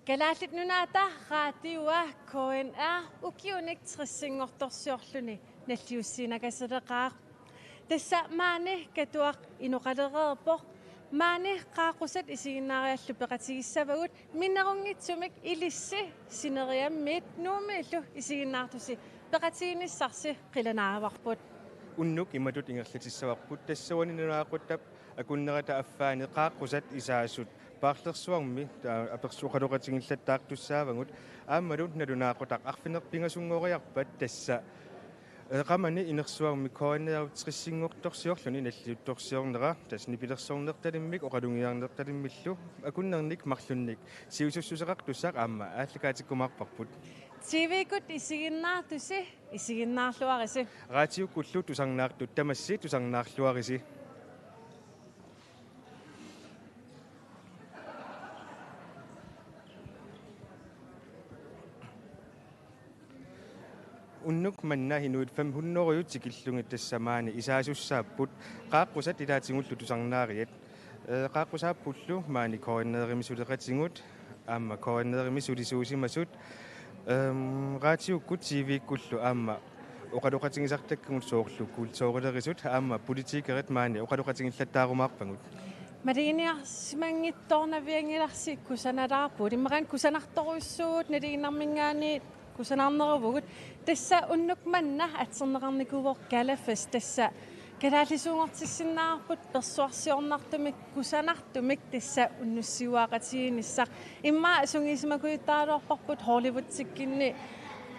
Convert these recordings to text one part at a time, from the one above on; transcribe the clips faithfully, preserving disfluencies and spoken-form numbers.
Kalaallit Nunaata Radioa K N R ukiunik tressinngortorsiorluni nalliussiinakasaleqaaq. Tassa maani Katuaq inoqalereerpoq. Maani qaaqqusat isiginnaariallu peqatigissavagut, minnerunngitsumik ilissi sineriammiit Nuummiillu isiginnaartusi peqatiginissarsi qilanaavarput. Unnuk imatut ingerlatissavarput, tassuuna nunaqutap akunnerata affaani qaaqqusat isaasut Paarlersuarmi, aa, apersu-, oqaloqatigillattaartussaavagut, aammalu nalunaaqutaq arfineq-pingasunngoriarpat tassa, ee, qamani inersuarmi K N R tressinngortorsiorluni nalliuttorsiornera, tassa nipilersornertalimmik oqalugiarnertalimmillu akunnernik marlunnik sivisussuseqartussaq aamma aallakaatikkumaarparput. T V-kkut isiginnaartusi, isiginnaarluarisi. Raatiukkullu tusarnaartut tamassi tusarnaarluarisi. Unnuk manna inuit fem hundrede tikillugit tassa maani isaasussaapput, qaaqqusat ilaatigullu tusarnaariat. Ee, qaaqqusaappullu maani K N R-imi suleqatigut, aamma K N R-imi sulisuusimasut, ehm, raatiukkut T V-kkullu aamma oqaloqatigisartakkagut soorlu kultuurilerisut aamma politikerit maani oqaloqatigillattaarumaarpagut. Maluginiarsimanngitsoornavianngilarsi kusanalaarpugut. Immaqa kusanartorujussuuvugut, nalinginnarminngaanniit kusanarneruvugut. Tassa unnuk manna atserneqarnikuuvoq Kalafest, tassa kalaallisuunngortissinnaavarput persuarsiornartumik, kusanartumik tassa unnussiuaaqatigiinnissaq. Immaqa sungiusimakujuttaraluarparput Hollywoodikkunni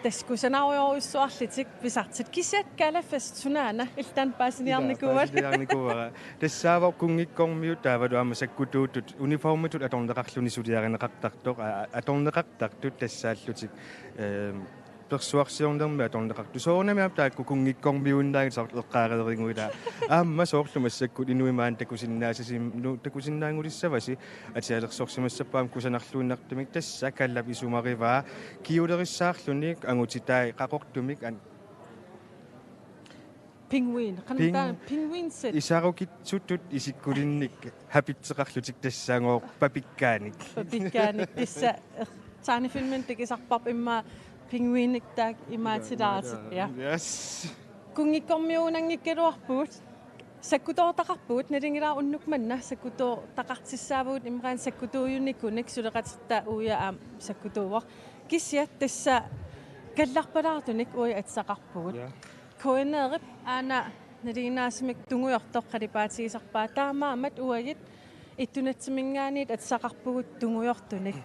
tassa kusanarujorujussuarlutik pisartut. Kisianni Kalafest sunaana, illit taanna paasiniarnikuuat? Ilaa, paasiniarnikuuara. Tassaavoq kunngikkormiut taavalu aamma sakkutuutut uniformitut atorneqarluni suliarineqartartoq, aa, atorneqartartut tassaallutik, ehm, persuarsiornermi atorneqartut. Soorunami aamma taakku kunngikkormiuinnaanngitsut soorlu eqqaareerigukku ilaa. Aamma soorlu massakkut inuit maani takusinnaasasim-, nu-, takusinnaanngortissavasi, atisalersorsimassapput aamma kusanarluinnartumik, tassa Kalap isumarivaa kjolerissaarluni angutitai qaqortumik an-, Pingvin. Qanoq taanna? Ping-, pingvinsit. Isarukitsutut isikkulinnik hapitseqarlutik tassagooq papikkaanik. Papikkaanik tassa, eh, tegnefilmimi takusarparput immaqa pingvinik taakku imaatsilaatit. Ja. Yes. Kunngikkormiuunanngikkaluarpugut. Sakkutoortaqarpugut, nalunngilara unnuk manna sakkutoortaqartussaavugut, immaqa sakkutuujunikuunik, suleqatitta uia aamma sakkutuuvoq. Kisianni tassa kallarpalaartunik uia atisaqarpugut. Ja. K N R-ip aana nalinginnaasumik tungujortoq qalipaatigisarpaa, taamaammat uagut Ittunatsiminngaanniit atisaqarpugut tungujortunik.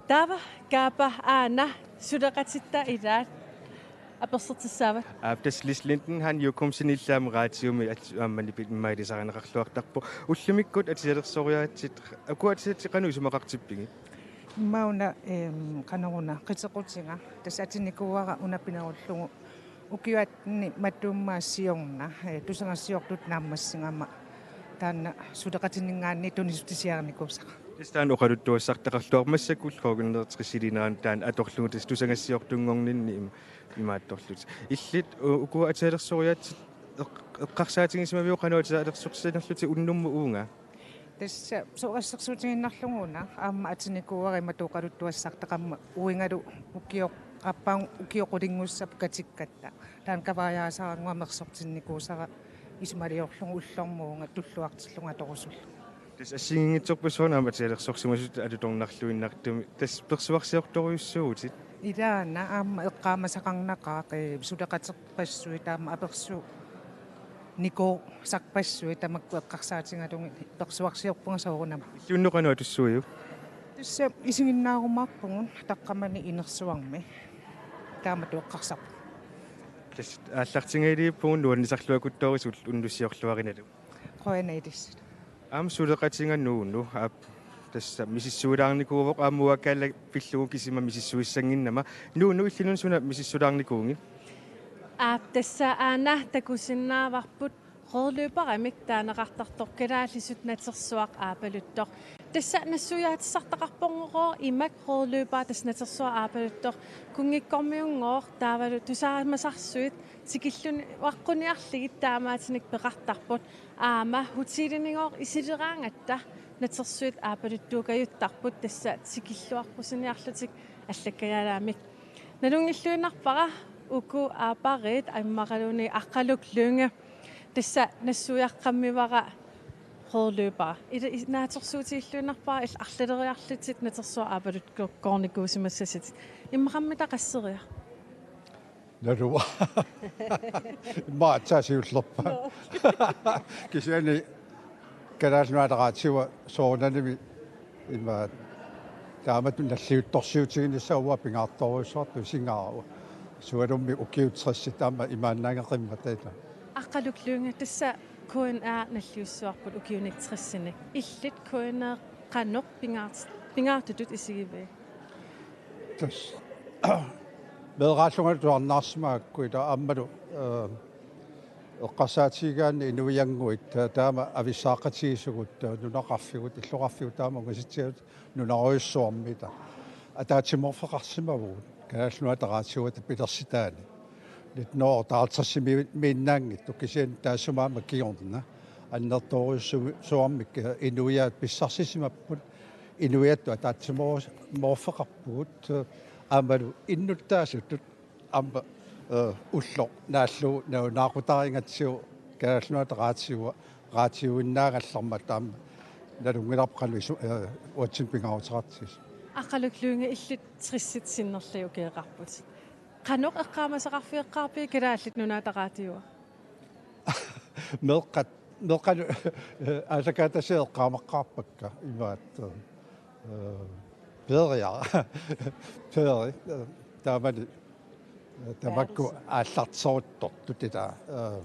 Taava Kaapa aana suleqatitta ilaat apersortussaavat. Aap, tassa Lis Lindenhann Jokumsen illammi raatiumi at-, aamma nipit immaqa ilisarineqarluartarpoq. Ullumikkut atisalersoraatsit, ukua atisaatsit qanoq isumaqartippigit? Immaqa una, ehm, qanoruna, qitequtiga. Tassa atinikuuara una pinerullugu ukiuni matuma siorna, eh, tusagassiortut naammassigama taanna suleqatininngaanniit tunisitsisiarinikuusara. Tassa taanna oqaluttuassartaqarluarpoq, massakkut K N R tresiliinerani taanna atorlugu tassa tusagassiortunngorninni im-, imaattorlutik. Illit u-, ukua atisalersoraatsit eq-, eqqarsaatigisimavigit qanoq atisalersorsinerlutit unnummut uunga? Tassa soorlu assersuutigiinnarlugu una aamma atinikuuara imatut oqaluttuassartaqarmat uigalu ukioq-, aappaagu ukioq qulinngussapput katikkatta. Taanna kavaajaasarannguaq amersortinnikuusara isumaliorlugu ullormut uunga tulluartillunga atorusullugu. Tassa assigiinngitsorpassuarnik aamma atisalersorsimasutut alutornarluinnartumik. Tassa persuarsiortorujussuuvutit? Ilaana aamma eqqaamasaqarnaqaaq, eh, suleqaterpassuit aamma apersu- nikuusarpassuit tamakku eqqarsaatigalugit persuarsiorpunga soorunami. Illit unnuk qanoq atussuiuk? Tassa isiginnaarumaarpugut taqqamani inersuarmi. Taamatut eqqarsarpunga. Tassa aallartinngiliippugut nuannisarluakutsoorusut unnussiorluarinalu. Qujanaq ilissilu. Aamma suleqatiga Nuunu, aap, tassa misissuilaarnikuuvoq aamma uanga Kala pillugu kisima misissuissannginnama. Nuunu, illit una suna misissulaarnikuugit? Aap, tassa aana takusinnaavarput rødløberimik taaneqartartoq, kalaallisut natersuaq aapaluttoq. Tassa nassuiaatissartaqarporngooq imak rødløber, tassa natersuaq aapaluttoq. Kunngikkormiunngooq taavalu tusaamasarsuit tikilluaqquniarlugit taamaattunik peqartarput. Aamma hotelinigooq isileraangatta Natersuit aappaluttuukajuttarput, tassa tikilluaqqusiniarlutik allakkagaalaamik. Nalunngilluinnarpara uku aappariit immaqaluunniit Aqqaluk Lynge. Tassa nassuiaqqammivara holdløberi. Ila i-, naatsorsuutigilluinnarpara illit arlaleriarlutit natersuaq aappalukkukkoornikuusimassatit. Immaqami taqasseriaq. Naluara. Immaqa aatsaat siullerpaat. Kisianni Kalaallit Nunaata Radiup soorunami ima taamatut nalliuttorsiutiginissaa uanga pingaartorujussuartut isigaara. Sualummik ukiut tressit aamma imaannaanngimmattaaq. Aqqaluk Lynge, tassa K N R nalliussavarput ukiunik tresinik. Illit K N R qanoq pingaart-, pingaartutut isigivigit? Tassa meeraallungalu tusarnaarsimagakku ila aammalu, eh, eqqarsaatigigaanni inuiannguit, eh, taama avissaaqatigiissugut, eh, nunaqarfigut, illoqarfigut taama ungasitsigalugit nunarujussuarmi ila ataatsimoorfeqarsimavugut Kalaallit Nunaata Radiuata pilersitaani. Nittenhundredeotteoghalvtredsimiinnaanngitsoq kisianni taassuma aamma kingorna annertoorujussuarmik, eh, inuiaat pissarsisimapput, inuiattut ataatsimoor-, moorfeqarpugut, eh, aammalu innuttaasutut aamma, eh, ulloq naallugu nalunaaqutarigatsigu Kalaallit Nunaata Radiua, radiuinnaagallarmat aamma nalunngilarput qanoq isu-, eh, uatsinnut pingaaruteqartigisoq. Aqqaluk Lynge, illit tressit sinnerlugit ukioqarputit. Qanoq eqqaamasaqarfigeqqaarpigit Kalaallit Nunaata Radiua? Meeqqat, meeqqat aallakaatitassiat eqqaamaqqaarpakka imaattoq, eh, peeriara. Peeri, eh, taamani, eh, tamakku aallarteruttortut ila, eh,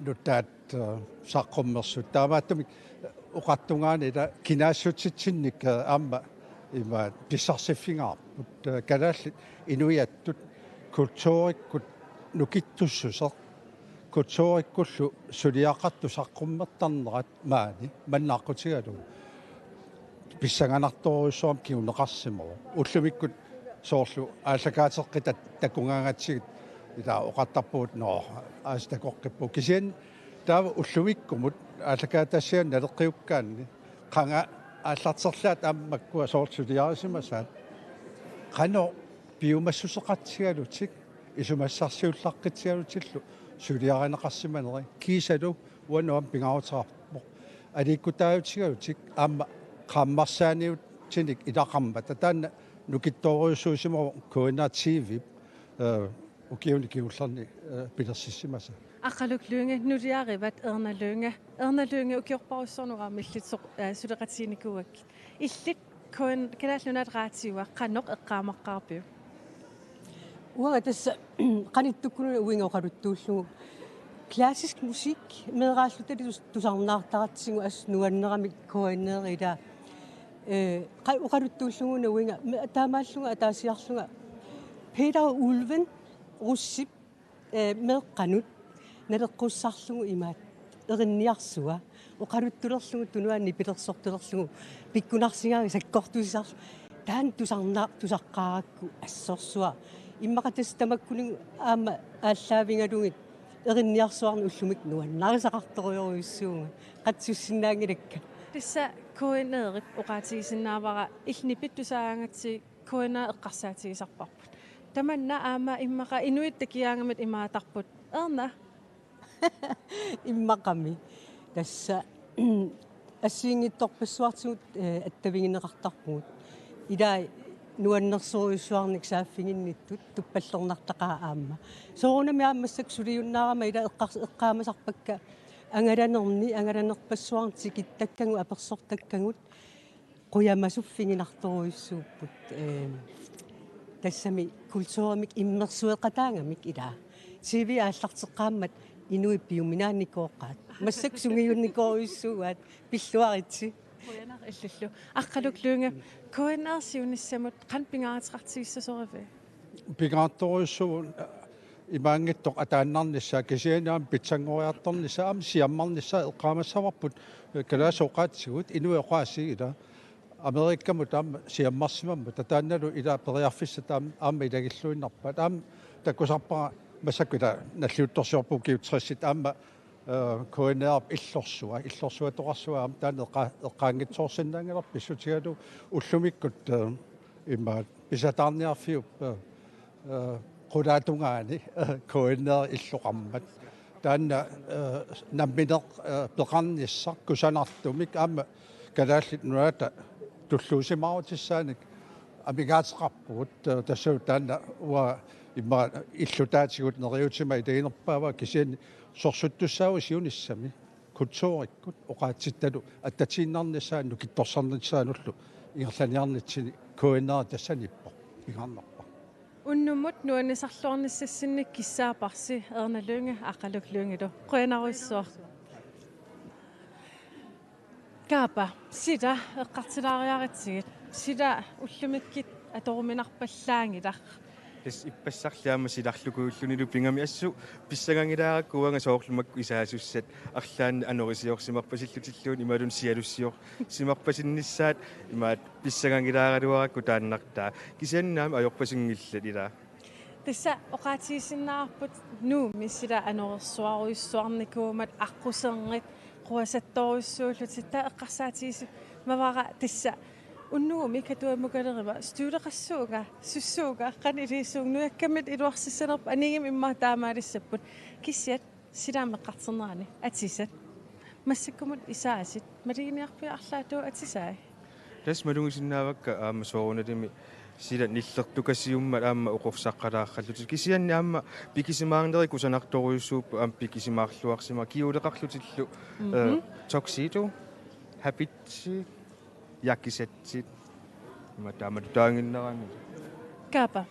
nutaat, eh, saqqummersut. Taamaattumik oqartungaani ila kinaassutitsinnik, eh, aamma ima pissarsiffigaarput, eh, kalaallit inuiattut kulturikkut nukittussuseq, kulturikkullu suliaqartut saqqummertarnerat maani manna aqqutigalugu pissanganartorujussuarmik kinguneqarsimavoq. Ullumikkut soorlu aallakaateqqitat takugaangatsigit ila oqartarpugut, nå, aasiit takoqqippugut. Kisianni taava ullumikkumut aallakaatitassiaannut naleqqiukkaanni qanga aallarterlaat aamma makkua soorlu suliarisimasaat. Qanoq piumassuseqartigalutik, isumassarsiullaqqitsigalutillu suliarineqarsimanerat kiisalu uannut aamma pingaaruteqarpoq. Aliikkutaajutigalutik aamma qaammarsaaniutinik ilaqarmata taanna nukittoorujussuusimavoq K N R T V, eh, ukiuni kingullerni, eh, pilersissimasaa. Aqqaluk Lynge, nuliarivat Erna Lynge. Erna Lynge, ukiorparujussuarnut aamma illitsoq, eh, suleqatiginikuuakkit. Illit K N, Kalaallit Nunaata Radiua qanoq eqqaamaqqaarpiuk? Uanga tassa qanittukkut uinga oqaluttuullugu klassisk musik meeraallutali tus-, tusarnaartaratsigu assut nuanneramik K N R ila, eh, qa-, oqaluttuullugu uinga me-, taamaallunga ataasiarlunga Peter Ulven Russip, eh, meeqqanut naleqqussarlugu imaat erinniarsua oqaluttulerlugu tunuani nipilersortulerlugu pikkunarsigaangat sakkortusisarlugu taanna tusarna-, tusaqqaarakku assorsuaq. Immaqa tassa tamakkuninnga aamma aallaavigalugit erinniarsuarneq ullumikkut nuannarisaqartorujorujussuuvunga. Qatsussinnaanngilakka. Tassa K N R-ip oqaatigisinnaavara illit nipit tusaagaangatsigit K N R eqqarsaatigisarparput. Tamanna aamma immaqa inuit takigaangamik imaattarput. Erna? Immaqami. Tassa assigiinngitsorpassuartigut, eh, attavigineqartarpugut. Ilai nuannersorujussuarnik saaffiginnittut tuppallernartaqaaq aamma. Soorunami aamma massakkut suliunnaarama ila eqqars-, eqqaamasarpakka angalanerni, angalanerpassuarni tikittakkagut, apersortakkagut, qujamasuffiginartorujussuupput, eh, tassami kulturimik immersueqataagamik ila. T V aallarteqqaarmat inuit piuminaanikooqaat. Massakkut sungiunnikorujussuugaat, pilluaritsi. Qujanaq illillu. Aqqaluk Lynge, K N R siunissamut qanoq pingaaruteqartigissasoriviuk? Pingaartorujussuuvoq imaanngitsoq ataannarnissaa kisianni aamma pitsanngoriartornissaa aamma siammarnissaa eqqaamassavarput, eh, kalaallisut oqaatsigut inuit oqaasii ila Amerikamut aamma siammarsimammata taannalu ila periarfissat aamma, aamma ilagilluinnarpaat aamma takusarpara massakkut ila nalliuttorsiorput ukiut tressit aamma K N R-p illorsua, illorsuatoqarsua aamma taanna eqqa-, eqqaanngitsoorsinnaanngilarput pissutigalugu ullumikkut, eh, immaqa pisataarniarfiup, eh, eh, qulaatungaani, eh, K N R illoqarmat. Taanna, eh, nammineq, eh, peqarnissaq kusanartumik aamma Kalaallit Nunaata tulluusimaarutissaanik amigaateqarpugut, eh, tassa taanna uanga immaqa illutaatigut neriutima ilaginerpaavara kisianni sorsuuttussaavoq siunissami kulturikkut oqaatsittalu attatiinnarnissaanut nukittorsarnissaanullu ingerlaniarnitsinni K N R tassaniippoq, pingaarnerpaaq. Unnummut nuannisarluarnissassinnik kissaaparsi Erna Lynge, Aqqaluk Lyngilu. Qujanarujussuaq. Kaapa, sila eqqartulaariaritsigit. Sila ullumikkut atoruminarpallaanngilaq. Tassa ippassarli aamma silarlukuullunilu pigami assut pissanganngilaarakku uanga soorlu makku isaasussat arlaannik anorisiorsimarpasillutilluunniit imaluunniit sialussiorsimarpasinnissaat imaattoq pissanganngilaarakku taannartaa. Kisianni aamma ajorpasinngillat ilaa. Tassa oqaatigisinnaavarput Nuummi sila anorersuarujussuarnikuummat aqquserngit quasattorujussuullutik, taava eqqarsaatigisimavarput tassa unnukkut Katuammukalerama støvleqassuunga, sussuunga, qanoq iliorsuunga, nujakkamik iluarsissanerput, anigimmi immaqa taamaalissapput. Kisiat sila aamma eqqartornerani atisat. Massakkumut isaasit, maluginiarpigit arlaatigut atisai? Tassa malugisinnaavakka aamma soorunalimi sila nillertukasiummat aamma oqorsaqqalaarallutik. Kisianni aamma pikisimaarnerit kusanartorujussuupput aamma pikisimaarluarsimapput kjoleqarlutillu, mhm, eh, tuxedo, habitsi, jakkesætsit. Ima taamatut taaginnarami. Kaapa,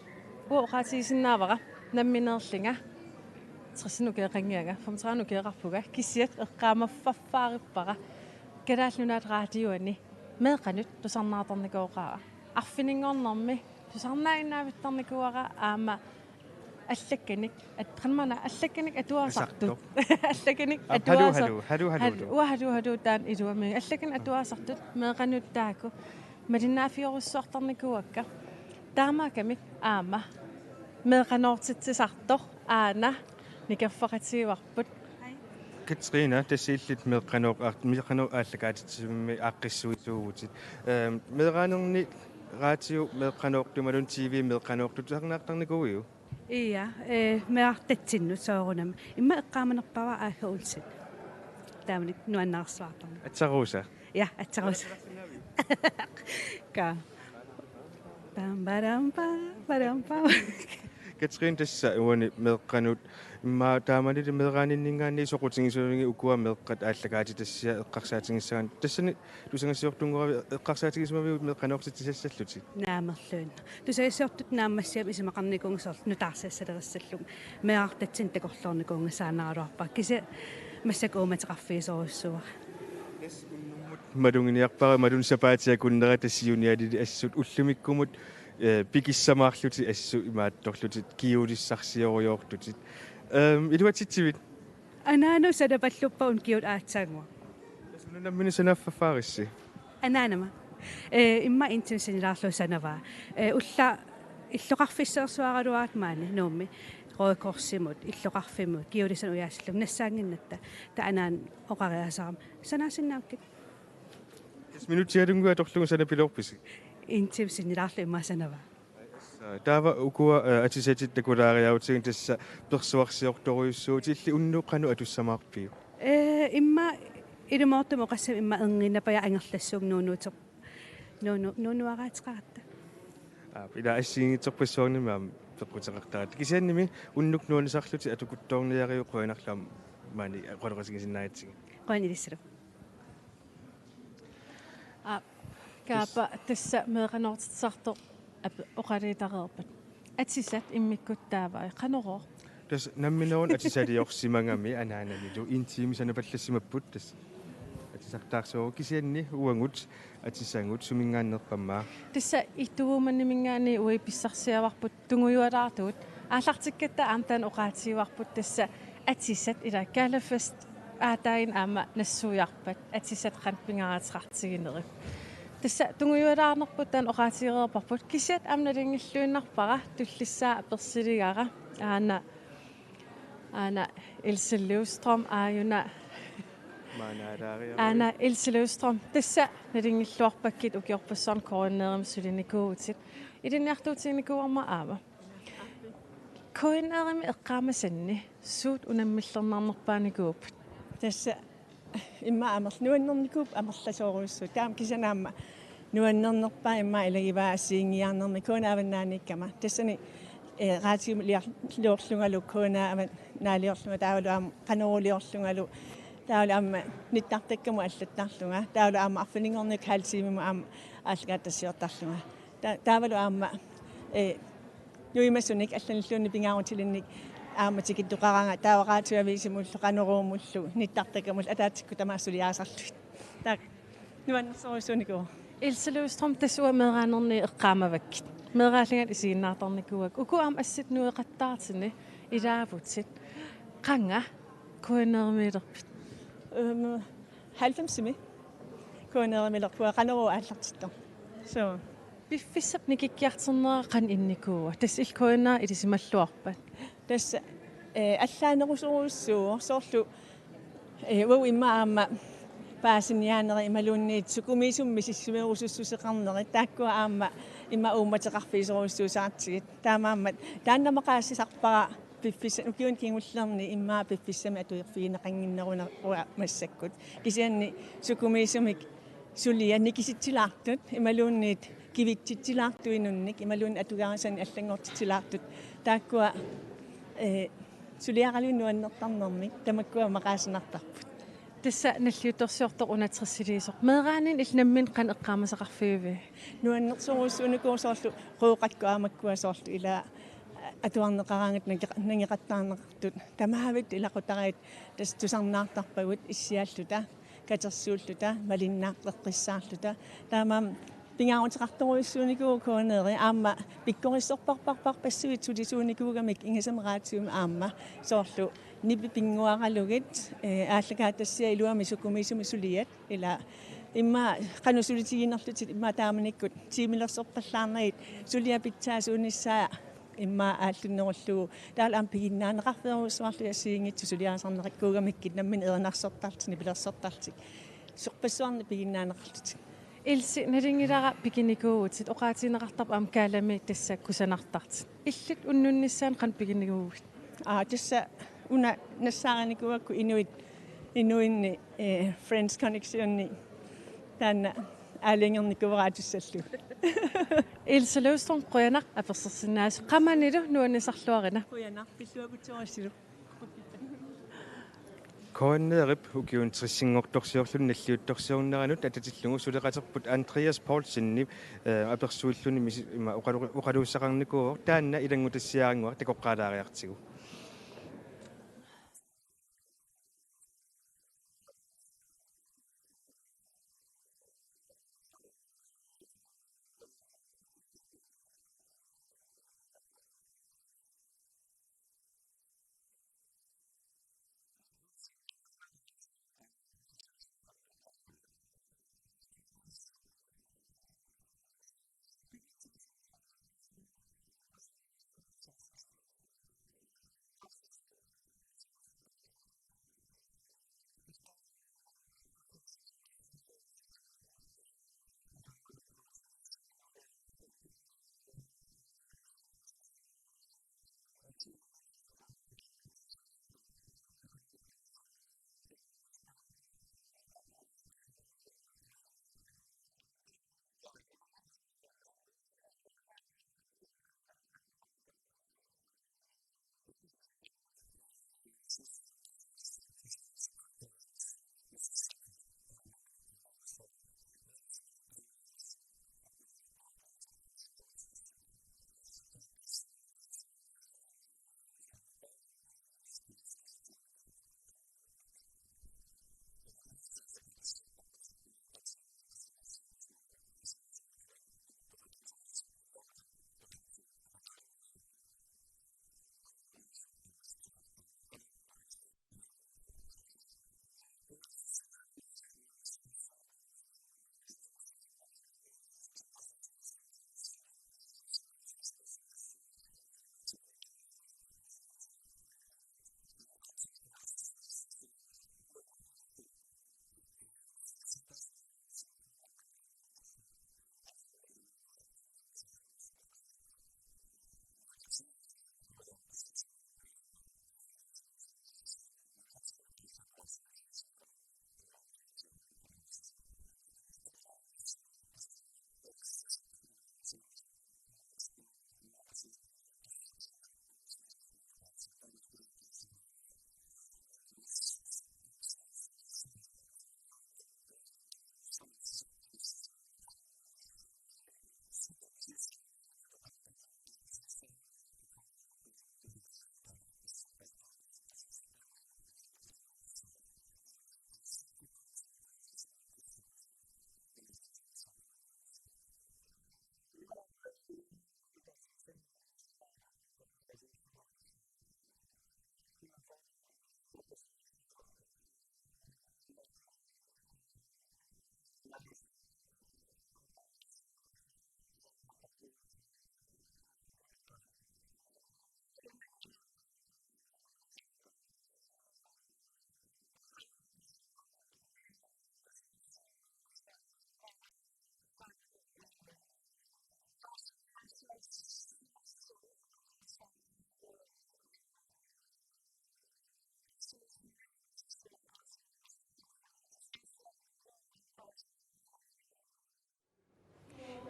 uanga oqaatigisinnaavara nammineerlunga. Tressinut ukioqannginnama, femogtredivenut ukioqarpunga, kisiat eqqaamaffarfaarippara. Kalaallit Nunaat Radioani meeqqanut tusarnaartarnikooqaara. Arfininngornermi tusarnaannavittarnikuuara aamma allakkanik, at-, qanmana, allakkanik atuasartut. Asartoq. Allakkanik, aa, atuasar-, halu, halu, halu, halu, hal-, uanga halu, halu, taanna iluamik. Allakkanik atuasartut meeqqanut taakku malinnaaffigilluartarnikuuakka. Taamaakkami aamma meeqqanoortitsisartoq aana nikerfaqatigivarput. Katrine, tassa illit meeqqanooq-, aaq-, meeqqanooq aallakaatitsisumik aaqqissuisuuvutit. Ehm, meeraanerni radio meeqqanoortut imaluunniit T V meeqqanoortut tusarnaartarnikuuiuk? Ja, eh, meerartatsinnut soorunami. Immaqa eqqaamanerpaavara Aage Olsen. Taamani nuannaarsuartarmi. Atsaruusa? Ja, atsaruusa. Ka. Bam, badam, bam, badam, bam. Katrine, tassa uani meeqqanut immaqa taamanili meeraaninninngaanniit soqutigisuullugit ukua meeqqat aallakaatitassiat eqqarsaatigissagaanni. Tassani tusagassiortunngoraviuk eqqarsaatigisimavigit meeqqanoortitsisassallutit? Naamerluinnaq. Tusagassiortut naammassigamik isumaqarnikuuvunga soorlu nutaarsiassalerissallugu. Meerartatsinnut takorloornikuunngissaaneraluarpara. Kisianni massakkut uummateqarfigisorujussuuara. Tassa unnummut maluginiarpara imaluunniit sapaatip akunnera tassa siunialili assut ullumikkumut, eh, pikissamaarlutit assut imaattorlutit kjolissarsiorujoortutit. Ehm, iluatsitsivit? Anaanama sanapalluppara una kjoli aatsaannguaq. Tassa una nammineq sanaaffaarissi? Anaanama. Eh, immaqa en time sinnilaarlugu sanavaa. Eh, ullaakkut illoqarfissaarsuaraluaratta maani Nuummi, Røde Korsimut, illoqarfimmut, kjolisanik ujaasillunga nassaannginnatta, taava anaanama oqariaasarami: Sanaasinnaavakkit? Tassa minutsialunnguit atorlugu sanapiloorpisi? En time sinnilaarlugu immaqa sanavaa. Taava ukua, eh, atisatit takulaariarutsigit tassa persuarsiortorujussuutit, illit unnuk qanoq atussamaarpiuk? Eh, immaqa ilumoortumik oqassamik immaqa erniinnarpajaaq angerlassuunga nuunuuter-, nuunu-, nuunuaraateqaratta. Aap, ila assigiinngitsorpassuarnimi aamma peqquteqartaratta. Kisiannimi unnuk nuannisarlutit atukuttoorniariuk, qujanarlu aamma maani oqaloqatigisinnaagatsigu. Qujanaq ilissallu. Aa, Kaapa, tassa meeqqanoortitsisartoq ap-, oqaluutereerpat. Atisat immikkut taavai, qanorooq? Tassa nammineerluni atisaliorsimagami anaanamilu en time sanapallassimapput, tassa atisartaarsuuvoq, kisianni uagut atisagut suminngaanneerpammaa? Tassa Ituumannimingaanniit uagut pissarsiavarput tungujualaartugut. Aallartikkatta aamma taanna oqaatigivarput, tassa atisat ila Galafest aataaginnaq aamma nassuiarpat atisat qanoq pingaaruteqartiginerit. Tassa tungujualaarnerput taanna oqaatigereerparput, kisiat aamma nalinginnaasumik tullissaa apersuligara aana Aana Else Løvstrøm, aajuna. Maanaalaariaruit. Aana Else Løvstrøm, tassa nalunngilluarpakkit ukiorpassuarni K N R-imi sulinikuuvutit. Ilinniartuutiginikuuarma aamma. K N R-imi eqqaamasanni suut unammillernarnerpaanikuupput? Tassa immaqa amerl-, nuannernikuupput amerlasoorujussuit. Taama kisianni aamma nuannernerpaat immaqa ilagivaat assigiinngiiarnermi K N R-ip avannaaniikkama. Tassani, eh, raatiuliorlungalu K N R-ip avannaaliorlunga taavalu aamma Qanoruliorlungalu taavalu aamma nittartakkamut allattarlunga. Taavalu aamma arfininngornikkut halv timemut aamma aallakaatitassiortarlunga. Ta-, taavalu aamma, eh, nuimasunik allanilluunniit pingaarutilinnik aamma tikittoqaraangat taava Radioavisimullu Qanoruumullu nittartakkamullu ataatsikkut tamaasa suliaasarlugit. Taakku nuannersorujussuunikuuvoq. Else Løvstrøm, tassa uanga meeraanerni eqqaamavakkit. Meeraallunga isiginnaartarnikuuakka. Uku aamma assut nueqattaartuni ilaavutit. Qanga K N R-imiilerpit? Øhm, halvfemsimi K N R-imiilerpunga Qanoruup aallartittoq. Så. Piffissap nikikkiartornera qanoq innikuua? Tassa illit K N R ilisimalluarpat. Tassa, eh, allaanerusorujussuuvoq soorlu, eh, uagut immaqa aamma paasiniaanerit imaluunniit sukumiisumik misissumerusussuseqarnerit taakkua aamma immaqa uummateqarfigisorujussuusartigit. Taamaammat taanna maqaasisarpara piffissap, ukiuni kingullerni immaqa piffissami atuivigineqannginnerunera massakkut. Kisianni sukumiisumik suliat nikisitsilaartut imaluunniit kivitsitsilaartuinunnik imaluunniit atugarisanik allanngortitsilaartut. Taakkua, eh, suliaralugit nuannertarnermik tamakkua maqaasinartarput. Tassa nalliuttorsiortoq una tressiliisoq. Meeraanerni illit nammineq qanoq eqqaamasaqarfigiviuk? Nuannersorujussuunikuuvoq soorlu Qooqakkut aamakkua soorlu ila atuarneqaraangat nange-, nangeqattaarneqartut. Tamaavitta ilaqutariit tassa tusarnaartarpagut issialluta, katersuulluta, malinnaaqqisaarluta. Taamaammat pingaaruteqartorujussuunikuuvoq K N R-i aamma pikkorissorparparparpassuit sulisuunikuugamik ingasami raatiumi aamma soorlu nipit pinnguaralugit, eh, aallakaatitassiaq iluamik sukumiisumik suliat ila immaqa qanoq sulitiginerlutit immaqa taamanikkut tiimilersorpallaarnagit suliaq pitsaasuunissaa immaqa aallunnerullugu taavalu aamma piginnaaneqarfeerujussuarlutik assigiinngitsut suliarisarneqarnikuugamikkit nammineq erinarsortarlutik nipilersortarlutik sorpassuarnik piginnaaneqarlutik. Else, nalunngilara piginikuuvutit, oqaatigineqartarpoq aamma Kaalami tassa kusanartartut. Illit unnunnissaanut qanoq piginikuuvutit? Aa, tassa una nassaarinikuuakku inuit, inuinni, eh, Friends Connectioni taanna aalajangernikuuara atussallugu. Else Løvstrøm, qujanaq apersorsinnaagavit. Qamanilu nuannisarluarina. Qujanaq, pilluakkutsoorassi. K N R-ip ukiuni tressinngortorsiorluni nalliuttorsiorneranut atatillugu suleqaterput Andreas Poulsenip, eh, apersuilluni misi-, ima oqalu-, oqaluussaqarnikuuvoq, taanna ilanngutassiaraannguaq takoqqaalaariartigu.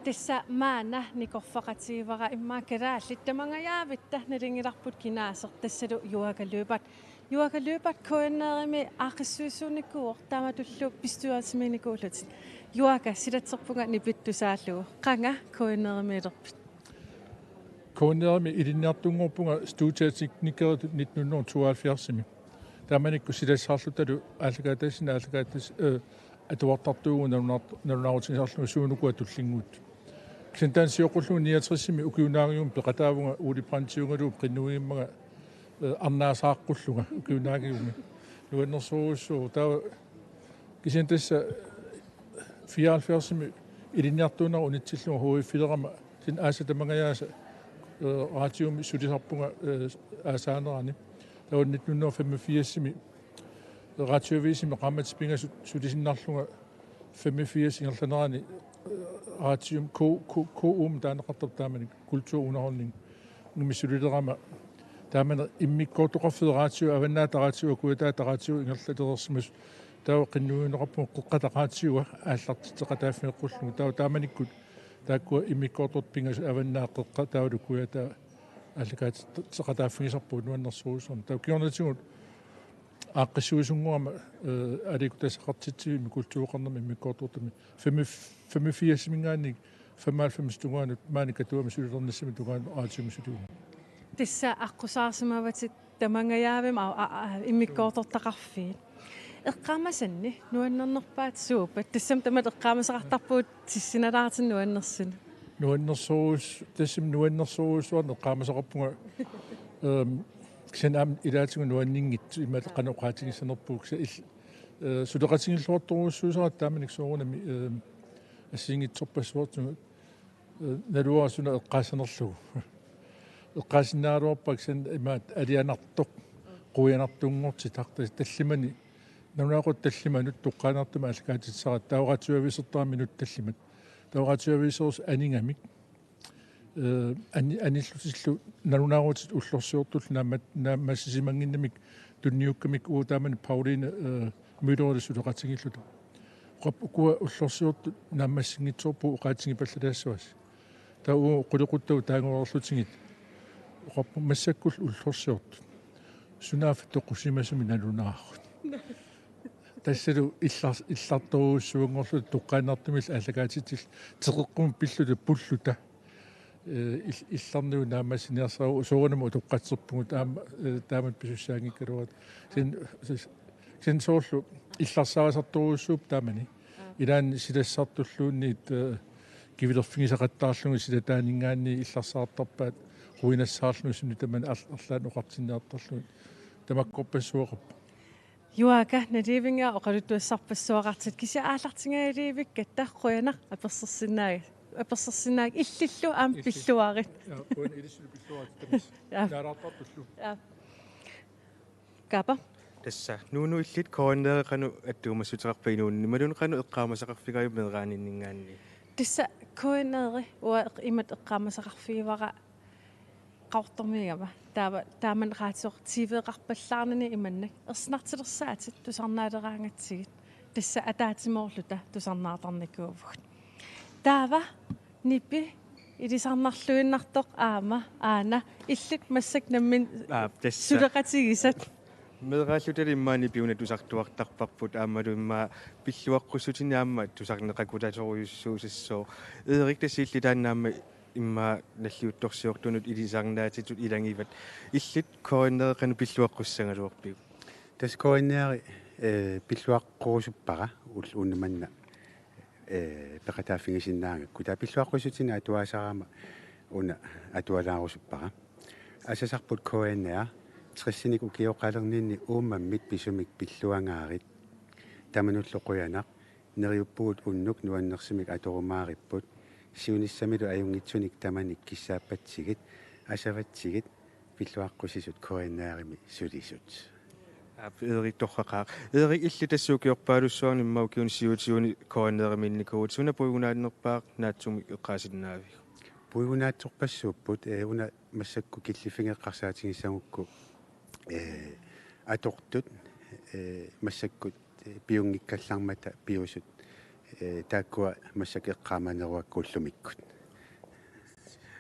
Tassa maanna nikorfaqatigivara immaqa kalaallit tamangajaavitta nalunngilarput kinaaseq tassalu Juaaka Lyberth. Juaaka Lyberth, K N R-imi aaqqissuisuunikuuvoq taamatullu bestyrelsimiinnikuullutit. Juaaka, silatserpunga nipittusaallugu. Qanga K N R-imiilerpit? K N R-imi ilinniartunngorpunga studieteknikeritut nitten hundrede tooghalvfjerdsimi. Taamanikkut silassaarlutalu aallakaatitassinnut aallakaatis-, øh, atuartartuuvugut nalunaart-, nalunaarutigisarlugu suunukua tullinnguuttut. Kisianni taanna sioqqullugu niogtresimi ukiup naagiumi peqataavunga Ole Brandtiugaluup qinnuigimmanga, øh, arnaasaaqqullugu ukiup naagiumi. Nuannersorujussuuvoq taava kisianni tassa fireoghalvfjerdsimi ilinniartuunera unitsillunga H F-ilerama kisianni aasat tamangajaasa, øh, radiomi sulisarpunga, øh, aasaanerani. Taava nitten hundrede femogfirsimi radioavisimi qaammatit pingasut sulisinnarlunga femogfirs ingerlanerani, øh, radiomi K-, K-, K U-mi taaneqartarpoq taamani kultur underholdning. Ngimissulilerama taamani immikkoortoqarfiit raatiut, Avannaata Raatiua, Kujataata Raatiua ingerlalereersimasut. Taava qinnuigineqarpunga Qeqqata Raatiua aallartitseqataaffigeqqullugu. Taava taamanikkut taakkua immikkoortortut pingasut Avannaata, Qeqqata taavalu Kujataa aallakaatitseqataaffigisarpagut nuannersorujussuarmik. Taava kingornatigut aaqqissuisunngorama, øh, aliikkutassaqartitsivimmik kultureqarnermi immikkoortortami. Fem-, femogfirsimiingaanniit femoghalvfems tungaanut maani Katuami sulilernissaminnut tungaanut radiomi sulivugut. Tassa aqqusaarsimavatit tamangajaavimmi a-, a-, a-, immikkoortortaqarfiit. Eqqaamasanni nuannernerpaat suuppat? Tassami tamatta eqqaamasaqartarpugut tissinalaartinni nuannersunut. Nuannersorujus-, tassami nuannersorujussuarnik eqqaamasaqarpunga, øhm, kisianni aamma ilaatigut nuanninngitsut imaattoq qanoq oqaatigissanerpugut kisianni il-, øh, suleqatigilluartorujussuusaratta taamanikkut soorunami, øhm, assigiinngitsorpassuartigut, øh, naluara suna eqqaassanerlugu. Eqqaasinnaagaluarpara kisianni imaattoq alianartoq, quianartunngortitaq ta-, tallimani, nalunaaqutaq tallimanut toqqaannartumik aallakaatitsisaratta, taava radioavisertarami minutsit tallimat. Taava radioaviseersut anigamik, øh, ani-, anillutillu nalunaarutit ullorsiortullu naamma-, naammassisimannginnamik tunniukkamikku uagut taamani Pauline, øh, Møllerip suleqatigiilluta. Oqarpoq ukua ullorsiortut naammassinngitsoorpugut oqaatigipallalaassavasi. Taava uagut qulequttavut taaguulerlutigit. Oqarpoq massakkullu ullorsiortut sunaaffa toqusimasumik nalunaarut. Tassalu illar-, illartorujussuanngorluta toqqaannartumillu aallakaatitsilluta teqeqqumik pilluta pulluta. Øh, il-, illarniut naammassiniarsaraat soorunami utoqqatserpugut aamma, øh, taamatut pisussaanngikkaluarluta. Kisianni, kisianni soorlu illarsaarisartorujussuupput taamani. Aa. Ilaanni silassartulluunniit, øh, kivilerfigisaqattaarlugit silataaninngaanniit illarsaartarpaat quinassaarlugit suut tamanit ar-, arlaannik oqartinniartarlugit. Tamakkorpassuaqarpoq. Juaaka, nalivinga oqaluttuassarpassuaqartit, kisianni aallartingajalikkatta qujanaq apersorsinnaagit, apersorsinnaagit illillu aamma. Illillu. Pilluarit. Ja, qujanaq ilissulu pilluarit tamassi. Ja. Naalaartartullu. Ja. Kaapa. Tassa, Nuunu, illit K N R-i qanoq attuumassuteqarpa inuuninni, imaluunniit qanoq eqqaamasaqarfigaajuk meeraaninninngaanniit? Tassa K N R-i uanga eq-, imatut eqqaamasaqarfigivara Qaqortormiigama. Taava, taamani raatioq T V-qarpallaarnani imannak: Ersinartulersaatit tusarnaaleraangatsigit. Tassa ataatsimoorluta tusarnaartarnikuuvugut. Taava nipi ilisarnarluinnartoq aamma, aana, illit massakkut nammineq. Aa, tassa. Suleqatigisat. Meeraallutali immaqa nipi una tusartuartarparput aammalu immaqa pilluaqqussutinik aamma tusarneqaqutaasorujussuusassooq. Erik, tassa illit taanna aamma immaqa nalliuttorsiortunut ilisarnaatitut ilagivat. Illit K N R-i qanoq pilluaqqussagaluarpiuk? Tassa K N R-i, øh, pilluaqqurusuppara ul-, una manna, øh, peqataaffigisinnaagakku. Taava pilluaqqussutinik atuarisarama una atualaarusuppara. Asasarput K N R, tresinik ukioqalerninni uummammit pisumik pilluangaarit. Tamanullu qujanaq. Neriuppugut unnuk nuannersumik atorumaaripput. Siunissamilu ajunngitsunik tamanik kissaappatsigit, asavatsigit, pilluaqqusisut K N R-imi sulisut. Aap, Erik torraqaaq. Erik, illit tassa ukiorpaalussuarni immaqa ukiuni syvogtyveni K N R-imiinnikuuvutit, suna puigunaannerpaaq naatsumik eqqaasinnaaviuk? Puigunaatsorpassuupput, ee, una massakkut killiffigeqqarsaatigissagukku, ee, atortut, ee, massakkut, ee, piunngikkallarmata piusut, Ee, taakkua massakkut eqqaamaneruakka ullumikkut.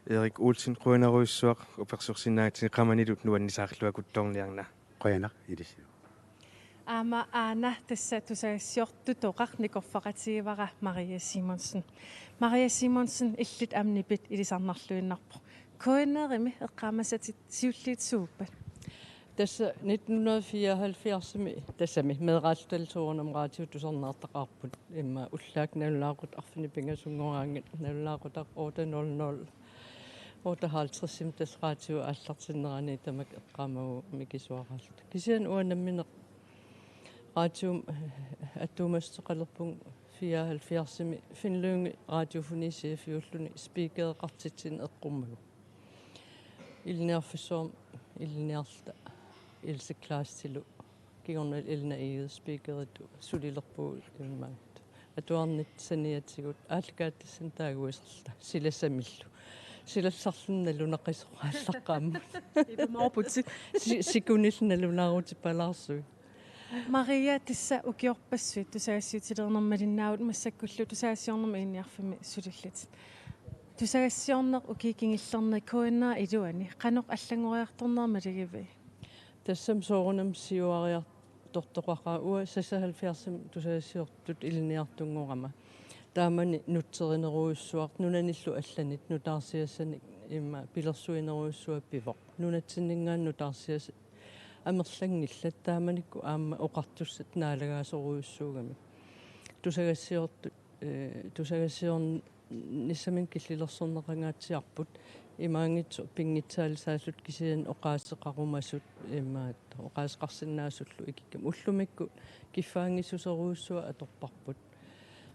Erik Olsen, qujanarujussuaq apersorsinnaagatsigit, qamanilu nuannisaarluakuttorniarna. Qujanaq, ilissi. Aamma aana tassa tusagassiortut toqaq nikorfaqatigivara Maria Simonsen. Maria Simonsen, illit aamma nipit ilisarnarluinnarpoq. K N R-imi eqqaamasatit siulliit suuppat? Tassa nitten hundrede fireoghalvfjerdsimi tassami meeraallutalu soorunami radiup tusarnaartaqaarput, immaqa ullaaq nalunaaqutaq arfineq-pingasunngoraangat, nalunaaqutaq otte nul nul, otteoghalvtredsimi tassa radio aallartinnerani tamakku eqqaamagunik mikisuaraalluta. Kisianni uanga nammineq radiumi, eh, attuumassuteqalerpunga fireoghalvfjerdsimi Finn Lynge radiofoni chefiulluni speakereqartitsineq eqqummagu. Ilinniarfissuarmi ilinniarluta Else Kleistilu kingorna Elna Egede speakeritut sulilerpugut immaqa. Atuarnit saniatigut aallakaatitassani taaguiserluta silassamillu. Silassarluni nalunaqisoq aallaqqaammut. Ilumoorputit. Si-, sikunillu nalunaarutipalaarsuit. Maria, tassa ukiorpassuit tusagassiuutilerneq malinnaavut, massakkullu tusagassiornermi Ilinniarfimmi sulillutit. Tusagassiorneq ukiut kingullerni K N R iluani qanoq allanngoriartornera malugivii? Tassami soorunami siuariartortoqaqaaq, uanga seksoghalvfjerdsimi tusagassiortut ilinniartunngorama. Taamani nutserinerujussuaq, nunanillu allanit nutaarsiassanik immaqa pilersuinerujussuaq pivoq. Nunatsinninngaanniit nutaarsiassat amerlanngillat, taamanikkut aamma oqartussat naalagaasorujussuugamik. Tusagassiortut, eh, tusagassiornissaminnik killilersorneqangaatsiarput, imaanngitsoq pinngitsaalisaallutik kisianni oqaaseqarumasut immaqa oqaaseqarsinnaasullu ikikkami. Ullumikkut kiffaanngissuserujussuaq atorparput.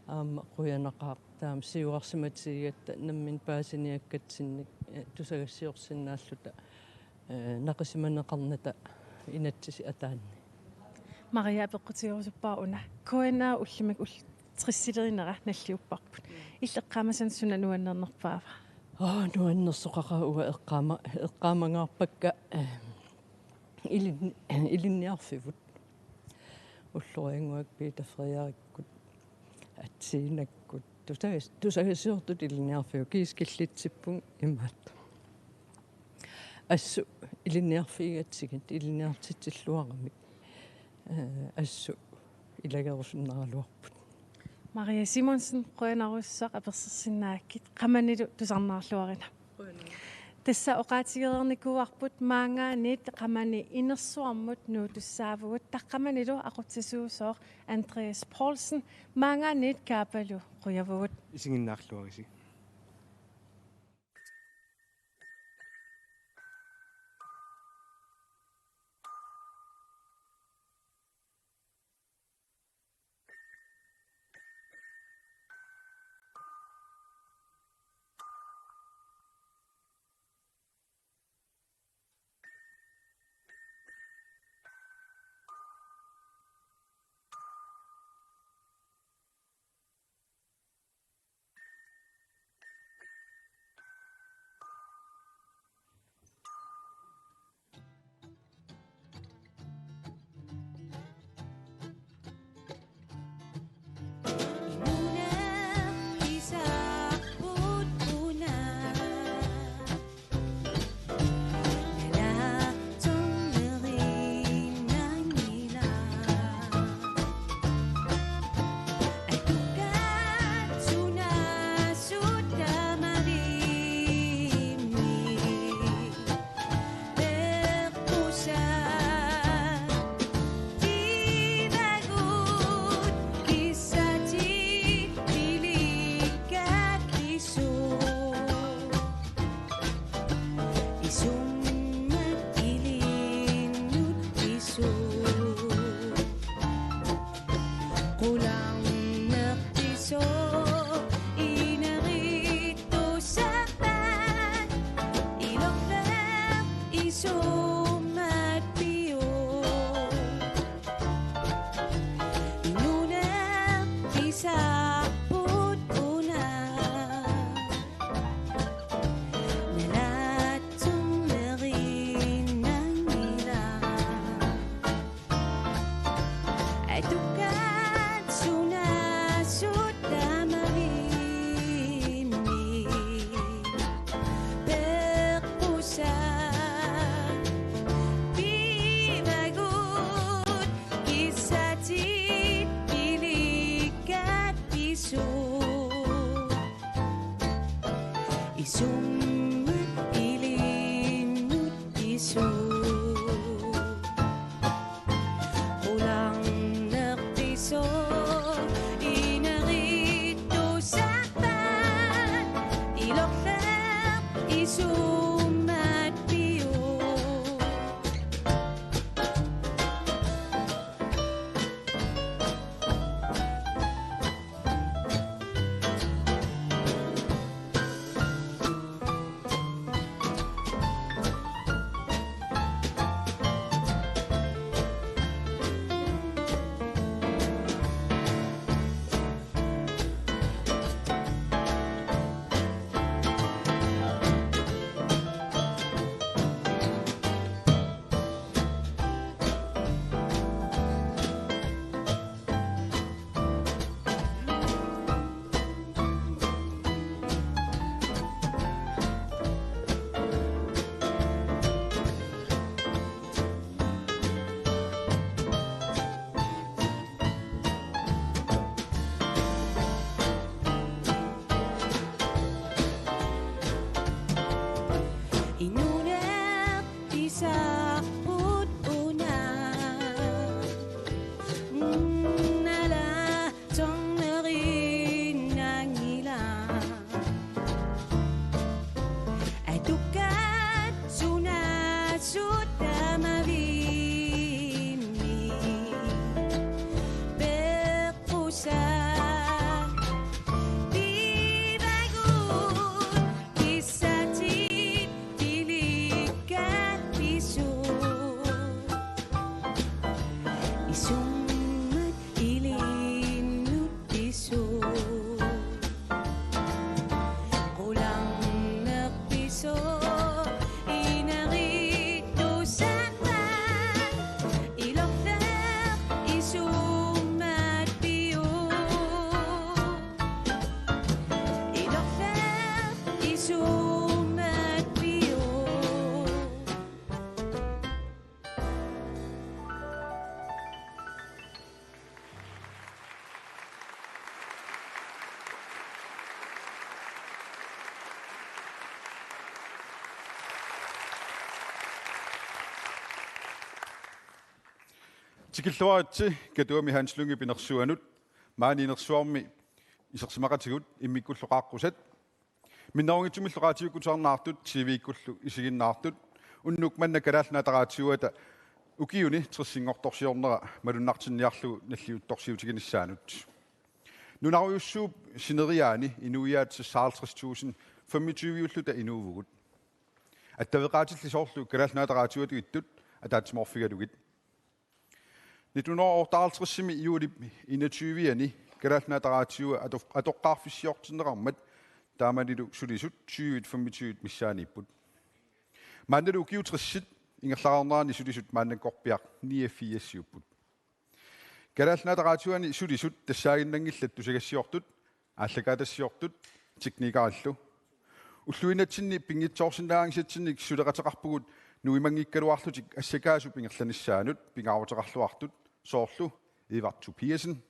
Aamma qujanaqaaq taama siuarsimatigigatta nammineq paasiniakkatsinnik, eh, tusagassiorsinnaalluta, eh, naqisimaneqarnata inatsisit ataanni. Maria, apeqqutigerusuppara una. K N R ullumikkut ul-, tressilerinera nalliupparput. Illit eqqaamasannut suna nuannernerpaava? Aa, nuannersoqaqaaq, uanga eqqaama-, eqqaamangaarpakka, eh, ilin-, ilinniarfivut. Ulloriannguaq Peter Frederikkut, Atsiinakkut, tusagas-, tusagassiortut ilinniarfiup kiiskillitsippunga imaattoq. Assut ilinniarfigigatsigit, ilinniartitsilluaramik, eh, assut ilagerusunnaraluarput. Maria Simonsen, qujanarsuaq apersersinnaakkit, qamanilu tusarnaarluarina. Tassa oqaatigereernikuuarput maanngaanniit qamani inersuarmut nuuttussaavugut, taqqamanilu aqutsisuusooq Andreas Poulsen, maanngaanniit Kaapalu qujavugut. Isiginnaarluarisi. Isummut ilinnut isu. Qularneq pisoq inerittusarpaat ilorleq isummat piu. Inuuneq pisarput una. Nala tornerinnanngilaq. Atukkat sunaasut tamavimmi. Peqqusaa pivagut kissatit pilikkat pisut. Isummut ilinnut isu. Qularneq pisoq inerittusarpaat ilorleq isummat piu. Ilorleq isummat piu. Tikilluaritsi Katuami Hans Lynge pinersuanut, maani inersuarmi isersimaqatigut immikkullu qaaqqusat. Minnerunngitsumillu raatiukkut tusarnaartut, T V-kkullu isiginnaartut, unnuk manna Kalaallit Nunaata Raatiuata ukiuni tressinngortorsiornera malunnartinniarlugu nalliuttorsiutiginissaanut. Nunarujussuup sineriaani inuiaat seksoghalvtreds tusind femogtyve-ulluta inuuvugut. Attaveqaatillit soorlu Kalaallit Nunaata Raatiuata ittut ataatsimoorfigalugit. Nitten hundrede og otteoghalvtredsimi juulip enogtyve-ani Kalaallit Nunaata Raatiua ato-, atoqqaarfissiortinneqarmat taamanilu sulisut tyve femogtyve missaaniipput. Maannalu ukiut tressit ingerlareernerani sulisut maannakkorpiaq niogfirs-iupput. Kalaallit Nunaata Raatiuani sulisut tassaaginnanngillat tusagassiortut, aallakaatitassiortut, teknikerillu. Ulluinnatsinni pinngitsoorsinnaagaangassatsinnik suleqateqarpugut nuimanngikkaluarlutik assakaasup ingerlanissaanut pingaaruteqarluartut, soorlu Edvard Tobiassen,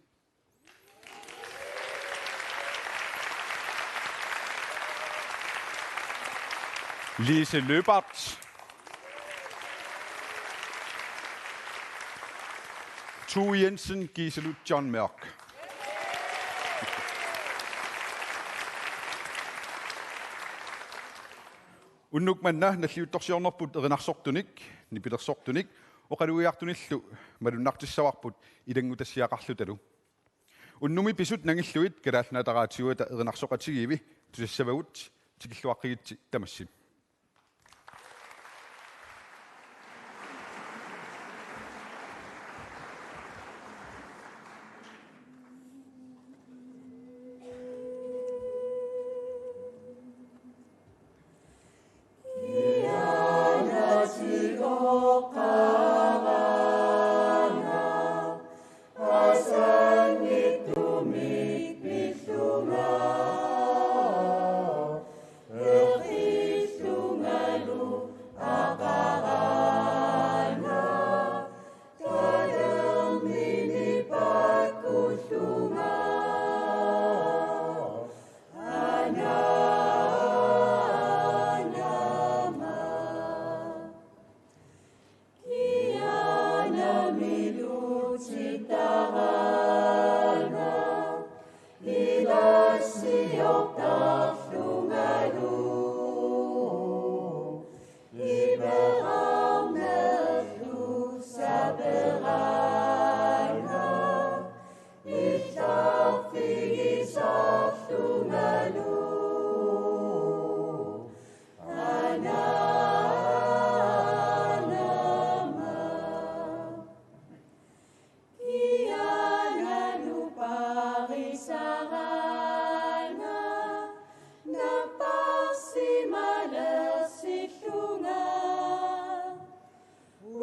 Lise Lyberth, Tue Jensen, Gisela John Mørk. Unnuk manna nalliuttorsiornerput erinarsortunik, nipilersortunik, oqalugiartunillu malunnartissavarput ilanngutassiaqarlutalu. Unnummi pisut nangillugit Kalaallit Nunaata Raatiuata erinarsoqatigiivi tusassavagut, tikilluaqqigitsi tamassi. Siortarlungalu, iperarnerlu saperaanga, illarfigisarlungalu, anaanama. Kiangalu parisaraanga, napparsimalersillunga,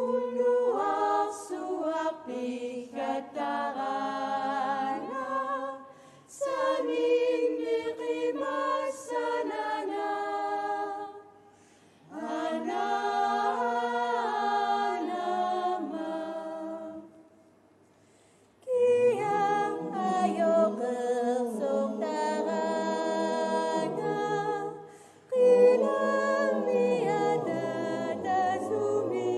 unnuarsuaq pigattaraanga, saninniqimassananga, anaanama. Kiang ajoqersortaraanga, qilammiata tasumi,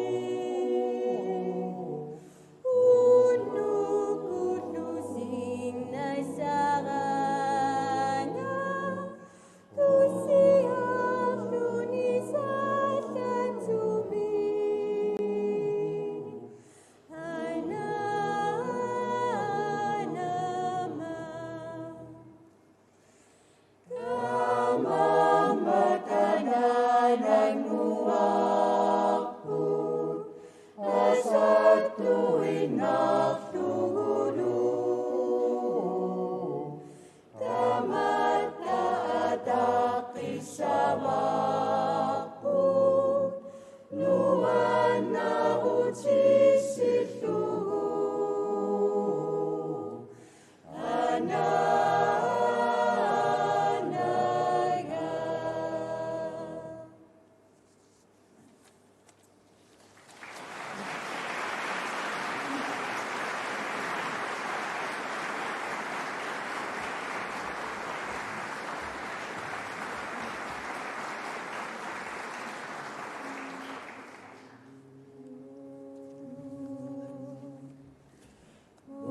unnukullu sinnassaraanga, tussiarluni sallatsumi, anaanama. Taamaammat anaanannguarput, asattuinnarlugulu. Tamatta ataqqissavarput, nuannarutissillugu, anaanaga.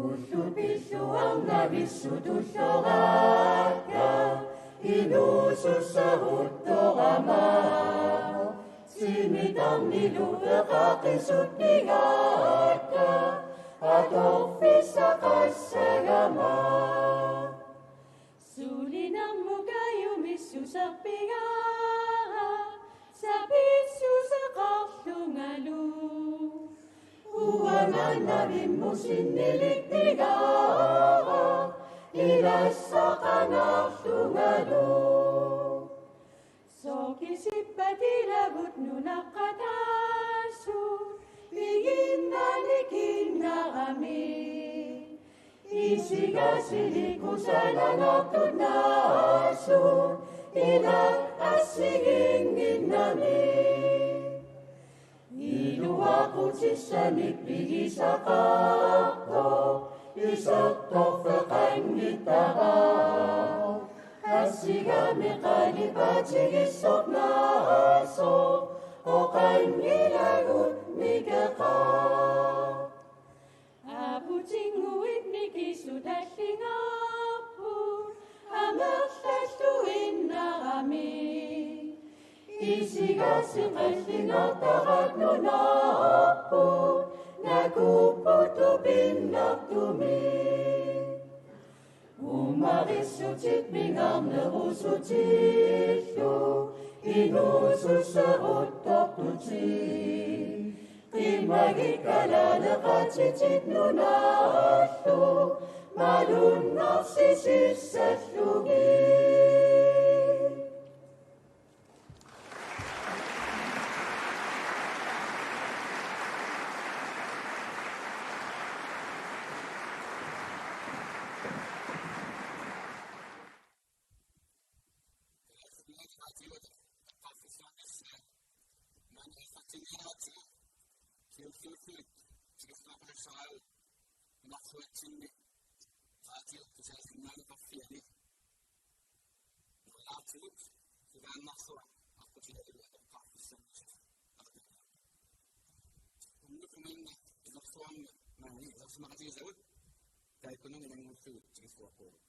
Ullut pilluarnavissut tulloraakka, inuusussaruttorama, simitarnilu peqaqisut pigaakka, atorfissaqassagama. Sulinermut kajumissuseq pigaara, sapissuseqarlungalu. Uangaannavimmut sinnilik pigaara, ilassaqangaarlungalu. Sooq kisippat ilavut nunaqqataasut, piginnanikinnaramik. Isigasili kusanangaartut naasut, ilaa assigiinnginnami. Iluaqutissanik pigisaqaartoq, isertorfeqanngittaraaq. Assigami qalipaatigissornaasoq, oqanngilagut mikeqaaq. Aaputinnguit mikisut tallingaarput, amerlalluinnarami. Isigasi qallingaartaraat nunarput, nakuupput tupinnartumik. Uummarissutit pingaarnerusutillu, inuusussaruttortutit. Qimagikkalaaleqatit nunarlu, malunnarsisissallugit. Nunarsuatsinni radiup tusaasinnaaleqarfiani. Nunarsuatsinni sivaannarsuaq aqqutigalugu atoqqaarfissanersoq. Unnukuminna inersuarmi maani inersimaqatigisagut taakkununnga ilanngullugu tikissuaqquugut.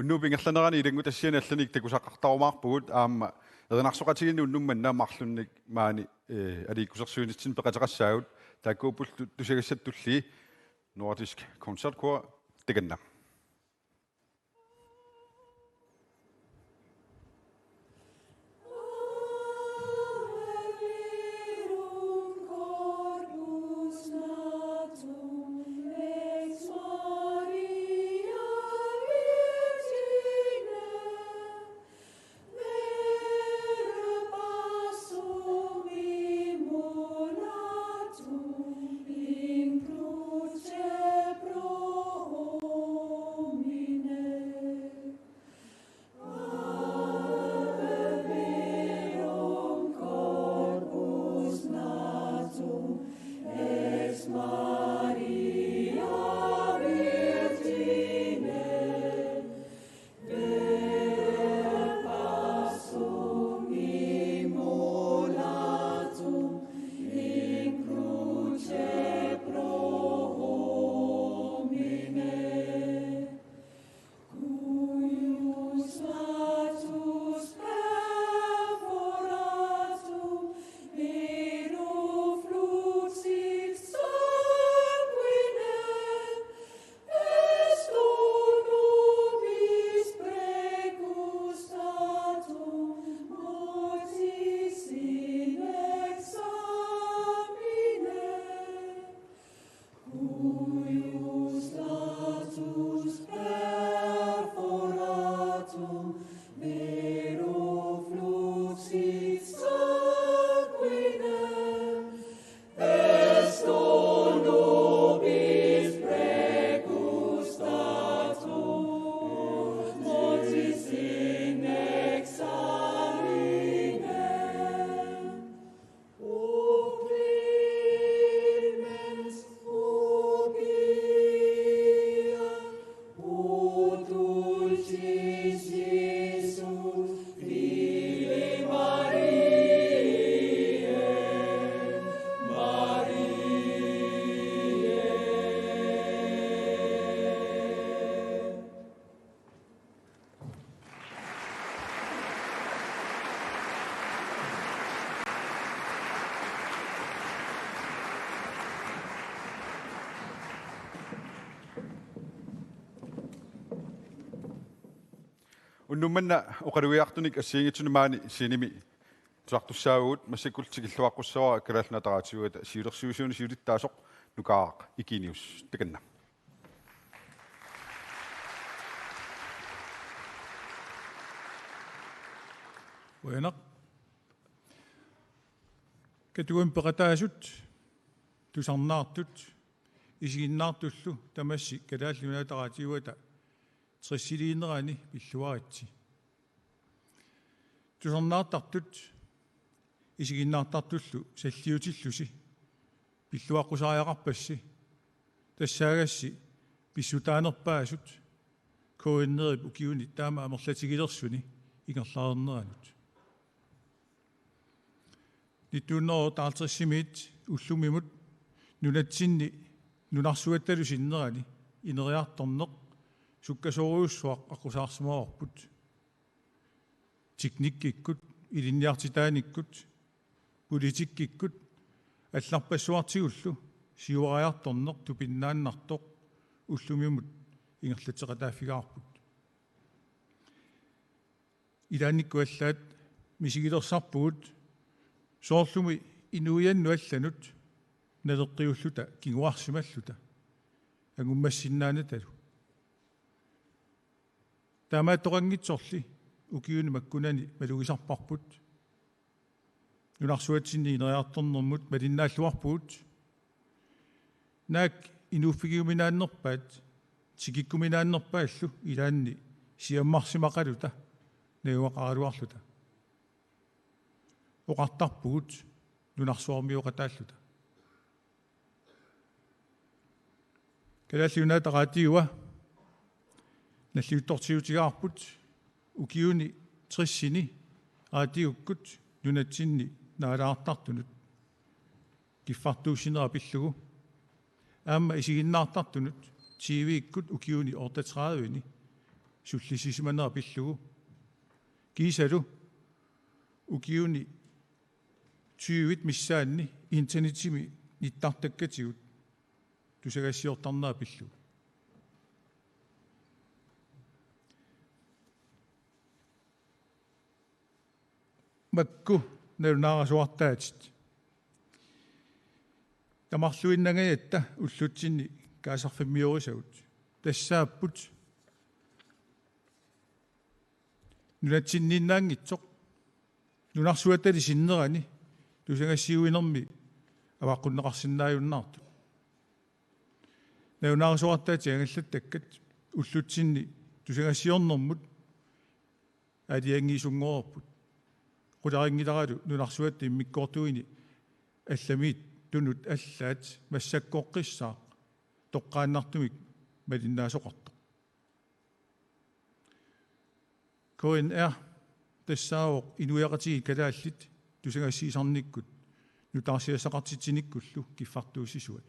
Unnuup ingerlanerani ilanngutassiani allanik takusaqartarumaarpugut, aamma erinarsoqatigiinni unnuk manna marlunnik maani, eh, aliikkusersuinitsinni peqateqassaagut, taakkuupput tu-, tusagassat tullii Nordisk Koncertkor, takanna. Unnuk manna oqalugiartunik assigiinngitsunik maani scenemi tusartussaavugut. Massakkut tikilluaqqussavara Kalaallit Nunaata Radioata siulersuisuni siulittaasoq Nukaaraq Eugenius. Takanna. Qujanaq. Katugami peqataasut, tusarnaartut, isiginnaartullu tamassi Kalaallit Nunaata Radioata tressiliinerani pilluaritsi. Tusarnaartartut isiginnaartartullu salliutillusi pilluaqqusariaqarpassi, tassaagassi pissutaanerpaasut K N R-ip ukiuni taama amerlatigilersuni ingerlareerneranut. Nitten hundrede og otteoghalvtredsimiit ullumimut nunatsinni nunarsuattalu sinnerani ineriartorneq sukkasoorujussuaq aqqusaarsimavarput. Teknikkikkut, ilinniartitaanikkut, politikkikkut allarpassuartigullu siuariartorneq tupinnaannartoq ullumimut ingerlatseqataaffigaarput. Ilaannikkut allaat misigilersarpugut soorlumi inuiannut allanut naleqqiulluta kinguarsimalluta angummassinnaanatalu. Taamaattoqanngitsorli ukiuni makkunani malugisarparput. Nunarsuatsinni ineriartornermut malinnaalluarpugut. Naak inuuffigiuminaannerpaat, tikikkuminaannerpaallu ilaanni siammarsimaqaluta najugaqaraluarluta. Oqartarpugut nunarsuarmioqataalluta. Kalaallit Nunaata Radioa nalliuttortiutigaarput ukiuni tressini raadiukkut nunatsinni naalaartartunut kiffartuussinera pillugu, aamma isiginnaartartunut T V-kkut ukiuni otteogtrediveni sullissisimanera pillugu, kiisalu ukiuni tyvit missaanni internetimi nittartakkatigut tusagassiortarnera pillugu. Makku nalunaarasuartaatit. Tamarluinnangajatta ullutsinni kaasarfimmiorisagut tassaapput nunatsinniinnaanngitsoq nunarsuattali sinnerani tusagassiuinermi avaqqunneqarsinnaajunnaartut. Nalunaarasuartaatit angallattakkat ullutsinni tusagassiornermut aalajangiisunngorput. Qularinngilara nunarsuatta immikkoortuini allamiit tunut allaat massakkoqqissaaq toqqaannartumik malinnaasoqartoq. K N R tassaavoq inuiaqatigiit kalaallit tusagassiisarnikkut nutaarsiassaqartitsinikkullu kiffartuussisuat.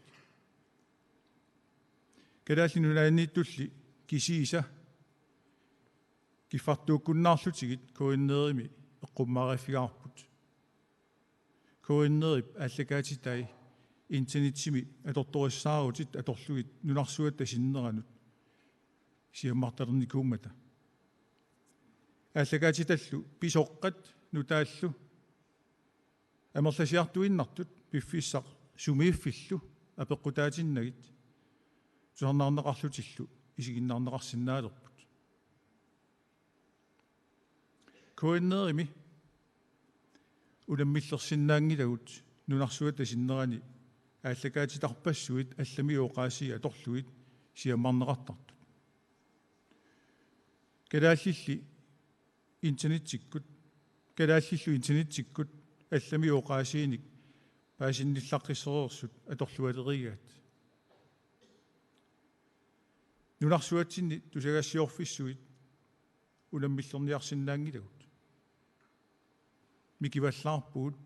Kalaallit Nunaanniittulli kisiisa kiffartuukkunnaarlutigit K N R-imi eqqummaariiffigaarput. K N R-ip aallakaatitai internetimi atortorissaarutit atorlugit nunarsuatta sinneranut siammartalernikuummata. Aallakaatitallu pisoqqat nutaallu amerlasiartuinnartut piffissaq sumiiffillu apeqqutaatinnagit tusarnaarneqarlutillu isiginnaarneqarsinnaalerput. K N R-imi unammillersinnaanngilagut nunarsuatta sinnerani aallakaatitarpassuit allamiut oqaasii atorlugit siammarneqartartut. Kalaallilli internettikkut, kalaallillu internettikkut allamiut oqaasiinik paasinnillaqqissereersut atorlualeriigaat. Nunarsuatsinni tusagassiorfissuit unammillerniarsinnaanngilagut. Mikivallaarpugut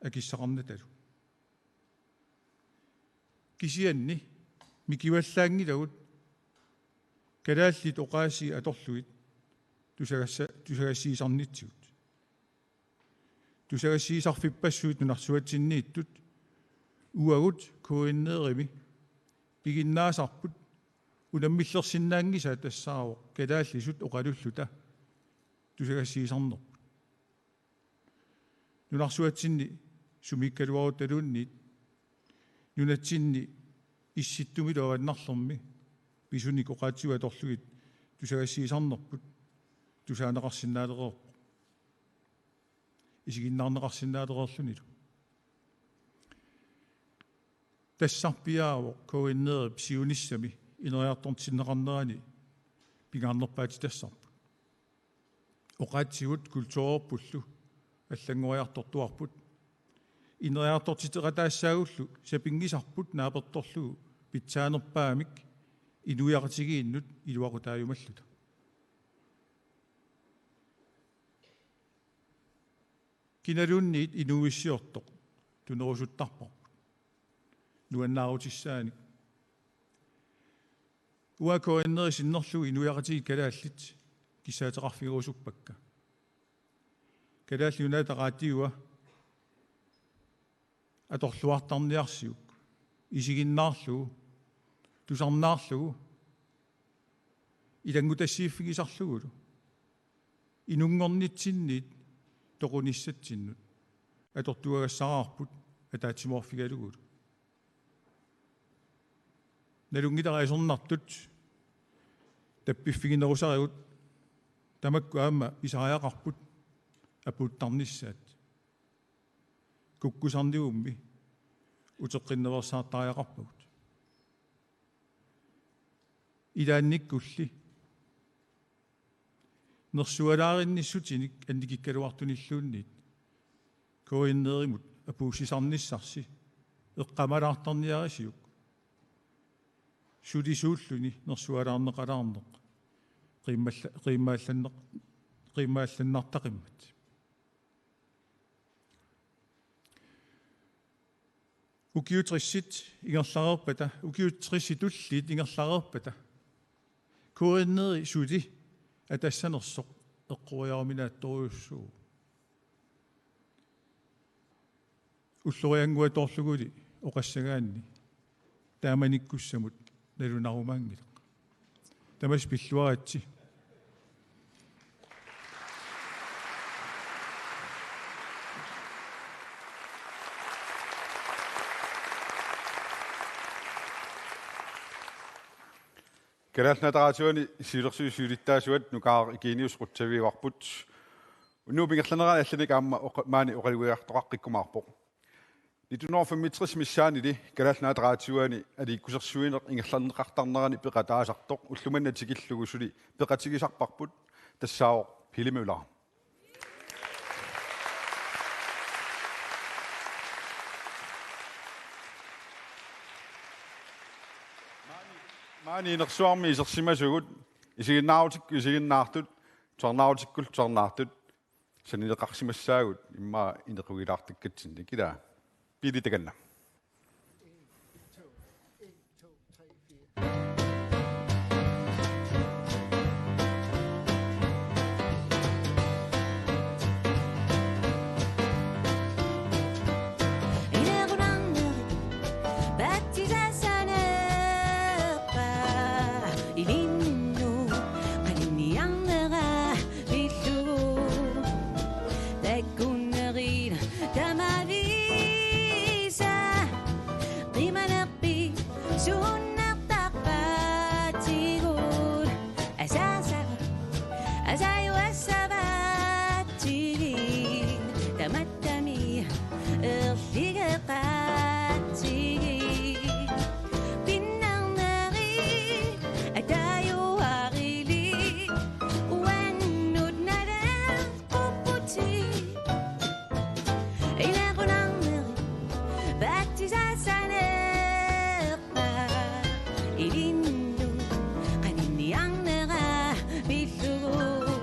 akissaqarnatalu. Kisianni mikivallaanngilagut kalaallit oqaasii atorlugit tusagassa-, tusagassiisarnitsigut. Tusagassiisarfippassuit nunarsuatsinniittut uagut K N R-imi piginnaasarput unammillersinnaanngisaat tassaavoq kalaallisut oqalulluta tusagassiisarnerput. Nunarsuatsinni sumiikkaluarutaluunniit nunatsinni Issittumilu Avannarlermi pisunik oqaatsigut atorlugit tusagassiisarnerput tusaaneqarsinnaalereerpoq. Isiginnaarneqarsinnaalereerlunilu. Tassarpiaavoq K N R-ip siunissami ineriartortinneqarnerani pingaarnerpaatitassarput. Oqaatsigut kulturerpullu allanngoriartortuarput. Ineriartortiteqataassaagullu sapinngisarput naapertorlugu pitsaanerpaamik inuiaqatigiinnut iluaqutaajumalluta. Kinaluunniit inuuissiortoq tunerusuttarparput. Nuannaarutissaanik. Uanga K N R-i sinnerlugu inuiaqatigiit kalaallit kissaateqarfigerusuppakka. Kalaallit Nunaata Raatiua atorluartarniarsiuk, isiginnaarlugu, tusarnaarlugu, ilanngutassiiffigisarlugulu, inunngornitsinniit toqunissatsinnut atortuagassaraarput ataatsimoorfigalugulu. Nalunngilara isornartut tappiffiginerusarigut, tamakku aamma pisariaqarput apuuttarnissaat. Kukkusarnivummi uteqqinnersaartariaqarpagut. Ilaannikkulli nersualaarinnissutinik annikikkaluartunilluunniit K N R-imut apuussisarnissarsi eqqamalaartarniarisiuk, sulisuulluni nersualaarneqalaarneq qiimmalla-, qiimmaallanneq-, qiimmaallannartaqimmat. Ukiut tressit ingerlareerpata, ukiut tressit tulliit ingerlareerpata, K N R-i suli atassanersoq eqqoriaruminaattorujussuuvoq. Ulloriannguaq toorluguli oqassagaanni taamanikkussamut nalunarumaanngilaq. Tamassi pilluaritsi. Kalaallit Nunaata Raatiuani siulersuisut siulittaasuat Nukaaraq Eugenius qutsavigivarput. Unnuup ingerlanerani allanik aamma oqa-, maani oqalugiartoqaqqikkumaarpoq. Nitten hundrede og femogtres missaanili Kalaallit Nunaata Raatiuani aliikkusersuineq ingerlanneqartarnerani peqataasartoq ullumanna tikillugu suli peqatigisarparput, tassaavoq Pele Møller. Maani, maani inersuarmi isersimasugut, isiginnaarutik-, isiginnaartut, tusarnaarutikkullu tusarnaartut, sanileqarsimassaagut immaqa inequgilaartakkatsinnik, ilaa. Pele, takanna. Ilinnut qaninniarnera pillugu, takkunnerit tamaviisa qimalerpit suunnertarpaatigut, asaasa asajuassavaatsigit, tamattami erligeqaatsigit. Pinnarneri ataajuarilik uannut naleqqupputit. Inequnarneri patsisassanerpa ilinnut qaninniarnera pillugu.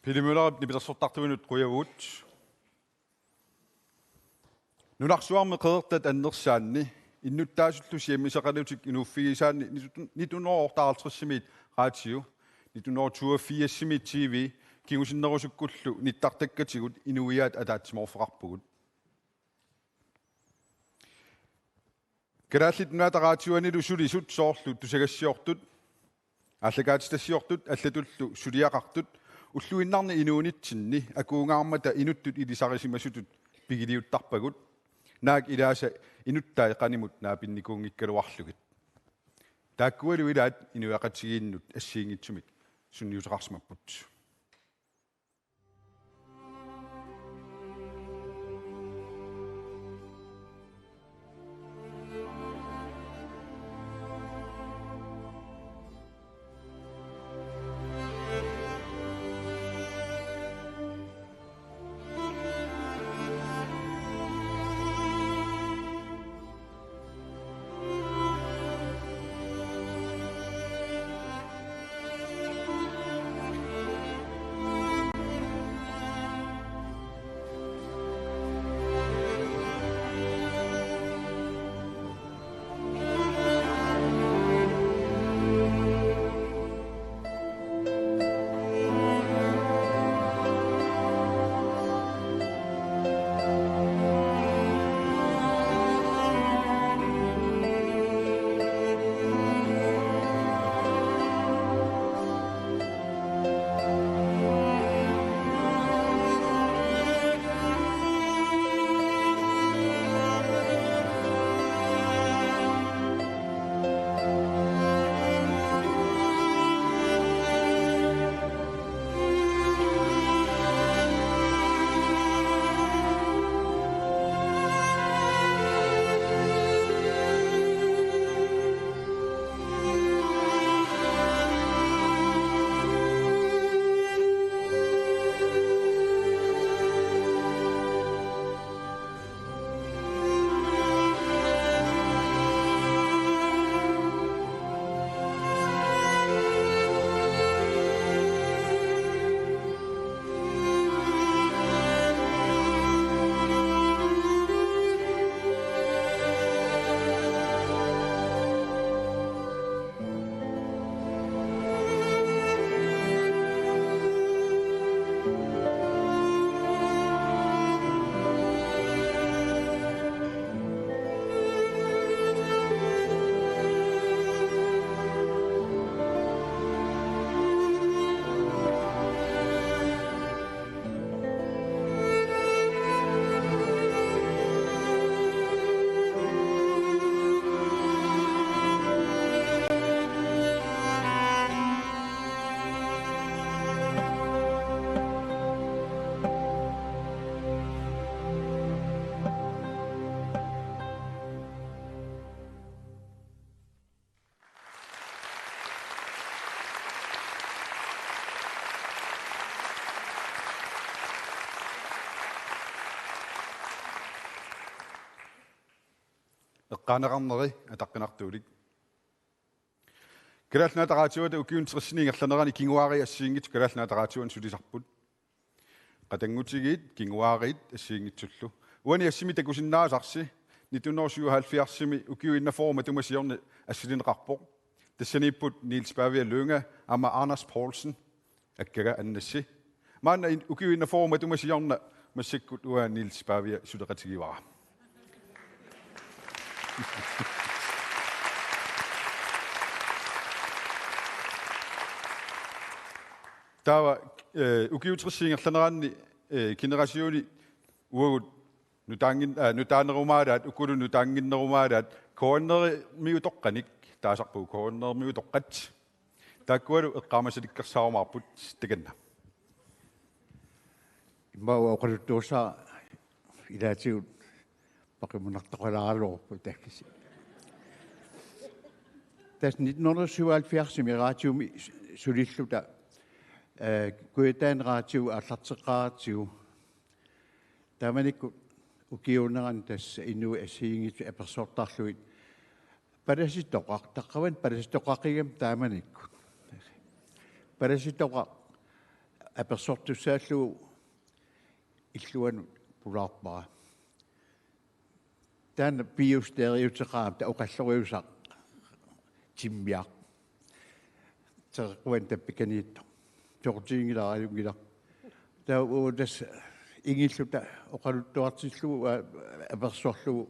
Pele Møllerip nipilersortartuinut qujavugut. Nunarsuarmi qeqertat annersaanni innuttaasullu siammiseqalutik inuuffigisaanni nitten hundrede otteoghalvtredsimiit radio, nitten hundrede toogfirsimiit T V kingusinnerusukkullu nittartakkatigut inuiaat ataatsimoorfeqarpugut. Kalaallit Nunaata Radioanilu sulisut soorlu tusagassiortut, aallakaatitassiortut allatullu suliaqartut ulluinnarni inuunitsinni akuungaarmata inuttut ilisarisimasutut pigiliuttarpagut, naak ilaasa inuttai qanimut naapinnikuunngikkaluarlugit. Taakkualu ilaat inuiaqatigiinnut assigiinngitsumik sunniuteqarsimapput. Eqqaaneqarneri ataqqinartuulik. Kalaallit Nunaata Radioata ukiuni tressini ingerlanerani kinguaariit assigiinngitsut Kalaallit Nunaata Radioani sulisarput. Qatanngutigiit kinguaariit assigiinngitsullu. Uani assimi takusinnaasarsi nitten hundrede syvoghalvfjerdsimi ukiut enogfyrre matuma siorna assilineqarpoq. Tassaniipput Niels Pavia Lynge aamma Anders Poulsen, akkaga Annassi. Maanna in-, ukiut enogfyrre matuma siorna massakkut uanga Niels Pavia suleqatigivara. Taava, eh, ukiut tressip ingerlaneranni, eh, generationi uagut nutaanngin-, eh, nutaanerumaalaat, ukulu nutaannginnerumaalaat, K N R-imiutoqqanik taasarpagut, K N R-imiutoqqat. Taakkualu eqqaamasalikkersaarumaarput, takanna. Immaqa oqaluttuussaaq ilaatigut paqimunartoqalaaraluarpoq takkisi. Tassa nitten hundrede syvoghalvfjerdsimi radiomi sulilluta, eh, Kujataani Radio aallarteqqaaratsigu. Taamanikkut ukiuunerani tassa inuit assigiinngitsut apersortarlugit palasitoqaq, taqqavani palasitoqaqigami taamanikkut. Palasitoqaq apersortussaallugu illuanut pulaarpara. Taanna piiusteeriuteqaam ta oqalloriusaq timmiaq. Terequan tappikaniittoq. Soqutiginngilara, ajunngilaq. Taava uagut tassa ingilluta oqaluttuartillugu, aa, apersorlugu.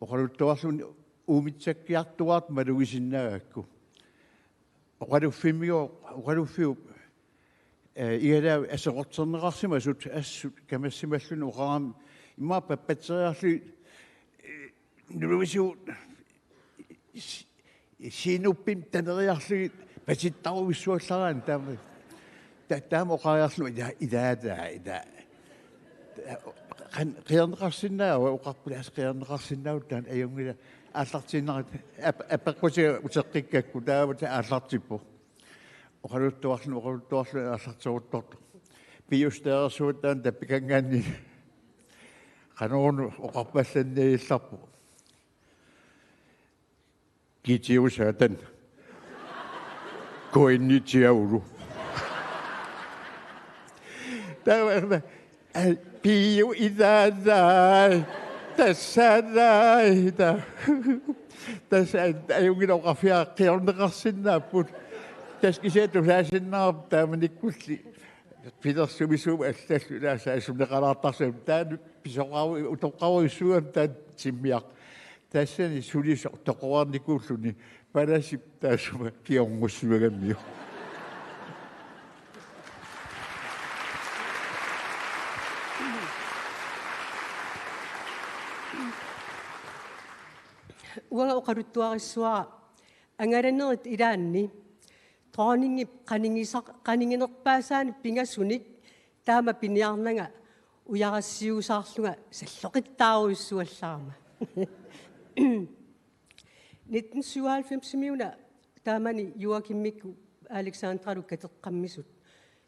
Oqaluttuarluni uumitsakkiartuaartut malugisinnaagakku. Oqaluffimmiu-, oqaluffiup, eh, igalaavi aserorterneqarsimasut assut kamassimalluni oqarami immaqa pappatseriarlugit, eh, nuluisigut si-, siinuppimik taneriarlugit pasittaruvissuallaraanni taama. Ta-, taama oqariarlunga ila-, ilaata, ila. Qan-, qiorneqarsinnaava, oqarput aas qiorneqarsinnaavoq taanna, ajunngilaq aallartiinnarlugu ap-, apeqqutiga uteqqikkakku taava aallartippoq. Oqaluttuarluni, oqaluttuarluni aallarteruttortoq. Piiusteersuat taanna tappikanngaanniit qanoruna oqarpallanniagiillarpoq. Kitiu saatan. Koinni tiaulu. Taava, ai, piiu ilaanai. Tassaanai. Ta-, tassa, ai, ajunngilaq oqarfia qiorneqarsinnaapput. Tassa kisianni tusaasinnaarput taamanikkulli. Pilersumisuumik allallu ilaasa asuneqalaartarsiuk taanna pisoqaru-, utoqqarujussuugami taanna timmiaq. Tassani sulisoq toqorarnikuulluni palasip taassuma kingornussimagamiuk. Uanga oqaluttuarissavara angalanerit ilaanni dronningip qanigisaq-, qaniginerpaasaanik pingasunik taama piniarnanga ujarassiuusaarlunga salloqittaarujussuallarama. Nitten syvoghalvfemsimiuna taamani Joachimikkut Alexandrallu kateqqammisut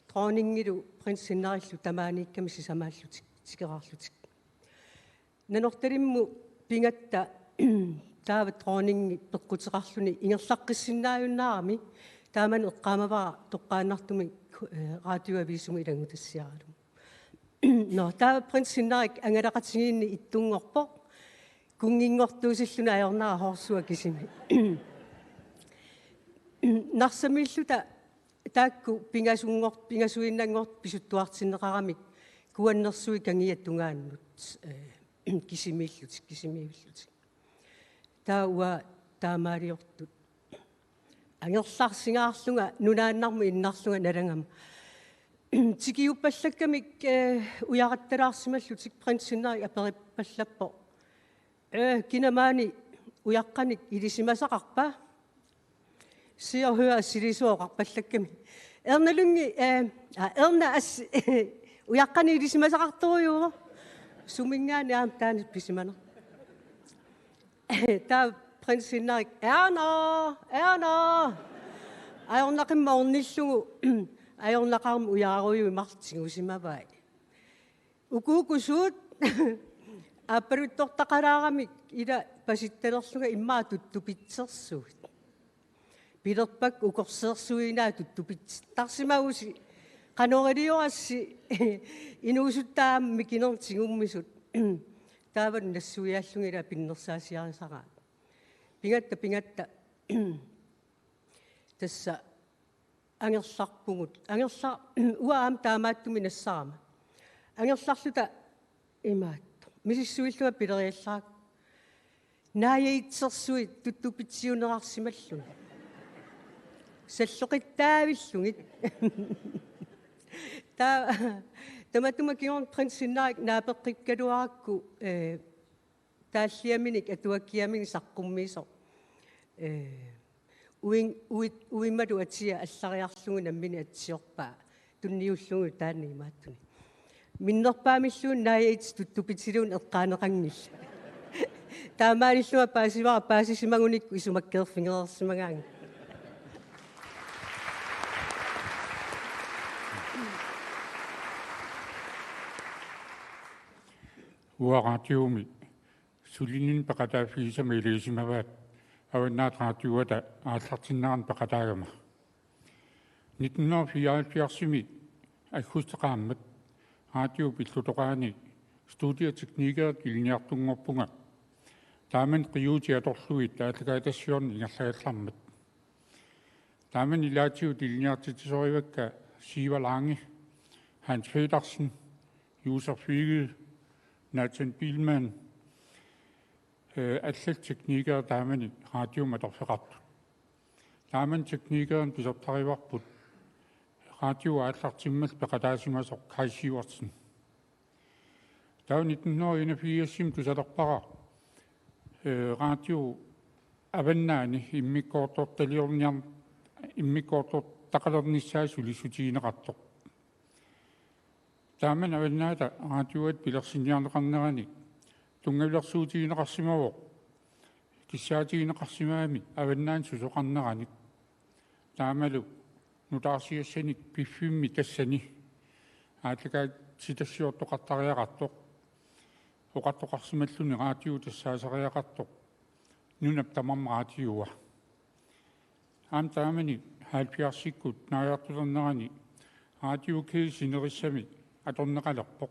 dronningilu prins Henrikillu tamaaniikkami sisamaallutik tikeraarlutik. Nanortalimmut pigatta taava dronningi peqquteqarluni ingerlaqqissinnaajunnaarami, taamani eqqaamavara toqqaannartumik, eh, radioavisimi ilanngutassiaralugu. Nå, taava prins Henrik angalaqatigiinni ittunngorpoq, kunnginngortuusilluni ajornara horsua kisimi. Narsamiilluta taakku pingasunngor-, pingasuinnanngortut pisuttuartinneqaramik kuannersuit kangiat tungaannut, eh, kisimiillutik, kisimiivillutik. Taava uanga taamaaliortut angerlarsingaarlunga nunaannarmut innarlunga nalagama. Tikiuppallakkamik, eh, ujarattalaarsimallutik prins Henrik aperippallappoq: "Eh, kina maani ujaqqanik ilisimasaqarpa?" Se og Hør assilisooq oqarpallakkami: "Erna Lynge, eh, aa, Erna assi-, ujaqqanik ilisimasaqartorujuuvoq." Suminngaanniit aamma taanna pisimanerpoq. Taava prins Henrik: "Erna, Erna." Ajornaqimmat ornillugu, ajornaqaarmat ujararujuit marluk tigusimavai. Ukuuku suut? Aappaluttortaqalaaramik ila pasittalerlunga immaqa tuttupitsersuit. Pilerpakka ukorseersuinaa tuttupitsittarsimagusi. Qanoriliorassi inuusuttaaq aamma mikinermik tigummisut. Taava nassuiaallunga ila pinnersaasiarisaraat. Pigatta, pigatta. Tassa angerlarpugut. Angerla-, uanga aamma taamaattumik nassarama. Angerlarluta imaattoq misissuillunga pileriallarakku: "Naajagitsersuit tuttupitsiunerarsimallugit. Salloqittaavillugit." Ta-, tamatuma kingorna prins Henrik naapeqqikkaluarakku, eh, taalliaminik atuakkiaminik saqqummiisoq. Eh, uin-, uit-, uimalu atia allariarlugu nammineq atsiorpaa tunniullugu taanna imaattuni: "Minnerpaamilluunniit naajagitsi tuttupitiluunniit eqqaaneqanngillat." Taamaalillunga paasivara, paasisimagunikku isumakkeerfigereersimagaangat. Uanga radiomi sulininni peqataaffigisama ilisimavaat Avannaata Radioata aallartinnerani peqataagama. Nitten hundrede og fireoghalvfjerdsimi Aggustip qaammat radiup illutoqarani studieteknikerit ilinniartunngorpunga. Taamani qiuutit atorlugit aallakaatitassiorneq ingerlagallarmat. Taamani ilaatigut ilinniartitsisorivakka Siiva Lange, Hans Petersen, Josef Wiegel, Nathan Biilmann, eh, allat teknikerit taamani radiumik atorfeqartut. Taamani teknikerinut pisortarivarput radio aallartimmallu peqataasimasoq Kaj Sivertsen. Taava nitten hundrede og enogfirsimi tusalerpara, eh, radio Avannaani immikkoortortaliorniar-, immikkoortortaqalernissaa sulissutigineqartoq. Taamani Avannaata radioata pilersinniarneqarnerani tunngavilersuutigineqarsimavoq kissaatigineqarsimagami Avannaani susoqarneranik. Taamalu nutaarsiassanik piffimmi tassani aallakaatitassiortoqartariaqartoq, oqartoqarsimalluni radio tassaasariaqartoq nunap tamarmi radiua. Aamma taamani halvfjerdsikkut naajartulernerani radiokæde sinerissami atorneqalerpoq.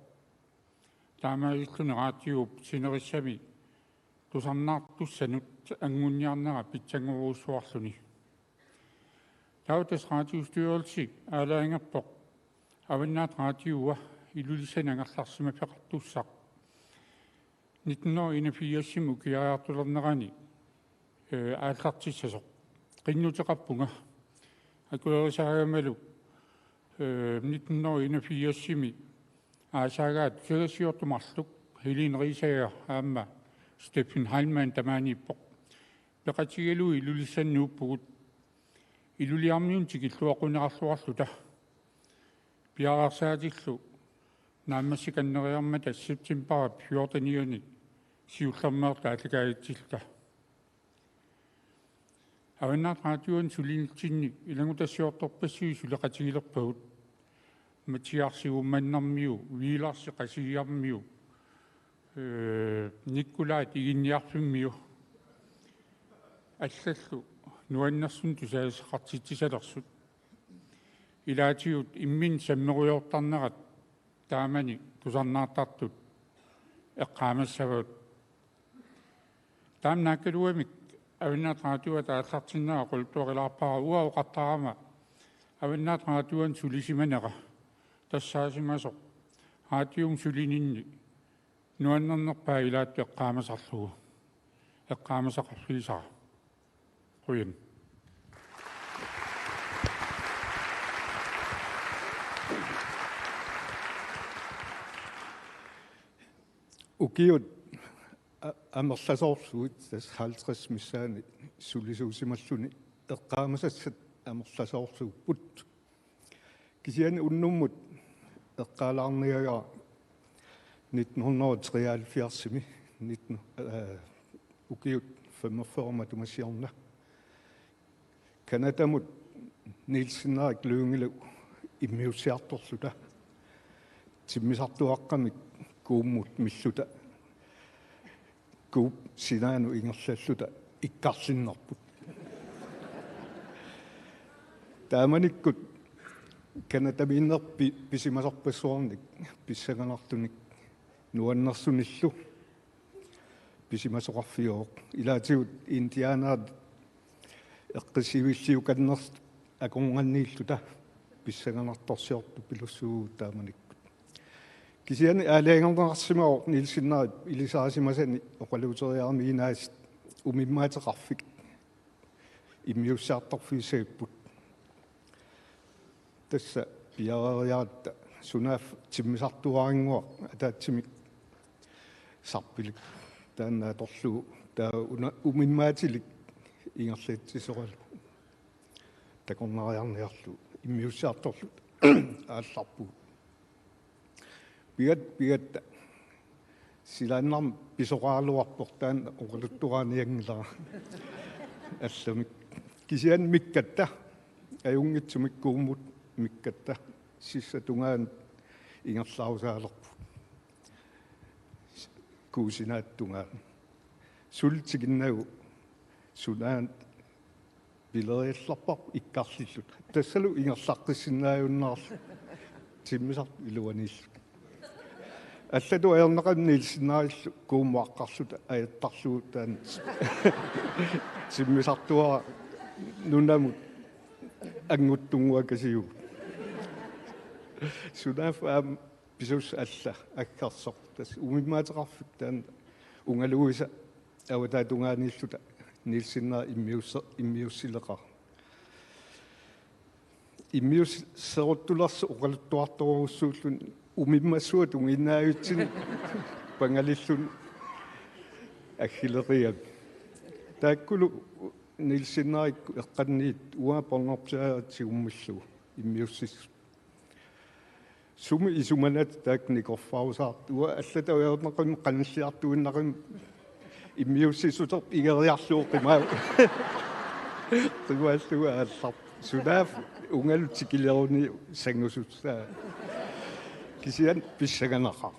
Taamaalilluni radiup sinerissami tusarnaartussanut anguniarnera pitsanngorujussuarluni. Taava tassa radiostyrelsi aalajangerpoq Avannaata Radiua Ilulissani angerlarsimaffeqartussaq nitten hundrede og enogfirsimi ukiariartulernerani, eh, aallartissasoq. Qinnuteqarpunga. Akuerisaagamalu, eh, nitten hundrede og enogfirsimi aasaagaat tusagassiortut marluk Helene Riisager aamma Steffen Heilmann tamaaniippoq. Peqatigalugu Ilulissani nuuppugut. Iluliarmiunut tikilluaqquneqarluarluta. Piareersaatillu naammassikannereermata septembarip fjortenianni siullermeerluta aallakaatitsilluta. Avannaata Radiuani sulinitsinni ilanngutassiortorpassuit suleqatigilerpagut. Mathias Uummannarmiu, Viilarsi Qasigiarmiu, eh, Nikolai Iginniarfimmiu. Allallu nuannersunik tusagassaqartitsisalersut. Ilaatigut imminnut sammerujoortarnerat taamani tusarnaartartut eqqaamassavagut. Taama naakkaluamik Avannaata Radiuata aallartinnera oqaluttuarilaarpara. Uanga oqartarama Avannaata Radiuani sulisimanera tassaasimasoq radiumik sulininni nuannernerpaaq ilaattut eqqaamasarlugu. Eqqaamasaqarfigisara. Qujan. Ukiut a-, amerlasoorlugit, tassa halvtreds missaani sulisuusimalluni, eqqaamasassat amerlasoorluupput. Kisianni unnummut eqqaalaarniagara nitten hundrede og treoghalvfjerdsimi, nitten, øh, ukiut femogfyrre matuma siorna. Canadamut Niels Henrik Lyngelu immiussiartorluta. Timmisartuaqqamik kuummut milluta. Kuup sinaanut ingerlalluta ikkarlinnerput. Taamanikkut Canadamiinnerpit pisimasorpassuarnik pissanganartunik nuannersunillu pisimasoqarfigaaq. Ilaatigut indianerit eqqissiviilliukannersut akornanniilluta pissanganartorsiortupillugu taamanikkut. Kisianni aalajangerneqarsimavoq Niels Henrik ilisarisimasani oqaluuteriaramiinnaasut umimmaateqarfik immiussiartorfigissagipput. Tassa piareeriaratta sunaaffa timmisartuarannguaq ataatsimik sarpilik taanna atorlugu, taava una umimmaatilik ingerlatsisoralugu takornariarniarlugu immiussiartorluta aallarpugut. Pigat-, pigatta. Silaannarmi pisoraluarpoq, taanna oqaluttuaanianngilara allamik. Kisianni mikkatta. Ajunngitsumik kuummut mikkatta. Sissap tungaanut ingerlarusaalerput. Kuup sinaata tungaanut. Suli tikinnagu sunaana pileriallarparput ikkarlilluta. Tassalu ingerlaqqissinnaajunnaarluta. timmisartut iluaniillutik. Allatut ajornaqimmat Nielsenarillu Kuummuaqqarluta ajattarlugu taanna timmisartuara nunamut annguttunnguakasiugut. Sunaaffa aamma pisussaq alla aggersoq. Tassa umimmaateqarfik taanna ungaluisa avataatungaaniilluta Nielseneri immiusse-, immiussileqaaq. Immiusseruttulersoq oqaluttuartorujussuulluni umimmassua tungiinnaavitsinni pangalilluni aggileriami. Taakkulu Nielsenerikkut eqqanniit uanga pornorpiareersoq tigummillugu immiussissut. Sumi isumanata taakku nikorfarusaartut. Uanga allatut ajornaqimmat qanilliartuinnaqimmat immiussissuterput igeriarlugu qimaa-, qimaallugu aallarpoq. Sunaaffa ungalu tikileruni sangusussaa. Kisianni pissanganaqaaq.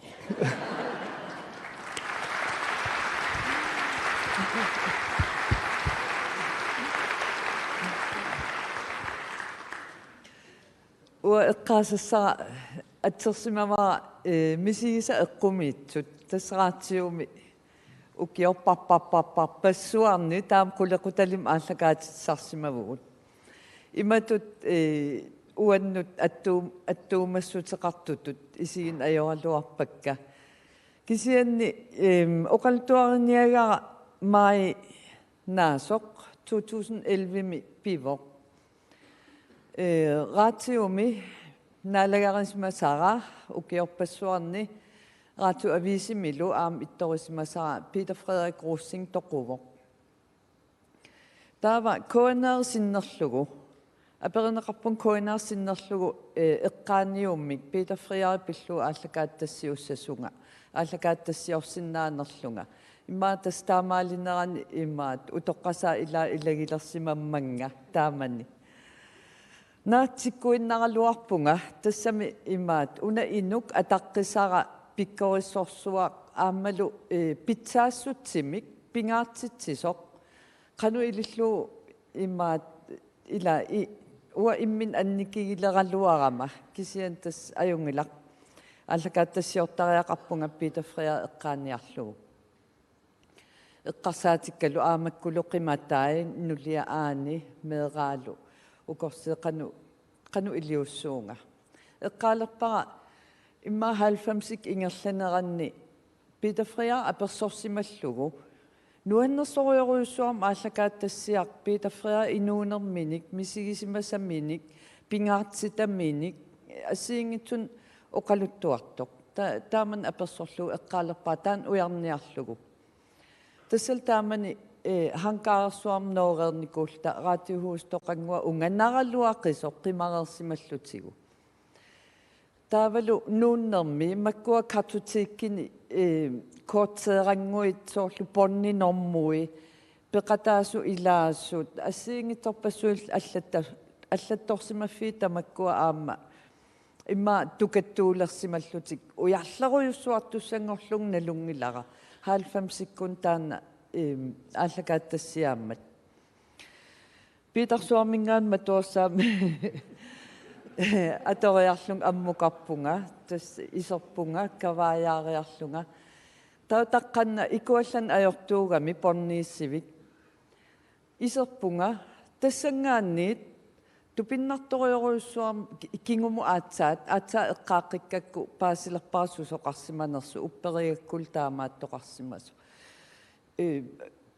Uanga eqqaasassara assersimavara, eh, misigisat eqqumiitsut. Tassa raatiumi ukiorpassuarni taama qulequtalimmik aallakaatitsisarsimavugut. Imatut, eh, uannut attuum-, attuumassuteqartutut isigineq ajoraluarpakka. Kisianni, ehm, oqaluttuariniagara Maj Naasoq to tusind elleve-mi pivoq. Eh, raatiumi naalagarisimasara ukiorpassuarni Radioavisimilu aamma ittorisimasara Peter Frederik Rosing toquvoq. Taava K N R sinnerlugu, aperineqarpunga K N R sinnerlugu, eh, eqqaaniummik Peter Frederik pillugu aallakaatitassiussasunga, aallakaatitassiorsinnaanerlunga. Immaqa tassa taamaalinerani immaqa utoqqasaat ilaa ilagilersimammannga taamani. Naatsikkuinnaraluarpunga tassami imaattoq una inuk ataqqisara pikkorissorsuaq aammalu, eh, pitsaassutsimik pingaartitsisoq. Qanoq ilillugu imaattoq ila i-, uanga imminut annikigileraluarama kisianni tassa ajunngilaq. Aallakaatitassiortariaqarpunga Peter Frederik eqqaaniarlugu. Eqqarsaatikkalu aamakkulu qimatai, nulia aani, meeraalu, ukorsiit qanoq, qanoq iliussuunga. Eqqaalerpara immaqa halvfemsikkut ingerlaneranni Peter Frederik apersorsimallugu. Nuannersorujorujussuarmik aallakaatitassiaq Peter Frederik inuunerminik, misigisimasaminik, pingaartitaminik, assigiinngitsunik oqaluttuartoq. Ta-, taamani apersorlugu eqqaalerpara taanna ujarniarlugu. Tassalu taamani, eh, hangarersuarmi nooreernikuulluta Radiohuset toqannguaq unganaraluaqisoq qimareersimallutigu. Taavalu nuunnermi makkua kartotekini, eh, korteerannguit soorlu båndinormui, peqataasut ilaasut, assigiinngitsorpassuillu allatta-, allattorsimaffiit tamakkua aamma immaqa tukattuulersimallutik ujarlerujussuartussanngorlugu nalunngilara. Halvfemsikkut taanna, eem, aallakaatitassiaammat. Piitarsuarminngaanniit matuersaammi atoriarlunga ammukarpunga, tassa iserpunga, kavaajaariarlunga. Taava taqqanna ikuallanneq ajortuugami båndiissivik. Iserpunga tassanngaanniit tupinnartorujorujussuarmik ki-, kingumut aatsaat, aatsaat eqqaaqqikkakku paasilerpara susoqarsimanersoq, upperigakkulu taamaattoqarsimasoq. Ee,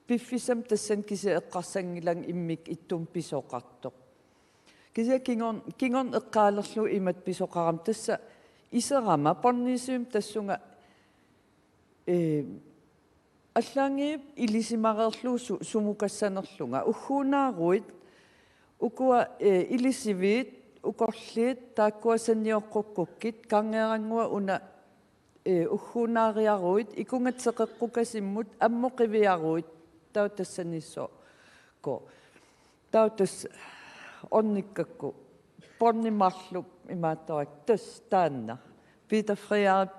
piffissami tassani kisianni eqqarsanngilanga immikkut ittumik pisoqartoq. Kisianni kingorn-, kingorna eqqaalerlugu imatut pisoqarama, tassa iserama båndiissivimmi tassunga, ee, allaanngivippoq ilisimareerlugu su-, sumukassanerlunga. Ugguunaaruit ukua, ee, ilisiviit, ukorliit, taakkua sanioqqukkukkit, kangeerannguaq una, ee, ugguunaariaruit, ikunga teqeqqukasimmut, ammut qiviaruit, taava tassaniissoq. Ko. Taava tassa ornikkakku båndi marluk imaattorakku tassa taanna. Peter Frederik,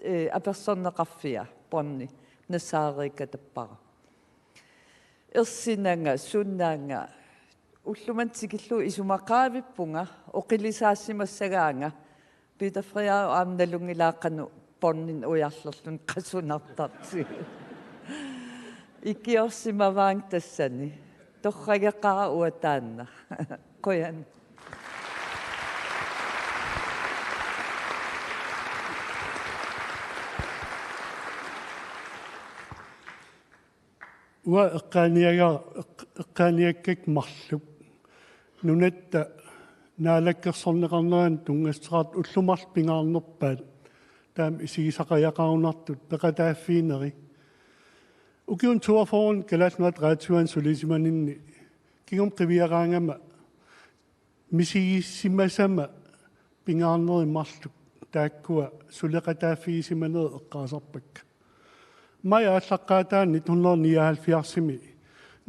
ee, apersorneqarfia båndi nassaariikatappara. Ersinanga, sunanga, ullumimut tikillugu isumaqaavippunga, oqilisaassimassagaanga, Peter Frederik aamma nalunngilaat qanoq båndinik ujarlerluni qasunartartigu. Ikiorsimavaanga tassani. Torrageqaara uanga taanna. Qujan. Uanga eqqaaniaga-, eq-, eqqaaniakkakka marluk. Nunatta naalakkersorneqarnerani tunngassuteqartut ullut marluk pingaarnerpaat. Taama isigisaqariaqarunartut peqataaffigineri. Ukiuni toogfyrre Kalaallit Nunaat Radioani sulisimaninni kingumut qiviaraangama misigisimasama pingaarneri marluk taakkua suleqataaffigisimanerit eqqaasarpakka. Maj aallaqqaataani nitten hundrede nioghalvfjerdsimi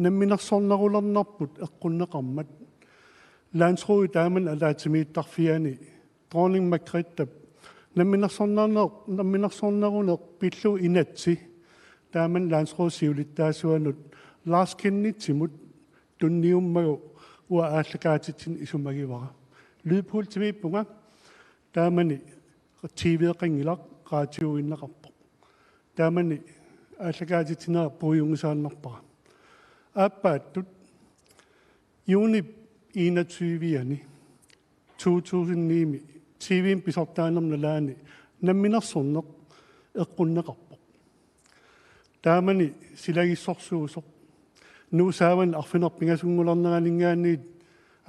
namminersornerulernarput eqqunneqarmat. Landsrådi taamani ataatsimiittarfiani Dronning Margrethe namminersornerner-, namminersorneruneq pillugu inatsit taamani Landsrådip siulittaasuanut Lars Chemnitzimut tunniummagu uanga aallakaatitsineq isumagivara. Lydpultimiippunga taamani T V-eqanngilaq, raatiuinnaqarpoq. Taamani aallakaatitsinera puigunngisaannarpara. Aappaattut juunip enogtyve-ani to tusind ni-mi T V-mi pisortaanerma nalaani namminersorneq eqqunneqarpoq. Taamani silagissorsuusoq Nuussaavani arfineq-pingasunngorneraninngaanniit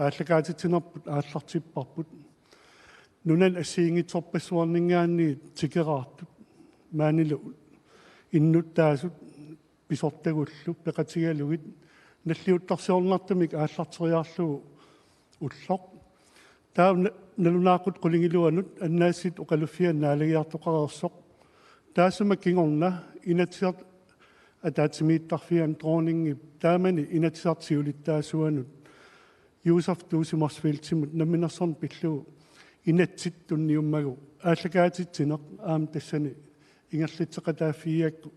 aallakaatitsinerput aallartipparput. Nunani assigiinngitsorpassuarninngaanniit tikeraartut maanilu innuttaasut pisortagullu peqatigalugit nalliuttarsiornartumik aallarteriarlugu ulloq. Taava na-, nalunaaquttap qulingiluanut annaasiit oqaluffianni naalagiartoqareersoq. Taassuma kingorna Inatsisartut ataatsimiittarfiani Dronningip taamani Inatsisartut siulittaasuanut Josef Duusi Motzfeldtimut namminersorneq pillugu inatsit tunniummagu aallakaatitsineq aamma tassani ingerlatseqataaffigigakku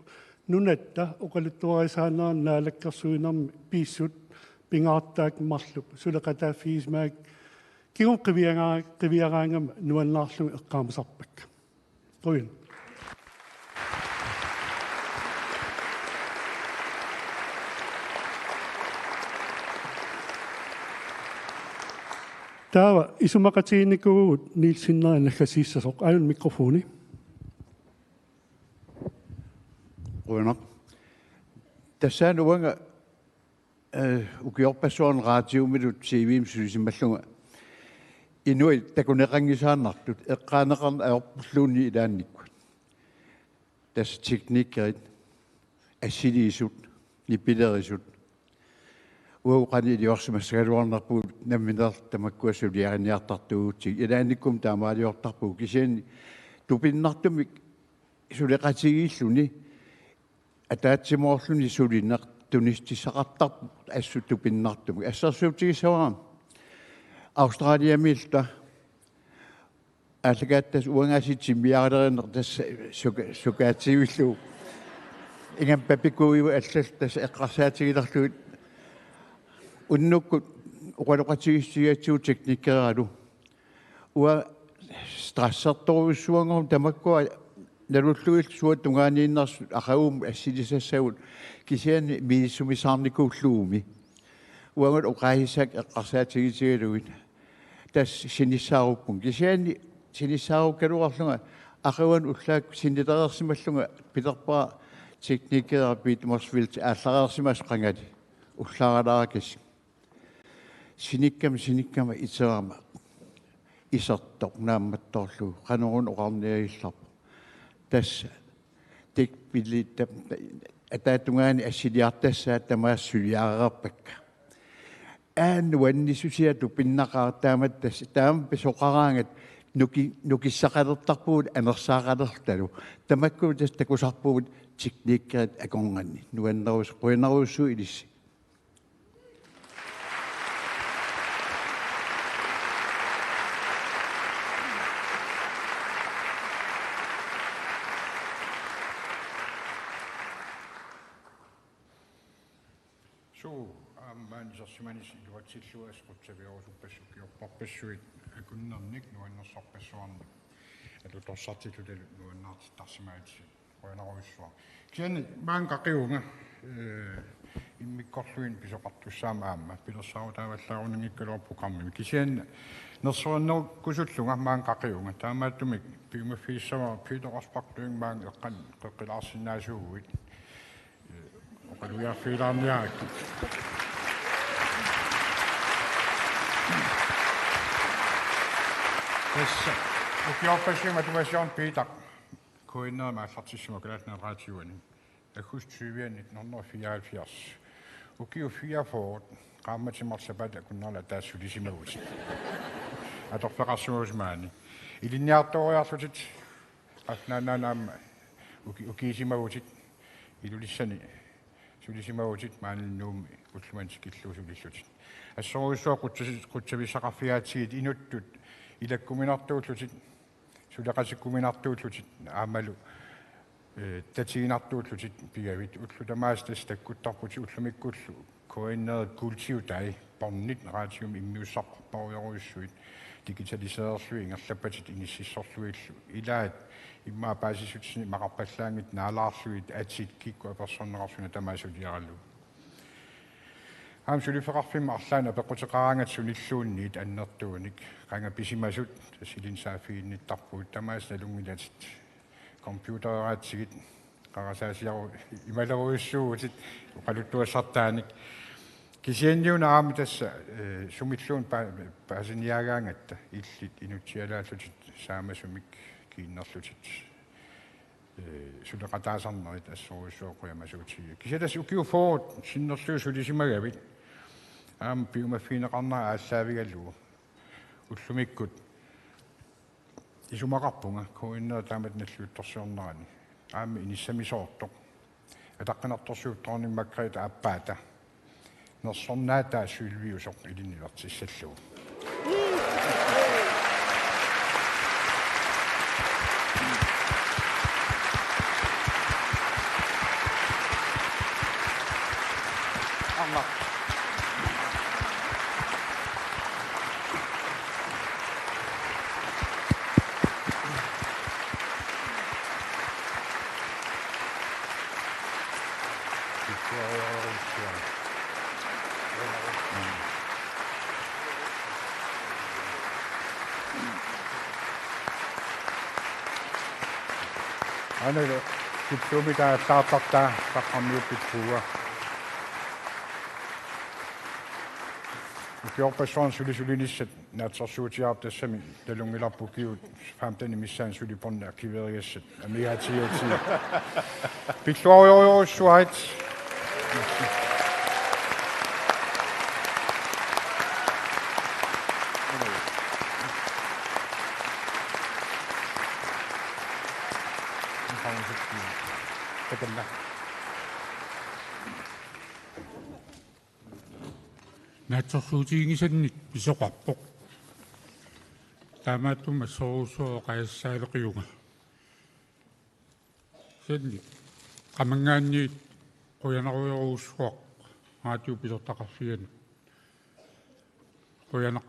nunatta oqaluttuarisaanerani naalakkersuinermi pissutsit pingaartaat marluk suleqataaffigisimagakkit kingumut qiviaraa-, qiviaraangama nuannaarlugit eqqaamasarpakka. Qujan. Taava isumaqatiginikuuvugut Niels Henrik naggasiissasoq, aajuna mikrofoni. Qujanaq. Tassaana uanga, eh, ukiorpassuarni raatiumilu T V-mi sulisimallunga inuit takuneqanngisaannartut eqqaaneqarneq ajorpulluunniit ilaannikkut. Tassa teknikerit, assiliisut, nipilerisut. Uagut qanoq iliorsimassagaluarnerpugut nammineq tamakkua suliariniartartuugutsigit. Ilaannikkut taamaaliortarpugut kisianni tupinnartumik suleqatigiilluni ataatsimoorluni sulineq tunissutissaqartarpoq assut tupinnartumik. Assersuutigissavara Australiamiilluta aallakaatitassat uangaasiit timmiaralerineq tassa suka-, sukaativillugu. Ingammik papikuuivoq allallu tassa eqqarsaatigilerlugit. Unnukkut oqaloqatigiissutigatsigu teknikeralu. Uanga stressertorujussuanngormat tamakkua nalullugillu suut tungaaniinnersut aqagumut assilisassagut kisianni misissumisaarnikuullugumi. Uagut oqaasissakka eqqarsaatigitigalugit. Tassa sinissaaruppunga. Kisianni sinissaarukkaluarlunga aqaguani ullaakkut sinilereersimallunga pilerpara teknikeri Peter Motzfeldt aallareersimasoq qangali ullaaralaarikasik. Sinikkama, sinikkama iterama isertoq naammattoorlugu qanoruna oqarniagillarpoq. Tassa tekpilli tam-, ataatungaani assiliartassaat tamaasa suliareerpakka. Aana nuannissusia tupinnaqaaq taamatut tassa, taama pisoqaraangat nuki-, nukissaqalertarpugut anersaaqalertalu. Tamakku tassa takusarpugut teknikerit akornanni. Nuannerus-, qujanarujussuaq ilissi. Suu, aamma isersimanis iluatsillugu assequtsavigerusuppassuit ukiorparpassuit akunnernik nuannersorpassuarnik. Alutorsartillutalu nuannaartittarsimagatsigit. Qujanarujussuaq. Kisianni maanga qaqivunga, eh, immikkorluinnaq pisoqartussaammat aamma pilersaarutaavallaarunanngikkaluarpoq programmimi. Kisianni nersorinnerukkusullunga maanga qaqivunga. Taamaattumik piumaffigissavara Peter Rosbach Lynge maanga eqqaani qeqqilaarsinnaasuuguit. Eh, oqalugiarfigilaarniarakkit. Tassa ukiorpassuit matuma siorna Peter K N R-imi aallartissimavoq Kalaallit Nunaat Radioani aggustip tyvianni nitten hundrede og fireoghalvfjerds. Ukiut fireogfyrre qaammatit marluk sapaatip akunnera tassa sulisimavutit. Atorfeqarsimavoq maani. Ilinniartooriarlutit, qaffanaannaana aamma uki-, ukiisimavutit, Ilulissani sulisimavutit, maani Nuummi ullumimut tikillugu sulillutit. Assorujussuaq qutsas-, qutsavissaqarfigaatsigit inuttut ilakkuminartuullutit, suleqatikkuminartuullutit aammalu, eh, tatiginartuullutit pigavit. Ullut tamaasa tassa takkuttarputit ullumikkullu K N R-ip kuultiutai, båndit, radiomi immiussarpassuarujussuit, digitaliseerlugit ingerlappatit inississorlugillu. Ilaat immaqa paasissutissat imaqarpallaanngitsut naalaarlugit atit kikkut apersorneqarsinnaasut tamaasa suliaralugu. Aamma suliffeqarfimmut arlaannik apeqquteqaraangatta sunilluunniit annertuunik. Qanga pisimasut, tassa ilinnut saaffiginnittarpugut, tamaasa nalunngilatit. Computereeraatsigit, qarasaasiaru-, imalerujussuuvutit, oqaluttuassartaanik. Kisianniuna aamma tassa, eh, sumilluunniit pa-, paasiniaagaangatta illit inutsialaallutit saamasumik kiinnerlutit. Eh, suleqataasarnerit assorujussuaq qujamasuutigiga. Kisianni tassa ukiut fyrre sinnerlugit sulisimagavit. Aamma piumaffigineqarnera aallaavigalugu. Ullumikkut isumaqarpunga K N R taamatut nalliuttorsiornerani. Aamma inissamisoortoq. Ataqqinartorsiut Dronning Margrethe aappaata. Nersornaataa Sylviusoq ilinnilertissallugu. Arnaq. Analu, kipsuumi taartartaa taqqammiuppit puua. Ukiorpassuarni sulisulinissat naatsorsuutigaarput, tassami nalunngilarput ukiut femtenit missaanni suli båndit arkiverigassat amigaatigiutsigu. Pilluarujorujussuarit. Takanna. Naatsorsuutiginngisannik pisoqarpoq. Taamaattumik assorujussuaq oqaasissaaleqiunga. Kisianni qamanngaanniit qujanarujorujussuaq radiup pisortaqarfianut. Qujanaq.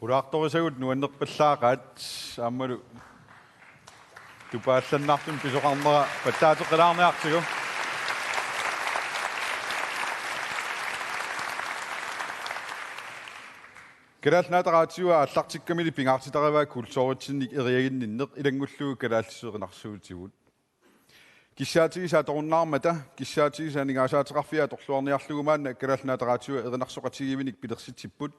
Pulaartorisagut nuannerpallaaqaat, aammalu tupaallannartumik pisoqarnera pattaateqqilaarniartigu. Kalaallit Nunaata Radioa aallartikkamili pingaartitarivaa kulturitsinnik eriaginninneq ilanngullugu kalaallisut erinarsuutigut. Kissaatigisaat atorunnaarmata, kissaatigisaat aningaasaateqarfiit atorluarniarlugu maanna Kalaallit Nunaata Radioa erinarsoqatigiivinik pilersitsipput,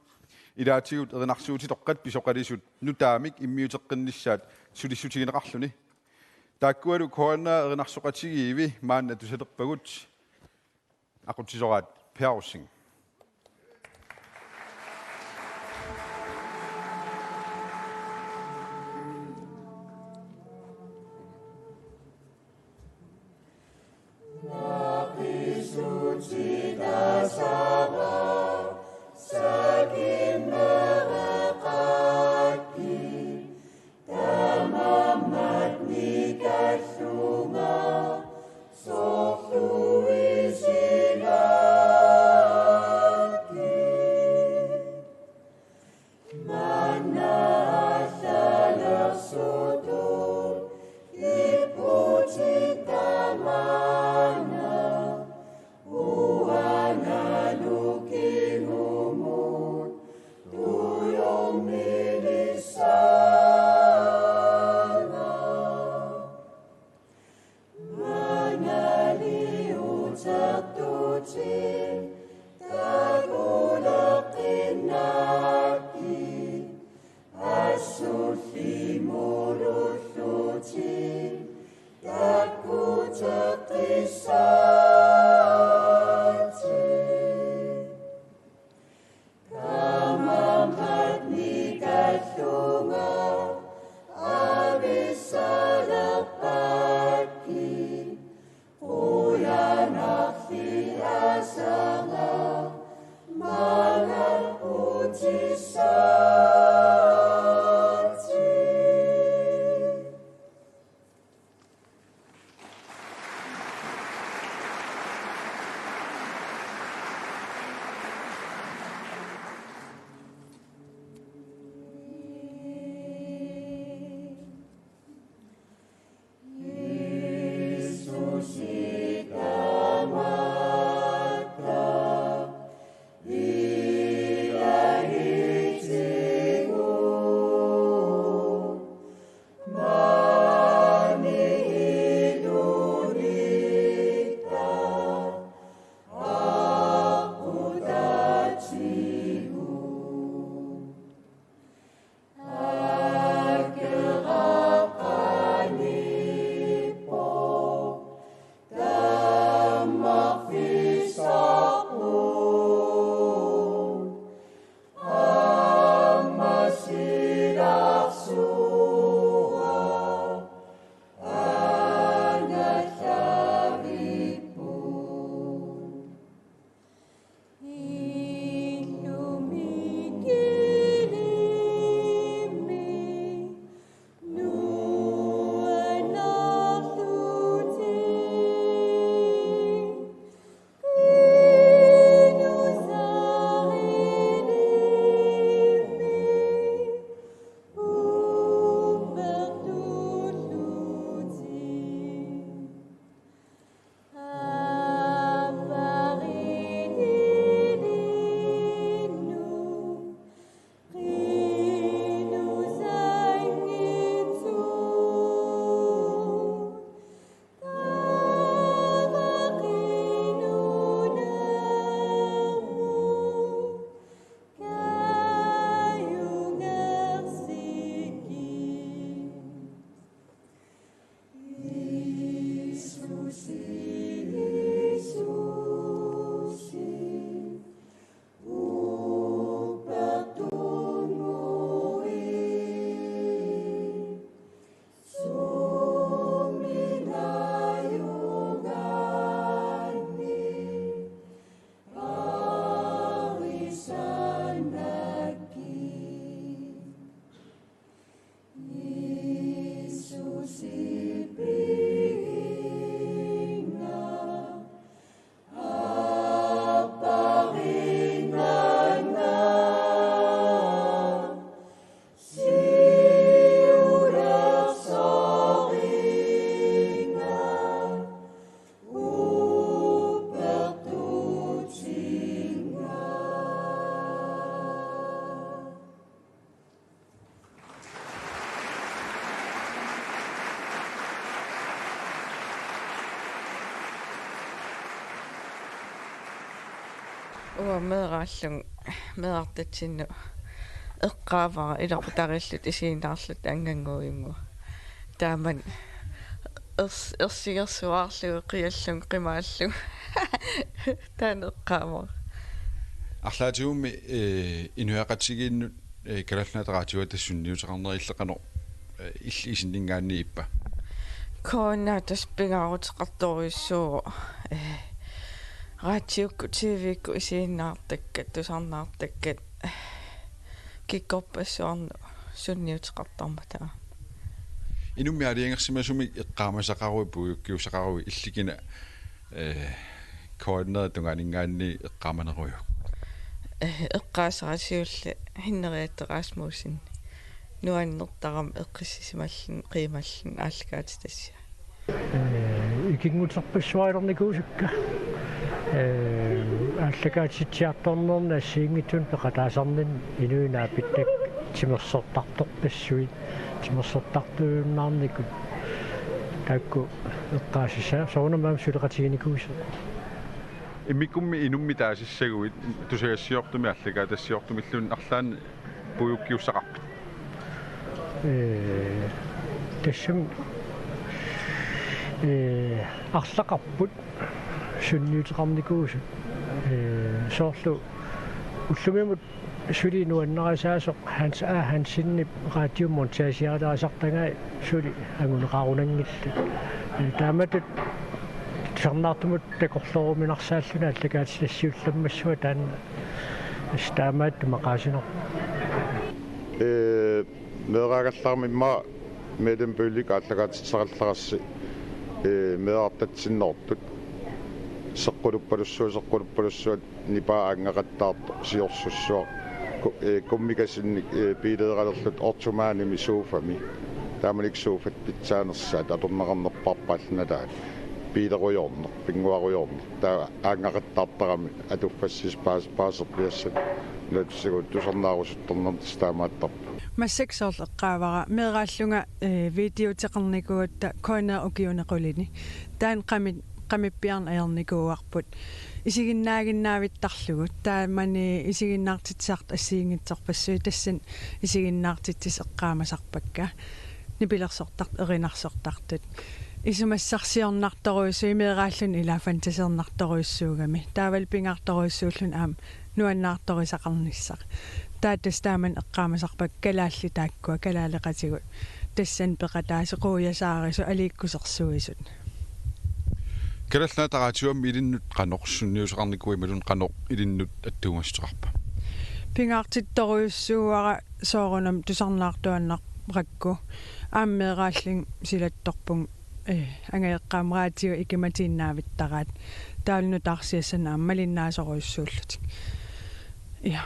ilaatigut erinarsuutitoqqat pisoqalisut nutaamik immiuteqqinnissaat sulissutigineqarluni. Taakkualu K N R erinarsoqatigiivi maanna tusalerpagut. Aqutsisoraat Per Rosing. Uanga meeraallunga, meerartatsinnut eqqaavara ilaqutariilluta isiginnaarluta anngannguinngu. Taamani ers-, ersigersuarlugu qiallunga qimaallunga. Taanna eqqaavara. Arlaatigummi, eh, inuiaqatigiinnut, eh, Kalaallit Nunaata Raatiuata sunniuteqarnerit illit qanoq, eh, illit isinninngaanniit ippa? K N R tassa pingaaruteqartorujussuuvoq, eh, raatiukkut T V-kkut isiginnaartakkat, tusarnaartakkat, eh, kikkorpassuarnut sunniuteqartarmata. Inummik aalajangersimasumik eqqaamasaqaruit, puigukkiussaqaruit illit kina, eh, K N R-ip tungaaninngaanniit eqqaamanerujuk? Eh, eqqaasara siulleq Henriette Rasmussen. Nuannertarami eqqissisimalluni, qiimalluni aallakaatitassiaq. Eh, ikinnguterpassuaalernikuusakka. Eh, aallakaatitsiartornerni assigiinngitsunik peqataasarninni inuit naapittakkat timersortartorpassuit, timersortartuiunnaarnikut. Taakku eqqaasassapput, soorunami aamma suleqatiginikuusoq. Immikkummi inummik taasissaguit tusagassiortumik aallakaatitassiortumilluunniit arlaannik puigukkiussaqarpit? Eh, tassami, eh, arlaqarput sunniuteqarnikuusut. Eh, soorlu ullumimut suli nuannarisaasoq Hans A. Hansenip radiomontageerilaasartagai suli anguneqarunanngillat. Eh, taamatut tusarnaartumut takorlooruminarsaalluni aallakaatitassiullammassua taanna. Tassa taamaattumik maqaasinarpoq. Eh, meeraagallarama immaqa medlembølgik aallakaatitseqalersi, eh, meerartatsinnoortut. Seqquluppalussuaq, seqquluppalussuaq nipaa aanngaqattaartoq siorsussuaq. Ku-, eh, kummikasinnik, eh, biileeralerluta Ottomanimi sofami. Taamanikkut sofat pitsaanersaat atorneqarnerpaarpaallutik nalaat. Biilerujoorneq, pinnguarujoorneq. Taava aanngaqattaartarami atuffassisut paas-, paaserpiassat. Nalsigu tusarnaarusuttornermut taamaattarpoq. Massakkut soorlu eqqaavara meeraallunga, eh, videoteqarnikuugatta K N R ukiuni qulini. Taanna qami-, qamippiarneq ajornikuuarput. Isiginnaaginnaavittarlugu. Taamani isiginnaartitsisartut assigiinngitsorpassuit tassani isiginnaartitsisut eqqaamasarpakka. Nipilersortartut, erinarsortartut. Isumassarsiornartorujussuit meeraalluni ilaa fantaseernartorujussuugami. Taavalu pingaartorujussuulluni aamma nuannaartorisaqarnissaq. Taava tassa taamani eqqaamasarpakka kalaallit taakkua kalaaleqatigut. Tassani peqataasut quiasaarisut aliikkusersuisut. Kalaallit Nunaata Raatiuami ilinnut qanoq sunniuteqarnikuua imaluunniit qanoq ilinnut attuumassuteqarpa? Pingaartittorujussuuara soorunami tusarnaartuaannarpakka. Aamma meeraallunga silattorpunga, eh, angajoqqaama raatiui ikimatiinnaavittaraat. Taavalu nutaarsiassanik aamma malinnaasorujussuullutik. Ja.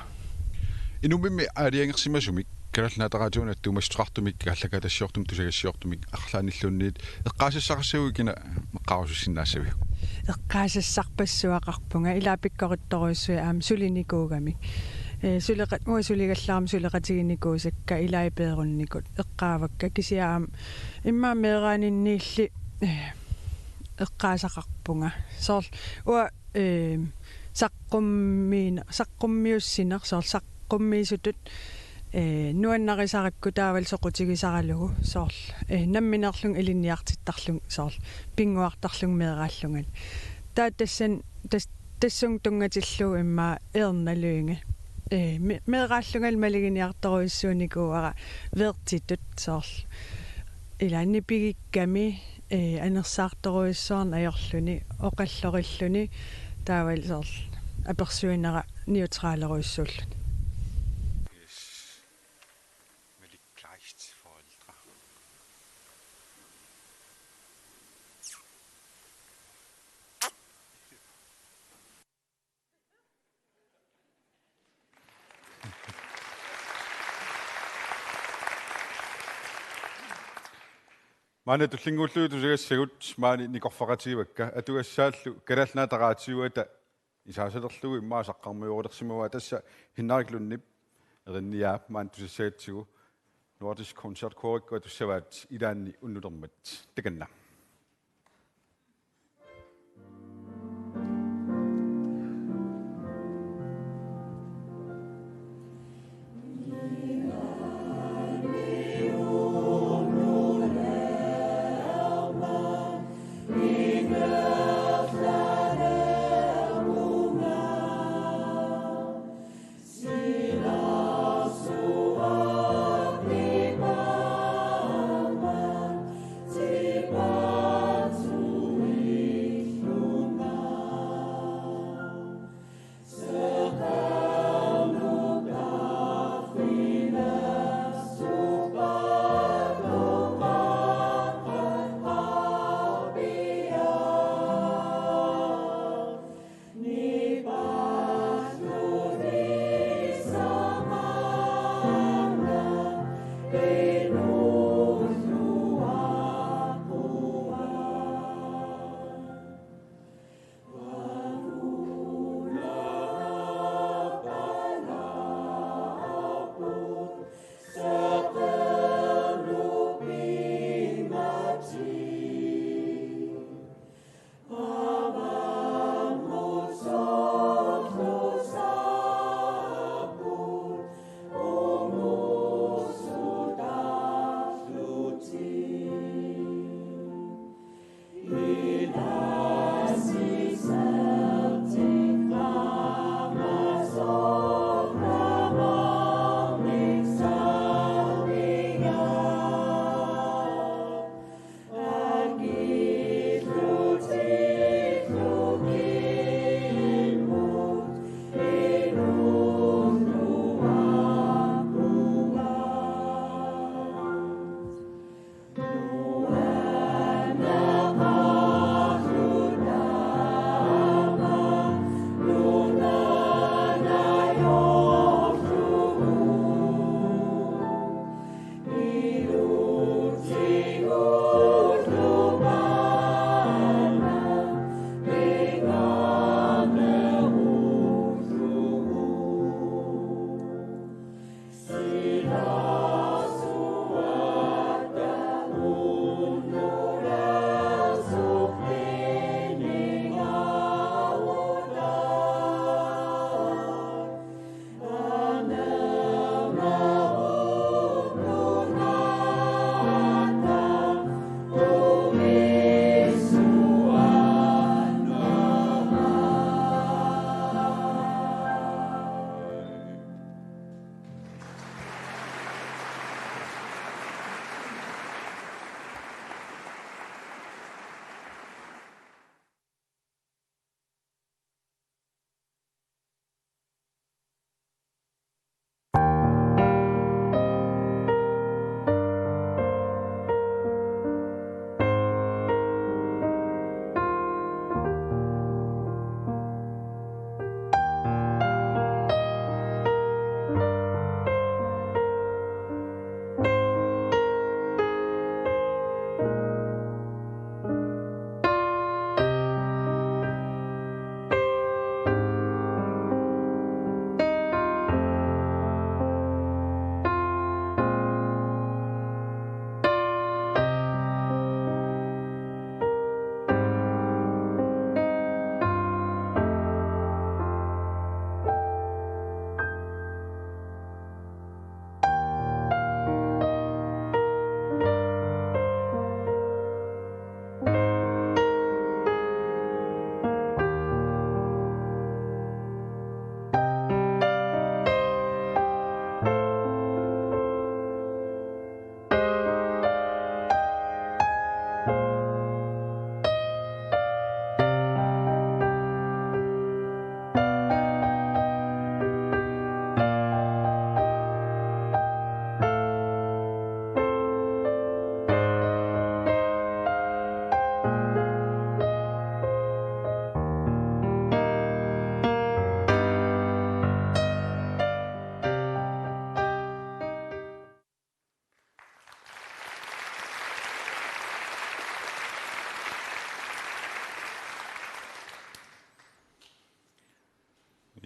Inummimmi aalajangersimasumik, Kalaallit Nunaata Raatiuanut attuumassuteqartumik, aallakaatitassiortumik, tusagassiortumik, arlaannilluunniit eqqaasassaqassaguit kina eqqaarusussinnaassaviuk? Eqqaasassarpassuaqarpunga, ilaa pikkorittorujussuit aamma sulinikuugamik. Eh, suleqa-, uanga suligallarama suleqatiginikuusakka ilai peerunnikut eqqaavakka kisianni aamma immaqa meeraaninniilli, eh, eqqaasaqarpunga. Soorlu uanga, eh, saqqummiin-, saqqummiussineq, soorlu saqqummiisutut, eh, nuannarisarakku taavalu soqutigisaralugu, soorlu, eh, nammineerlunga ilinniartittarlunga, soorlu pinnguartarlunga meeraallungali. Taava tassani, tas-, tassunga tunngatillugu immaqa Erna Lynge. Eh, me-, meeraallungali maluginiartorujussuunikuuara vertitut soorlu. Ilaa nipigikkami, eh, anersaartorujussuarneq ajorluni, oqallorilluni, taavalu soorlu apersuinera neutralerujussuulluni. Maanna tullinnguullugit tusagassagut maani nikorfaqatigivakka, atugassaallu Kalaallit Nunaata Raatiuata isaasalerlugu immaqa saqqarmiorulersimavaa. Tassa Henrik Lundip erinniaa maani tusassagatsigu Nordisk Koncertkorikkut atussavaat ilaanni unnulermat. Takanna.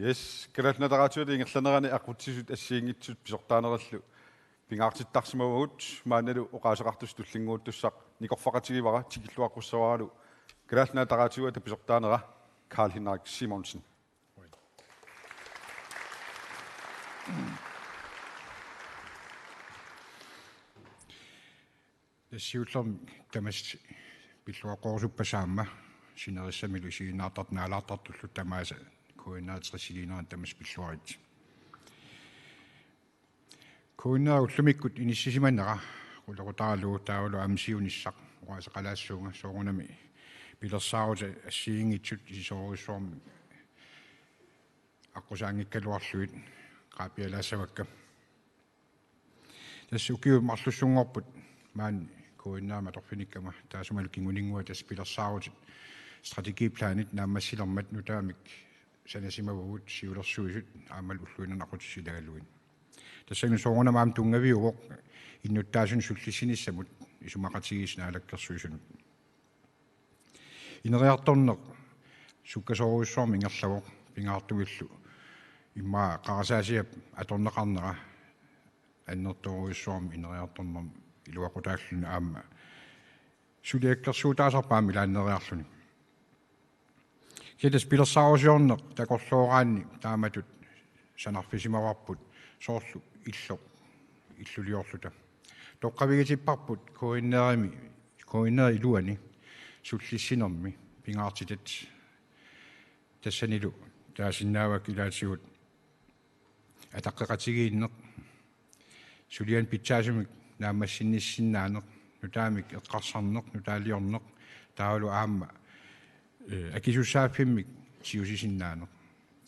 Yes, Kalaallit Nunaata Radioata ingerlanerani aqutsisut assigiinngitsut pisortaanerillu pingaartittarsimavagut, maannalu oqaaseqartussaq tullinnguuttussaq nikorfaqatigivara, tikilluaqqussavaralu Kalaallit Nunaata Radioata pisortaanera Karl Henrik Simonsen. Tassa siullermik tamassi pilluaqqorusuppassi aamma sinerissamilu isiginnaartartut naalaartartullu tamaasa K N R tressiliinerani tamassi pilluaritsi. K N R ullumikkut inissisimanera qulequtaralugu taavalu aamma siunissaq oqaaseqalaassuunga soorunami pilersaarutit assigiinngitsut issisorujussuarmik aqqusaanngikkaluarlugit qaappialaassavakka. Tassa ukiut marlussunngorput maani K N R-mik atorfinikkama taassumalu kinguninngua tassa pilersaarutit strategiplanit naammassilermat nutaamik sanasimavagut siulersuisut aammalu ulluinnarni aqutsisut ilagalugit. Tassani soorunami aamma tunngaviuvoq innuttaasunut sullissinissamut isumaqatigiissut Naalakkersuisunut. Ineriartorneq sukkasoorujussuarmik ingerlavoq pingaartumillu immaqa qarasaasiap atorneqarnera annertoorujussuarmik ineriartornermik iluaqutaalluni aamma suliakkersuutaasarput aamma ilaanneeriarluni. Kisianni tassa pilersaarusiorneq takorlooraanni taamatut sanarfisimavarput soorlu illoq illuliorluta. Toqqavigitipparput K N R-imi, K N R-ip iluani sullissinermi pingaartitat tassanilu taasinnaavakka ilaatigut ataqqeqatigiinneq, sulianik pitsaasumik naammassinnissinnaaneq, nutaamik eqqarsarneq, nutaaliorneq, taavalu aamma, eh, akisussaaffimmik siusisinnaaneq.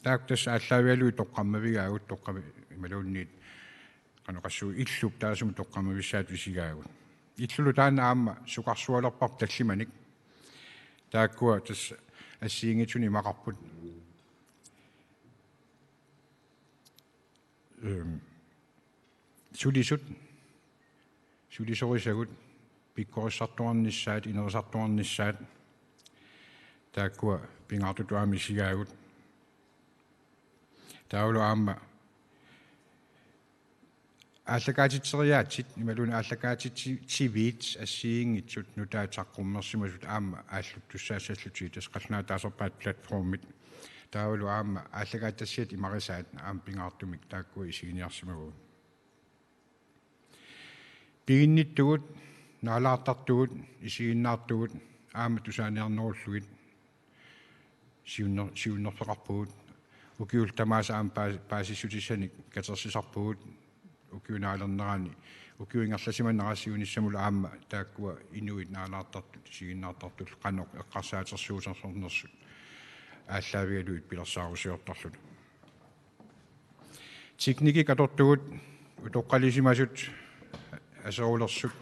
Taakku tassa aallaavigalugit toqqammavigaagut, toqqami-, imaluunniit qanoq oqassuunga illup taassuma toqqammavissaatut isigaagut. Illulu taanna aamma sukarsualerparput tallimanik. Taakkua tassa assigiinngitsunik imaqarput. Øhm, sulisut, sulisorisagut, pikkorissartuarnissaat, inerisartuarnissaat, taakkua pingaartutut aamma isigaagut. Taavalu aamma aallakaatitseriaatsit, imaluunniit aallakaatitsiviit assigiinngitsut nutaat saqqummersimasut aamma aallutussaassallutigit, tassa qallunaatut taasarpaat platformit. Taavalu aamma aallakaatitassiat imarisaat aamma pingaartumik taakkua isiginiarsimavagut. Piginnittugut, naalaartartugut, isiginnaartugut, aamma tusaaniarnerullugit siunner-, siunnerfeqarpugut. Ukiullu tamaasa aamma paa-, paasissutissanik katersisarpugut. Ukiup naalernerani, ukiup ingerlasimanera siunissamullu aamma taakkua inuit naalaartartut, isiginnaartartullu qanoq eqqarsaatersuutersornersut aallaavigalugit pilersaarusiortarluta. Teknikkit atortugut, utoqqalisimasut, aserulersut,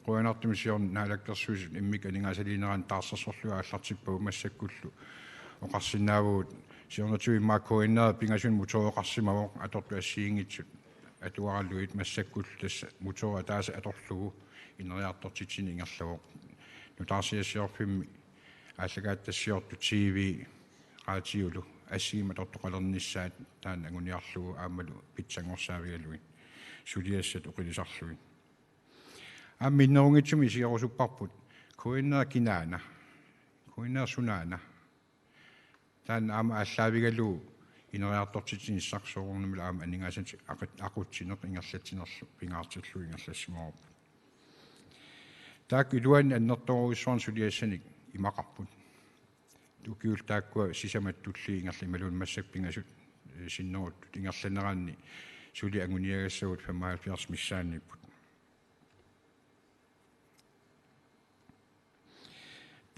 qujanartumik siorna Naalakkersuisut immikkut aningaasaliinerani taarsersorlugit aallartippagut, massakkullu oqarsinnaavagut siornatigut immaqa K N R pingasunik motoreqarsimavoq atortut assigiinngitsut atuaralugit, massakkullu tassa motori ataaseq atorlugu ineriartortitsineq ingerlavoq. Nutaarsiassiorfimmi aallakaatitassiortut T V, raatiulu assigiimmik atortoqalernissaat taanna anguniarlugu aammalu pitsanngorsaavigalugit suliassat oqilisarlugit. Aamma minnerunngitsumik isigerusupparput K N R kinaana, K N R sunaana. Taanna aamma aallaavigalugu ineriartortitsinissaq soorunami aamma aningaasanik aqut-, aqutsineq ingerlatsinerlu pingaartillugu ingerlassimavarput. Taakku iluanni annertoorujussuarnik suliassanik imaqarput. Ukiullu taakkua sisamat tulliit ingerla-, imaluunniit massakkut pingasut, eh, sinneruttut ingerlaneranni suli anguniagassagut femoghalvfjerds missaanniipput.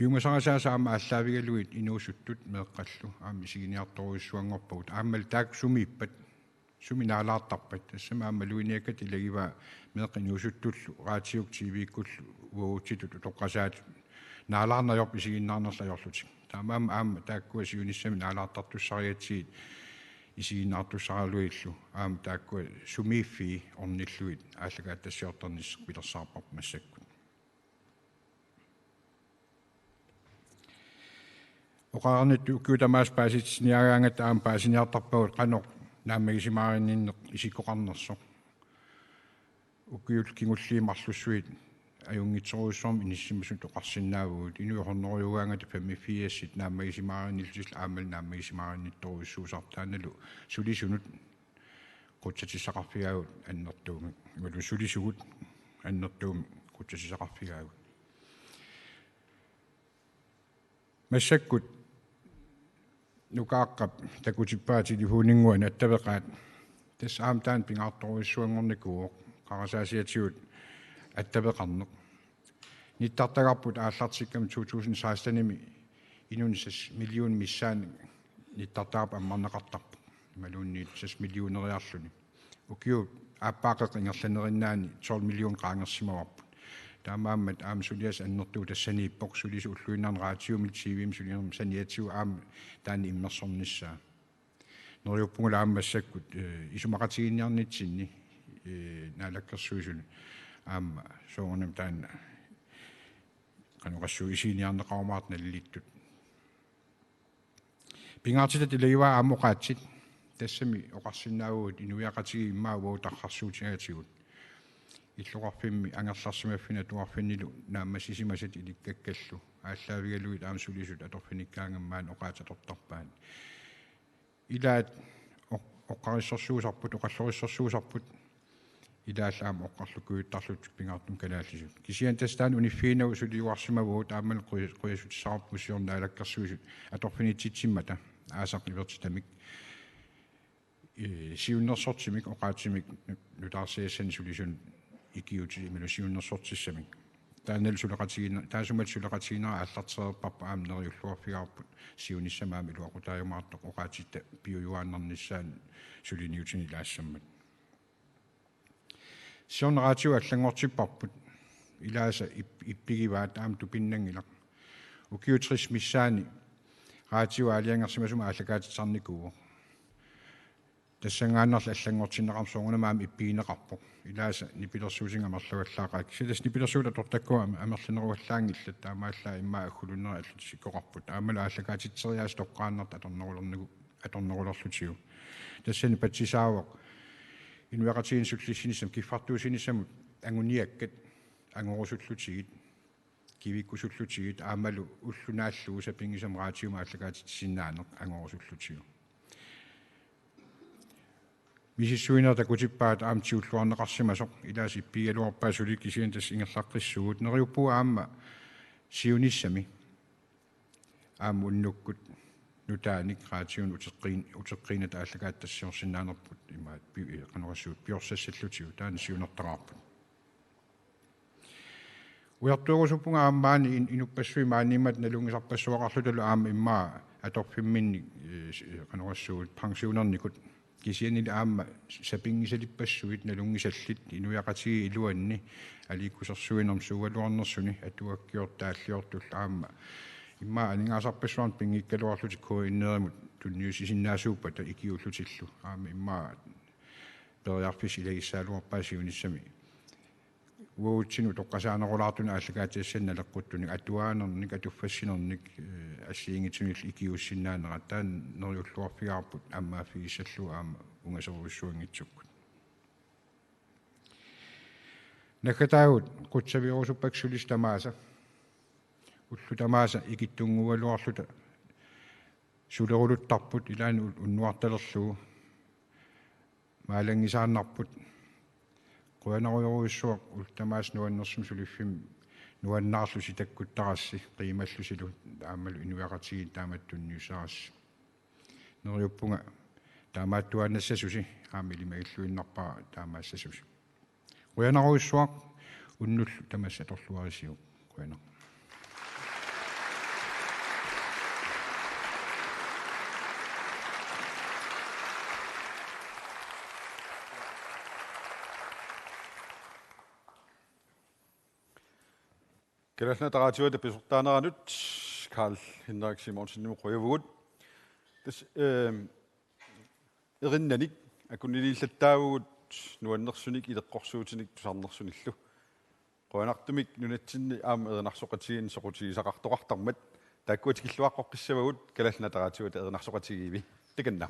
Piumasarisaasa aamma aallaavigalugit inuusuttut meeqqallu aamma isiginiartorujussuanngorpagut. Aammalu taakku sumiippat, sumi naalaartarpat. Tassami aamma maluginiakkat ilagivaa meeqqat inuusuttullu, raatiukkut T V-kkullu uagutsitut utoqqasaatut naalaarneq ajorput isiginnaarnerlu ajorlutik. Taamaammat aamma taakkua siunissami naalaartartussarigatsigit isiginnaartussaraluillu aamma taakkua sumiiffii ornillugit aallakaatitassiortarnissaq pilersaarparput massakkut. Oqarnittut ukiut tamaasa paasitsiniagaangatta aamma paasiniartarpagut qanoq naammagisimaarinninneq isikkoqarnersoq. Ukiut kingulliit marlussuit ajunngitsorujussuarmik inissisimasut oqarsinnaavugut, inuit hundredejugaangatta femogfirsit naammagisimaarinnilutillu aammalu naammagisimaarinnitorujussuusarput, taannalu sulisunut qutsatissaqarfigaagut annertuumik, imaluunniit sulisugut annertuumik qutsatissaqarfigaagut. Massakkut Nukaaqqap takutippaa telefoninnguani attaveqaat. Tassa aamma taanna pingaartorujussuanngornikuuvoq qarasaasiatigut attaveqarneq. Nittartagarput aallartikkami to tusind sekstenimi inunnik seks million missaani nittartagarput ammarneqartarpoq. Imaluunniit seks millioneriarluni. Ukiup aappaa qeqqanut ingerlanerinnaani tolv million qaangersimavarput. Taamaammat aamma suliassaq annertooq tassaniippoq, sulisut ulluinnarni radiomillu T V-mut sulinermut saniatigut aamma taanna immersornissaa. Neriuppunga aamma massakkut, eh, isumaqatigiinniarnitsinni, eh, Naalakkersuisunut aamma soorunami taanna qanoq oqassuunga isiginniarneqarumaartoq nalilittut. Pingaartitat ilagivaat aamma oqaatsit. Tassami oqarsinnaavugut inuiaqatigiit immaqa uagut tarrarsuutigaatigut. Illoqarfimmi angerlarsimaffinni atuarfinnilu naammassisimasat ilikkakkallu aallaavigalugit aamma sulisut atorfinikkaangamik maani oqaatsit atortarpaat. Ilaat oq-, oqqarissorsuusarput, oqallorissorsuusarput, ilaallu aamma oqarlukujuttarlutik pingaartumik kalaallisut. Kisianni tassa taanna uniffiginnagu suliuarsimavugut, aammalu quja-, qujassutissavarput siorna Naalakkersuisut atorfinitsitsimmata aasaq ivertitamik, eh, siunnersortimik oqaatsimik nu-, nutaarsiassanik sulisunut ikiuutit imaluunniit siunnersortissamik. Taannalu suleqatigiinne-, taassuma suleqatigiinnerat aallartereerparput aamma neriulluarfigaarput siunissami aamma iluaqutaajumaartoq oqaatsitta piujuaannarnissaannut suliniutinik ilaassammat. Siorna radiu allanngortipparput, ilaasa ip-, ippigivaat aamma tupinnanngilaq. Ukiut tres missaanni radiu aalajangersimasumik aallakaatitsisarnikuuvoq. Tassanngaannarli allanngortinneqarmat soorunami aamma ippigineqarpoq. Ilaasa nipilersuutinik amerlavallaaqaat. Kisianni tassa nipilersuut atortakkavut am-, amerlaneruallaanngillat, taamaallaat immaqa aggulunneri allatut isikkoqarput. Aammalu aallakaatitseriaaseq toqqaannartoq atornerulernigu-, atornerulerlutigu. Tassani patsisaavoq inuiaqatigiinni sullissinissamut, kiffartuussinissamut anguniakkat angorusullutigit, kivikkusullutigit aammalu ulloq naallugu sapinngisamik radiumik aallakaatitsisinnaaneq angorusullutigu. Misissuineq takutippaat aamma tigulluarneqarsimasoq, ilaasa ippigigaluarpaat suli, kisianni tassa ingerlaqqissuugut. Neriuppunga aamma siunissami aamma unnukkut nutaanik radiunik uteqqiin-, uteqqiinnata aallakaatitassiorsinnaanerput imaat pi-, eh, qanoq oqassuunga, piorsassallutigu taanna siunertaraarput. Ujartuerusuppunga aamma maani in-, inuppassuit maaniimmata nalunngisarpassuaqarlutalu aamma immaqa atorfimminnik, eh, s-, eh, qanoq oqassuunga, pensionernikut. Kisiannili aamma sapinngisalippassuit nalunngisallit inuiaqatigiit iluanni aliikkusersuinermi suugaluarnersuni atuakkiortut taalliortullu aamma immaqa aningaasarpassuarnik pinngikkaluarlutik K N R-imut tunniussisinnaasuuppata ikiuullutillu aamma immaqa periarfissat ilagissagaluarpaat siunissami uagutsinnut utoqqasaanerulaartunik aallakaatitassani naleqquttunik atuaanernik, atuffassinernik, eh, assigiinngitsunillu ikiuussinnaanerat, taanna neriulluarfigaarput ammaaffigissallugu aamma ungaserujussuanngitsukkut. Naggataagut qutsavigerusuppakka sulisut tamaasa. Ullut tamaasa ikittunnguugaluarluta suleruluttarput ilaanni un-, unnuartalerlugu. Maalanngisaannarput. Qujanarujorujussuaq ullut tamaasa nuannersumik suliffimmi nuannaarlusi takkuttarassi, qiimallusilu aammalu inuiaqatigiit taamatut tunniussarassi. Neriuppunga taamaattuaannassasusi aamma ilimagilluinnarpara taamaassasusi. Qujanarujussuaq, unnullu tamassi atorluarisiuk. Qujanaq. Kalaallit Nunaata Radioata pisortaaneranut Karl Henrik Simonsenimut qujavugut. Tassa, ehm, erinnanik akunniliillattaavugut nuannersunik ileqqorsuutinik tusarnersunillu. Qujanartumik nunatsinni aamma erinarsoqatigiinni soqutigisaqartoqartarmat Taakku tikilluaqqoqqissavagut Kalaallit Nunaata Radioata erinarsoqatigiivi. Takanna.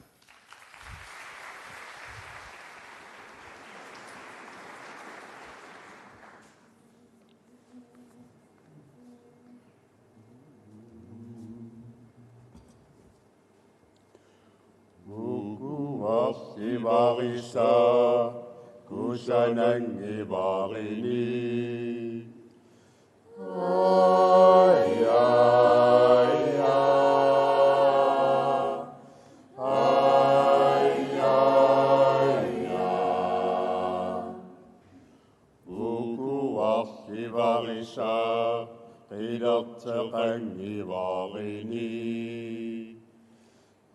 Uku arsivarisa kusananngivarini. Ai, ai, ai. Ai, ai, ai. Uku arsivarisa qilerteqanngivarini.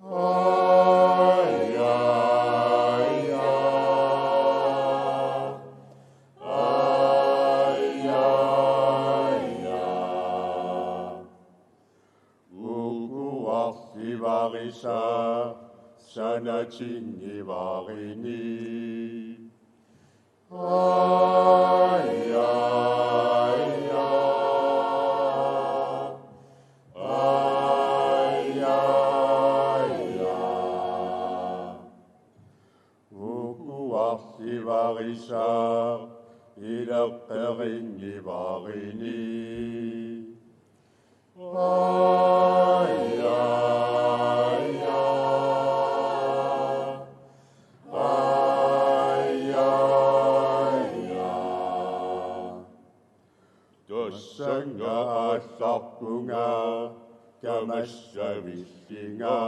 Ai, ai, ai. Ai, ai, ai. Uku arsivarisa sanatinngivarini. Ai, ai, ai. Ai, ai, ai. Uku arsivarisa ileqqerinngivarini. Ai, ai, ai. Ai, ai, ai. Tassannga aallarpunga kamassavillinga.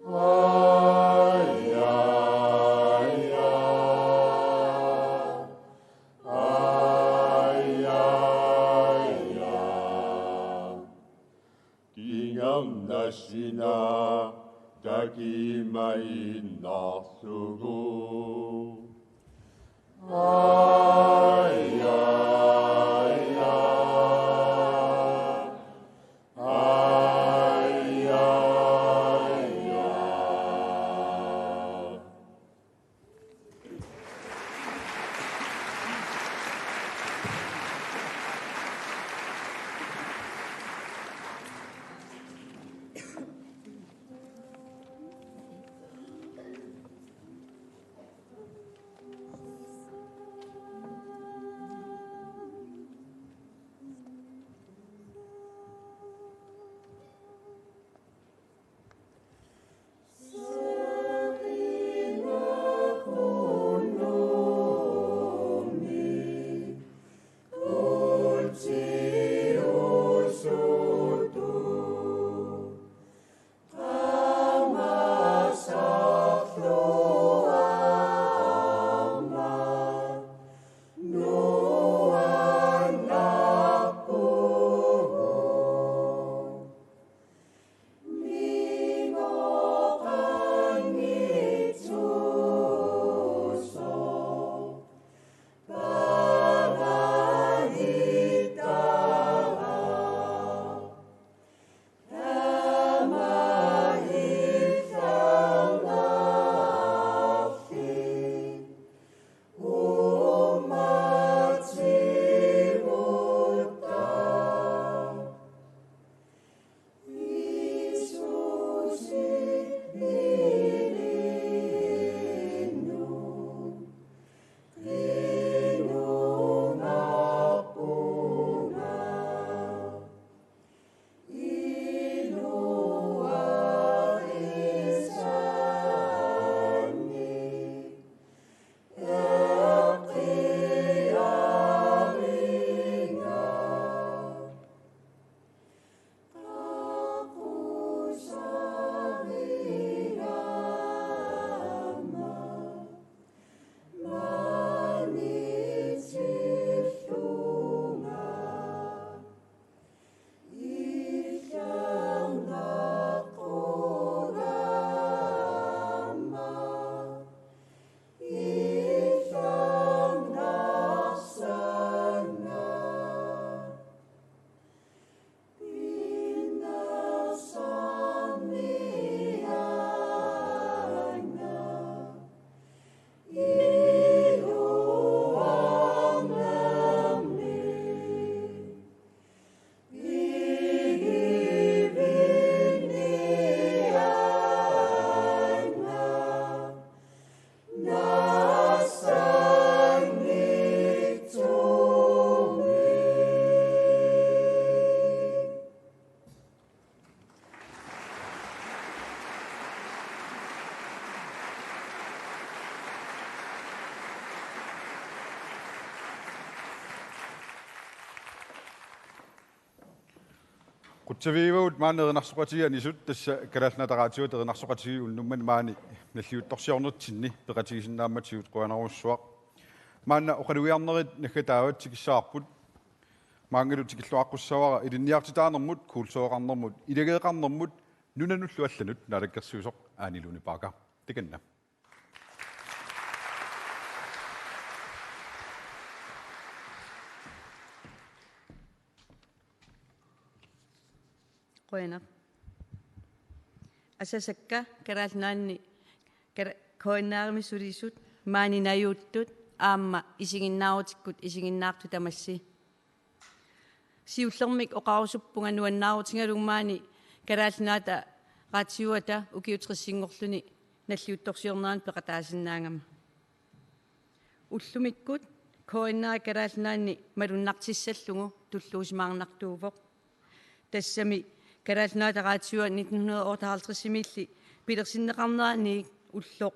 Ai, ai, ai. Ai, ai, ai. Kingorna suna takiimaginnarlugu. Ai, ai, ai. Ai, ai, ai. Qutsavigivagut maanna erinarsoqatigiit anisut, tassa Kalaallit Nunaata Raatiuata erinarsoqatigiit unnummanna maani nalliuttorsiornertinni peqatigisinnaammatigut, qujanarujussuaq. Maanna oqalugiarnerit naggataavat, tikissavarput. Maanngalu tikilluaqqussavara ilinniartitaanermut, kultureqarnermut, ilageeqarnermut, nunanullu allanut naalakkersuisoq Aani Lone Bagger. Takanna. Qujanaq. Asasakka Kalaallit Nunaanni Kala-, K N R-imi sulisut, maani najuuttut aamma isiginnaarutit isiginnaartut tamassi. Siullermik oqarusuppunga nuannaarutigalugu maani Kalaallit Nunaata Raatiuata ukiut tressinngorluni nalliuttorsiornerani peqataasinnaagama. Ullumikkut K N R Kalaallit Nunaanni malunnartissallugu tulluusimaarnartuuvoq. Tassami Kalaallit Nunaata Raatiua nitten hundrede og otteoghalvtreds-imiilli pilersinneqarneraniit ulloq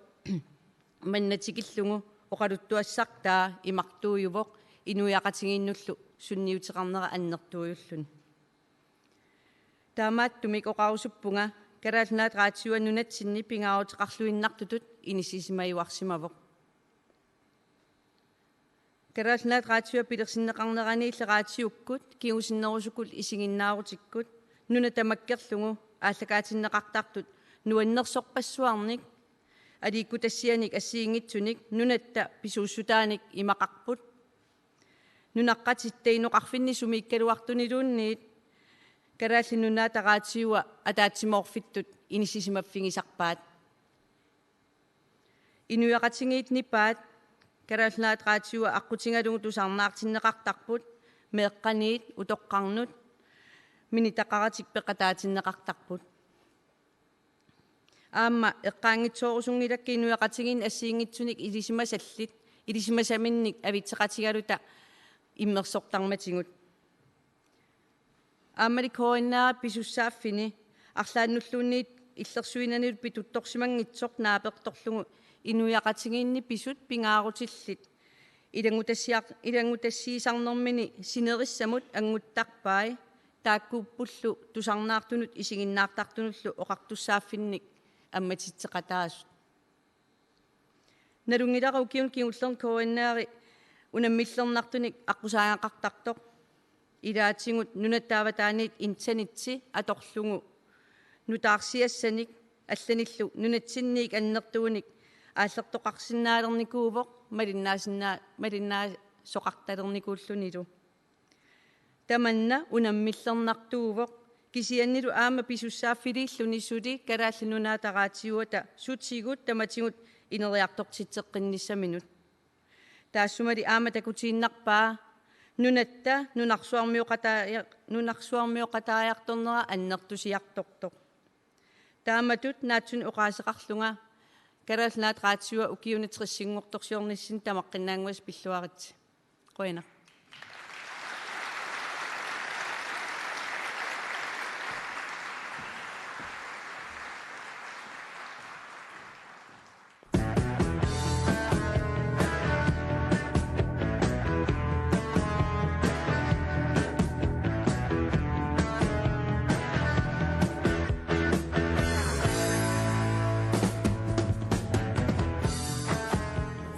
manna tikillugu oqaluttuassartaa imartuujuvoq, inuiaqatigiinnullu sunniuteqarnera annertuujulluni. Taamaattumik oqarusuppunga Kalaallit Nunaata Raatiua nunatsinni pingaaruteqarluinnartutut inissisimajuarsimavoq. Kalaallit Nunaata Raatiua pilersinneqarneraniilli raatiukkut, kingusinnerusukkut isiginnaarutit nuna tamakkerlugu aallakaatinneqartartut nuannersorpassuarnik aliikkutassianik assigiinngitsunik nunatta pisuussutaanik imaqarput. Nunaqqatitta inoqarfinni sumiikkaluartuniluunniit Kalaallit Nunaata Raatiua ataatsimoorfittut inissisimaffigisarpaat. Inuiaqatigiit nipaat Kalaallit Nunaata Raatiua aqqutigalugu tusarnaartinneqartarput, meeqqaniit utoqqarnut minitaqaratik peqataatinneqartarput. Aamma eqqaanngitsoorusunngilakka inuiaqatigiinni assigiinngitsunik ilisimasallit, ilisimasaminnik avitseqatigaluta immersortarmatigut. Aammali K N R pisussaaffini arlaannulluunniit illersuinanilu pituttorsimanngitsoq naapertorlugu inuiaqatigiinni pisut pingaarutillit ilanngutassiar-, ilanngutassiisarnermini sinerissamut annguttarpai, taakkuuppullu tusarnaartunut isiginnaartartunullu oqartussaaffinnik ammatitseqataasut. Nalunngilara ukiuni kingullerni K N R-i unammillernartunik aqqusaagaqartartoq. Ilaatigut nunatta avataaniit internetsi atorlugu nutaarsiassanik allanillu nunatsinniit annertuunik aallertoqarsinnaalernikuuvoq, malinnaasinna-, malinnaasoqartalernikuullunilu. Tamanna unammillernartuuvoq, kisiannili aamma pisussaaffiliilluni suli Kalaallit Nunaata Raatiuata sutigut tamatigut ineriartortitseqqinnissaminut. Taassumali aamma takutiinnarpaa nunatta nunarsuarmioqataria-, nunarsuarmioqatariartornera annertusiartortoq. Taamatut naatsumik oqaaseqarlunga Kalaallit Nunaata Raatiua ukiuni tressinngortorsiornissani tamaqqinnaannguassi pilluaritsi. Qujanaq.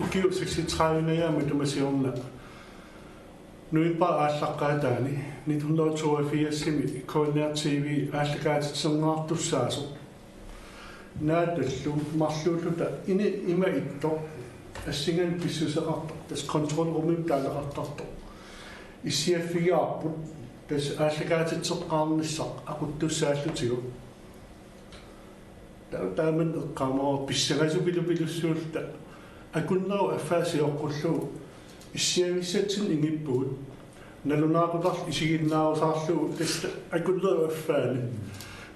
Ukiut seksogtredive-niarmut matuma siorna novembarip aallaqqaataani nitten hundrede og toogfirs-imi K N R T V aallakaatitserneqartussaasoq. Naatullu marluulluta ini ima ittoq assinganik pissuseqartoq, tassa kontrolrumimi taalaqartartoq, issiaffigaarput, tassa aallakaatitseqqaarnissaq aquttussaallutigu. Ta-, taamani eqqaamavara pissangasut pilupilussuulluta. Akunnerup affaa sioqqullugu issiavissatsinnik ingippugut. Nalunaaqutarlu isiginnaarusaarlugu tassa akunnerup affaani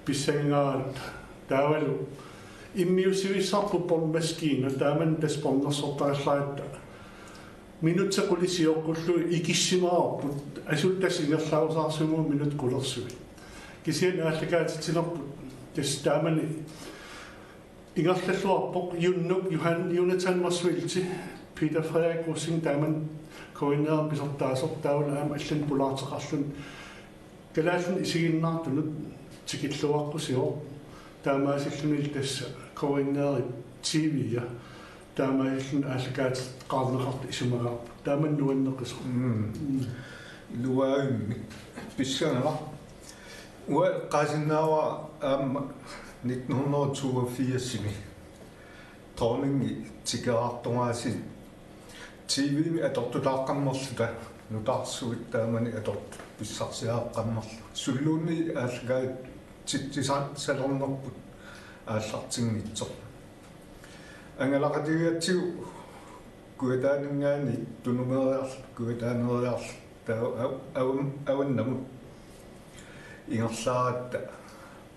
pissangaarutta. Taavalu immiussivissarput båndmaskina, taamani tassa båndersortarallaratta. Minutsit qulit sioqqullugu ikissimavarput, asuli tassa ingerlarusaarsuuvugut minutsit qulersui. Kisianni aallakaatitsinerput tassa taamani ingerlalluarpoq. Junnuk, Johan, Jonathan Motzfeldt, Peter Frederik Rosing, taamani K N R-imi pisortaasoq, taavalu aamma allanik pulaarteqarluni Kalaallit isiginnaartunut tikilluaqqusivoq, taamaasilluni tassa K N R-ip T V-a, taamaasilluni aallakaatitaqarneqartut isumaqarput. Taama nuanneqisoq. Mm. Mm. Iluaavimmik pissanganaq. Uanga eqqaasinnaavara aamma nitten hundrede og toogfirsimi dronningi tikeraartoraasiit T V-mi atortutaaqqammerluta, nutaarsuit taamani atortut pissarsiaqqammerluta. Suulluunniit aallakaatitsisarnerput aallartinngitsoq. Angalaqatigigatsigu Kujataaninngaanniit tunumeeriarluta, Kujataaneeriarluta, taava av-, avan-, avannamut ingerlaaratta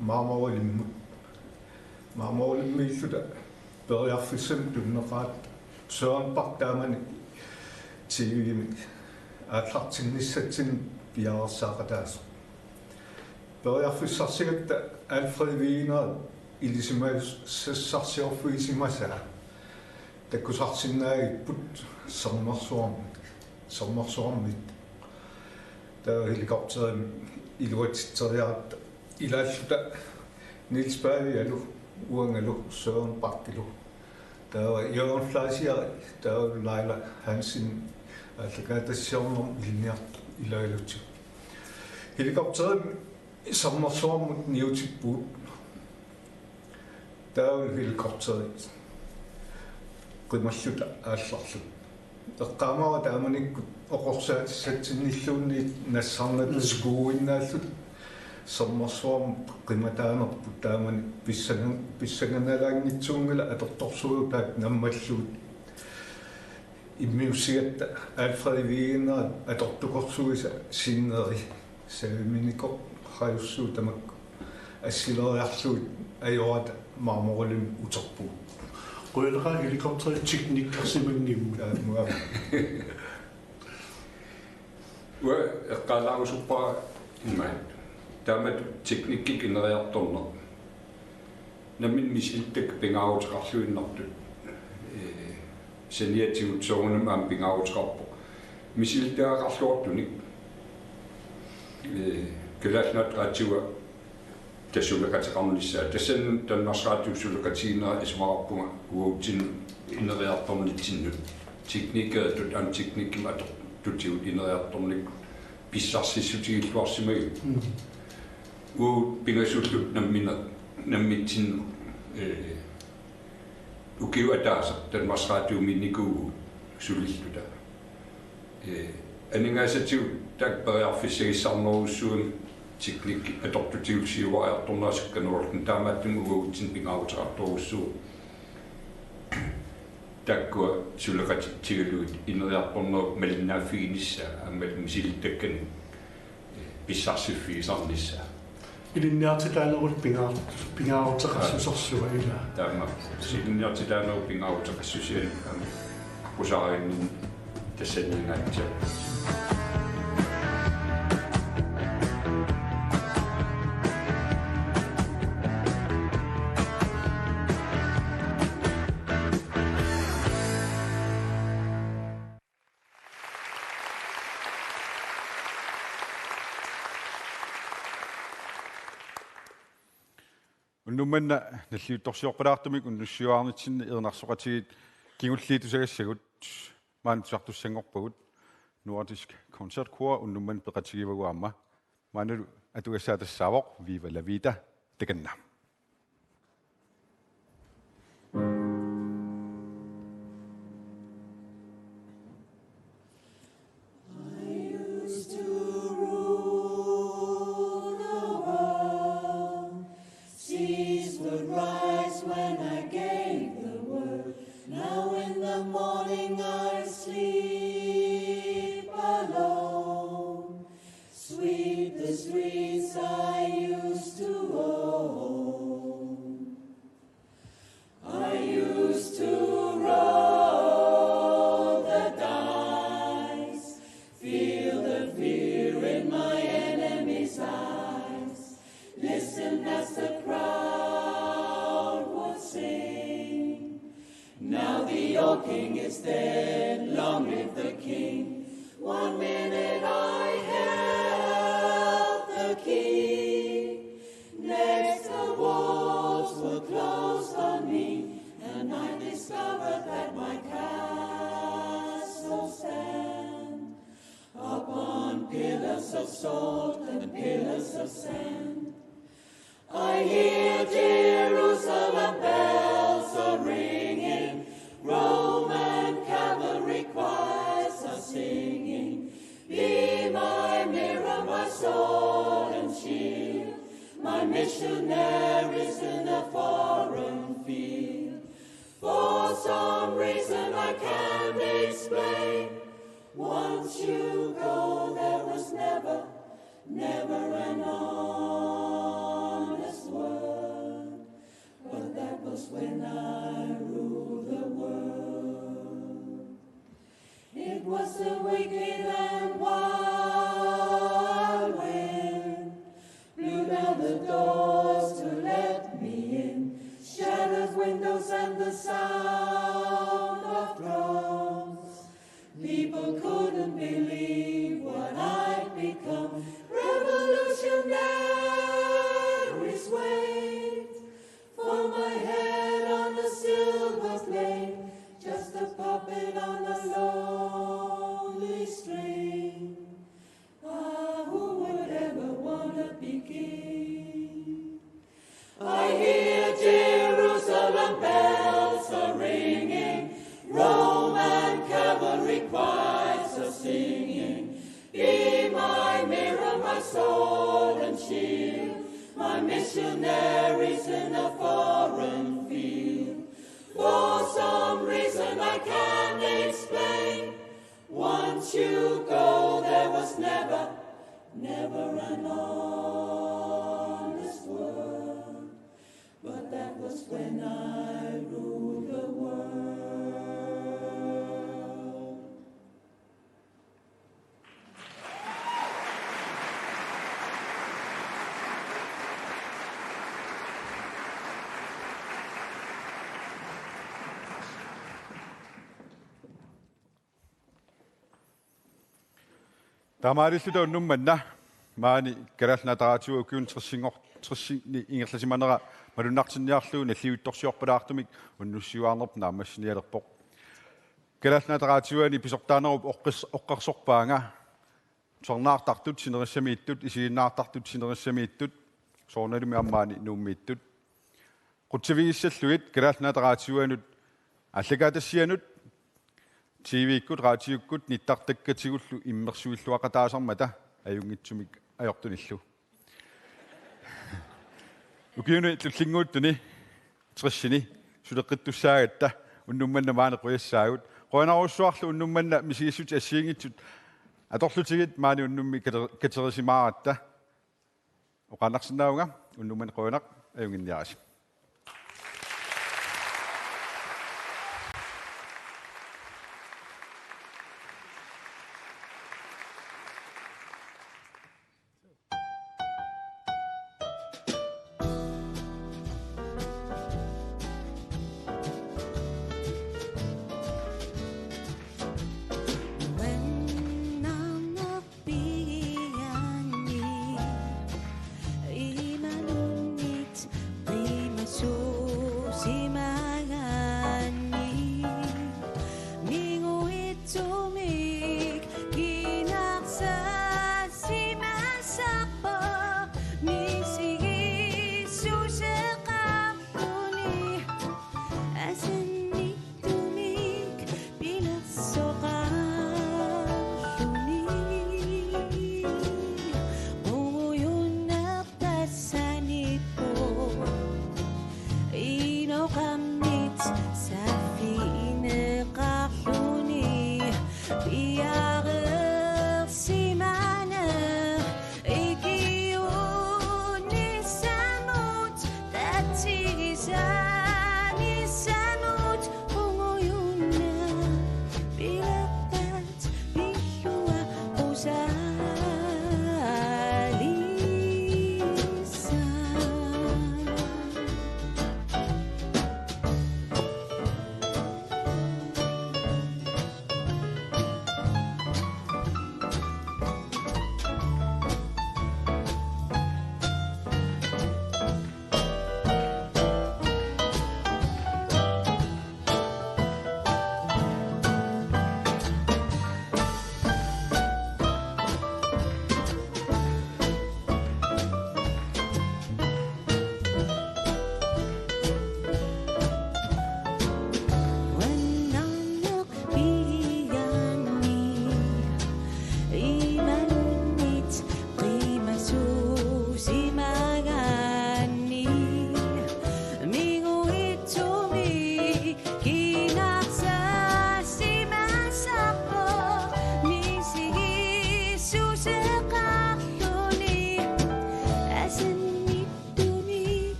Marmorilimmut. Marmorilimmiilluta periarfissamik tunineqaratta Søren Bak taamani T V-mi aallartinnissatsinnut piareersaaqataasoq. Periarfissarsigatta Alfred Wegener ilisimasassarsiorfigisimasaa takusarsinnaagipput Sermersuarmi, Sermersuarmiit. Taava helikopterimik iluatsitseriaratta ilaalluta Niels Pavialu, uangalu Søren Bakilu. Taava Jørgen Fleischer, taava Laila Hansen, aallakaatitassiornermut ilinniartut ilaalutik. Helikopterimik Sermersuarmut niutippugut. Taava helikopterit qimalluta aallarluta. Eqqaamavara taamanikkut oqorsaatissatsinnilluunniit nassarnata Mm. skuuinnaalluta Sermersuarmut qimataanerput taamani pissangan-, pissanganalaanngitsuunngilaq atortorsuutaat nammallugit. Immiussigatta Alfred Wegener atortukorsuisa sinneri saviminikoqarajussuit tamakku assileriarlugit ajorata Marmorilimmi uterpugut. Qujanaqaaq helikopteri teknikkersimanngimmut. Taamua. Uanga eqqaalaarusuppara imaat. Taamatut teknikkik ineriartorneq. Nammineq misilittagaq pingaaruteqarluinnartut. Ee, saniatigut soorunami aamma pingaaruteqarpoq. Misilittagaqarluartunik. Ee, Kalaallit Nunaat Radioa tassa suleqateqarnissaa. Tassani Danmarks Radio suleqatiginera isumaqarpunga uagutsinnut ineriartornitsinnut. Teknikeritut aamma teknikkimik atortutigut ineriartornikkut pissarsissutigilluarsimagipput. Mm. Uagut pingasullu nammineq, nammitsinnut, ee, ukiup ataaseq Danmarks Radiomiinnikuuvugut sulilluta. Ee, aningaasatigut taakku periarfissagissarnerujussuugami teknikki atortutigut siuariartorneq sukkanerullugu, taamaattumik uagutsinnut pingaaruteqartorujussuuvoq. Taakkua suleqatigalugit ineriartornerup malinnaaffiginissaa aammalu misilittakkanik pissarsiffigisarnissaa. Ilinniartitaanerup pingaar-, pingaaruteqassusersuaq ilaa. Taama. Ilinniartitaanerup pingaaruteqassusianik aamma aqqusaarinnginnami tassaniingaatsia. Unnuk manna nalliuttorsiorpalaartumik unnussiuaarnitsinni erinarsoqatigiit kingulliit tusagassagut maani tusartussanngorpagut. Nordisk Koncertkor unnuk manna peqatigivagut aamma. Maannalu atugassaa tassaavoq Viva la Vida, takanna. I used to rule the world. Seas would rise when I gave the word. Now in the morning I sleep alone. Sweep the streets I used to own. I used to roll the dice, feel the fear in my enemy's eyes, listen as the crowd would sing. Now the old king is dead, long live the king. One minute I held the of salt and pillars of sand. I hear Jerusalem bells are ringing, Roman cavalry choirs are singing. Be my mirror, my sword and shield, my missionaries in a foreign field. For some reason I can't explain, once you go, there was never, never an honest word. But that was when I ruled the world. It was a wicked and wild wind blew down the doors to let me in. Shattered windows and the sound of drums. People couldn't believe what I'd become. Revolutionaries wait for my head on a silver plate, just a puppet on a lonely string. Ah, who would ever wanna be king? I hear Jerusalem bells are ringing, Roman cavalry choirs are singing. Be my mirror, my sword and shield, my missionaries in a foreign field. For some reason I can't explain, once you go, there was never, never an honest word. But that was when I ruled the world. Taamaalilluta unnuk manna maani Kalaallit Nunaata Raadio ukiuni tressinngor-, tressinni ingerlasimanera malunnartinniarlugu nalliuttorsiorpalaartumik unnussiuaarneq naammassinialerpoq. Kalaallit Nunaata Raadioani pisortaanerup oqqis-, oqqarsorpaanga tusarnaartartut sinerissamiittut, isiginnaartartut sinerissamiittut, soorunalumi aamma maani Nuummiittut. Qutsavigissallugit Kalaallit Nunaata Raadioanut aallakaatitassianut, T V-kkut, raatiukkut nittartakkatigullu immersuilluaqataasarmata ajunngitsumik ajortunillu. Ukiuni tullinnguuttuni tressini suleqqittussaagatta unnuk manna maani qujassaagut. Qujanarujussuarlu unnuk manna misigissutsit assigiinngitsut atorlutigit maani unnummi kate-, katerisimaaratta. Oqaannarsinnaavunga, unnuk manna qujanaq, ajunnginniarisi.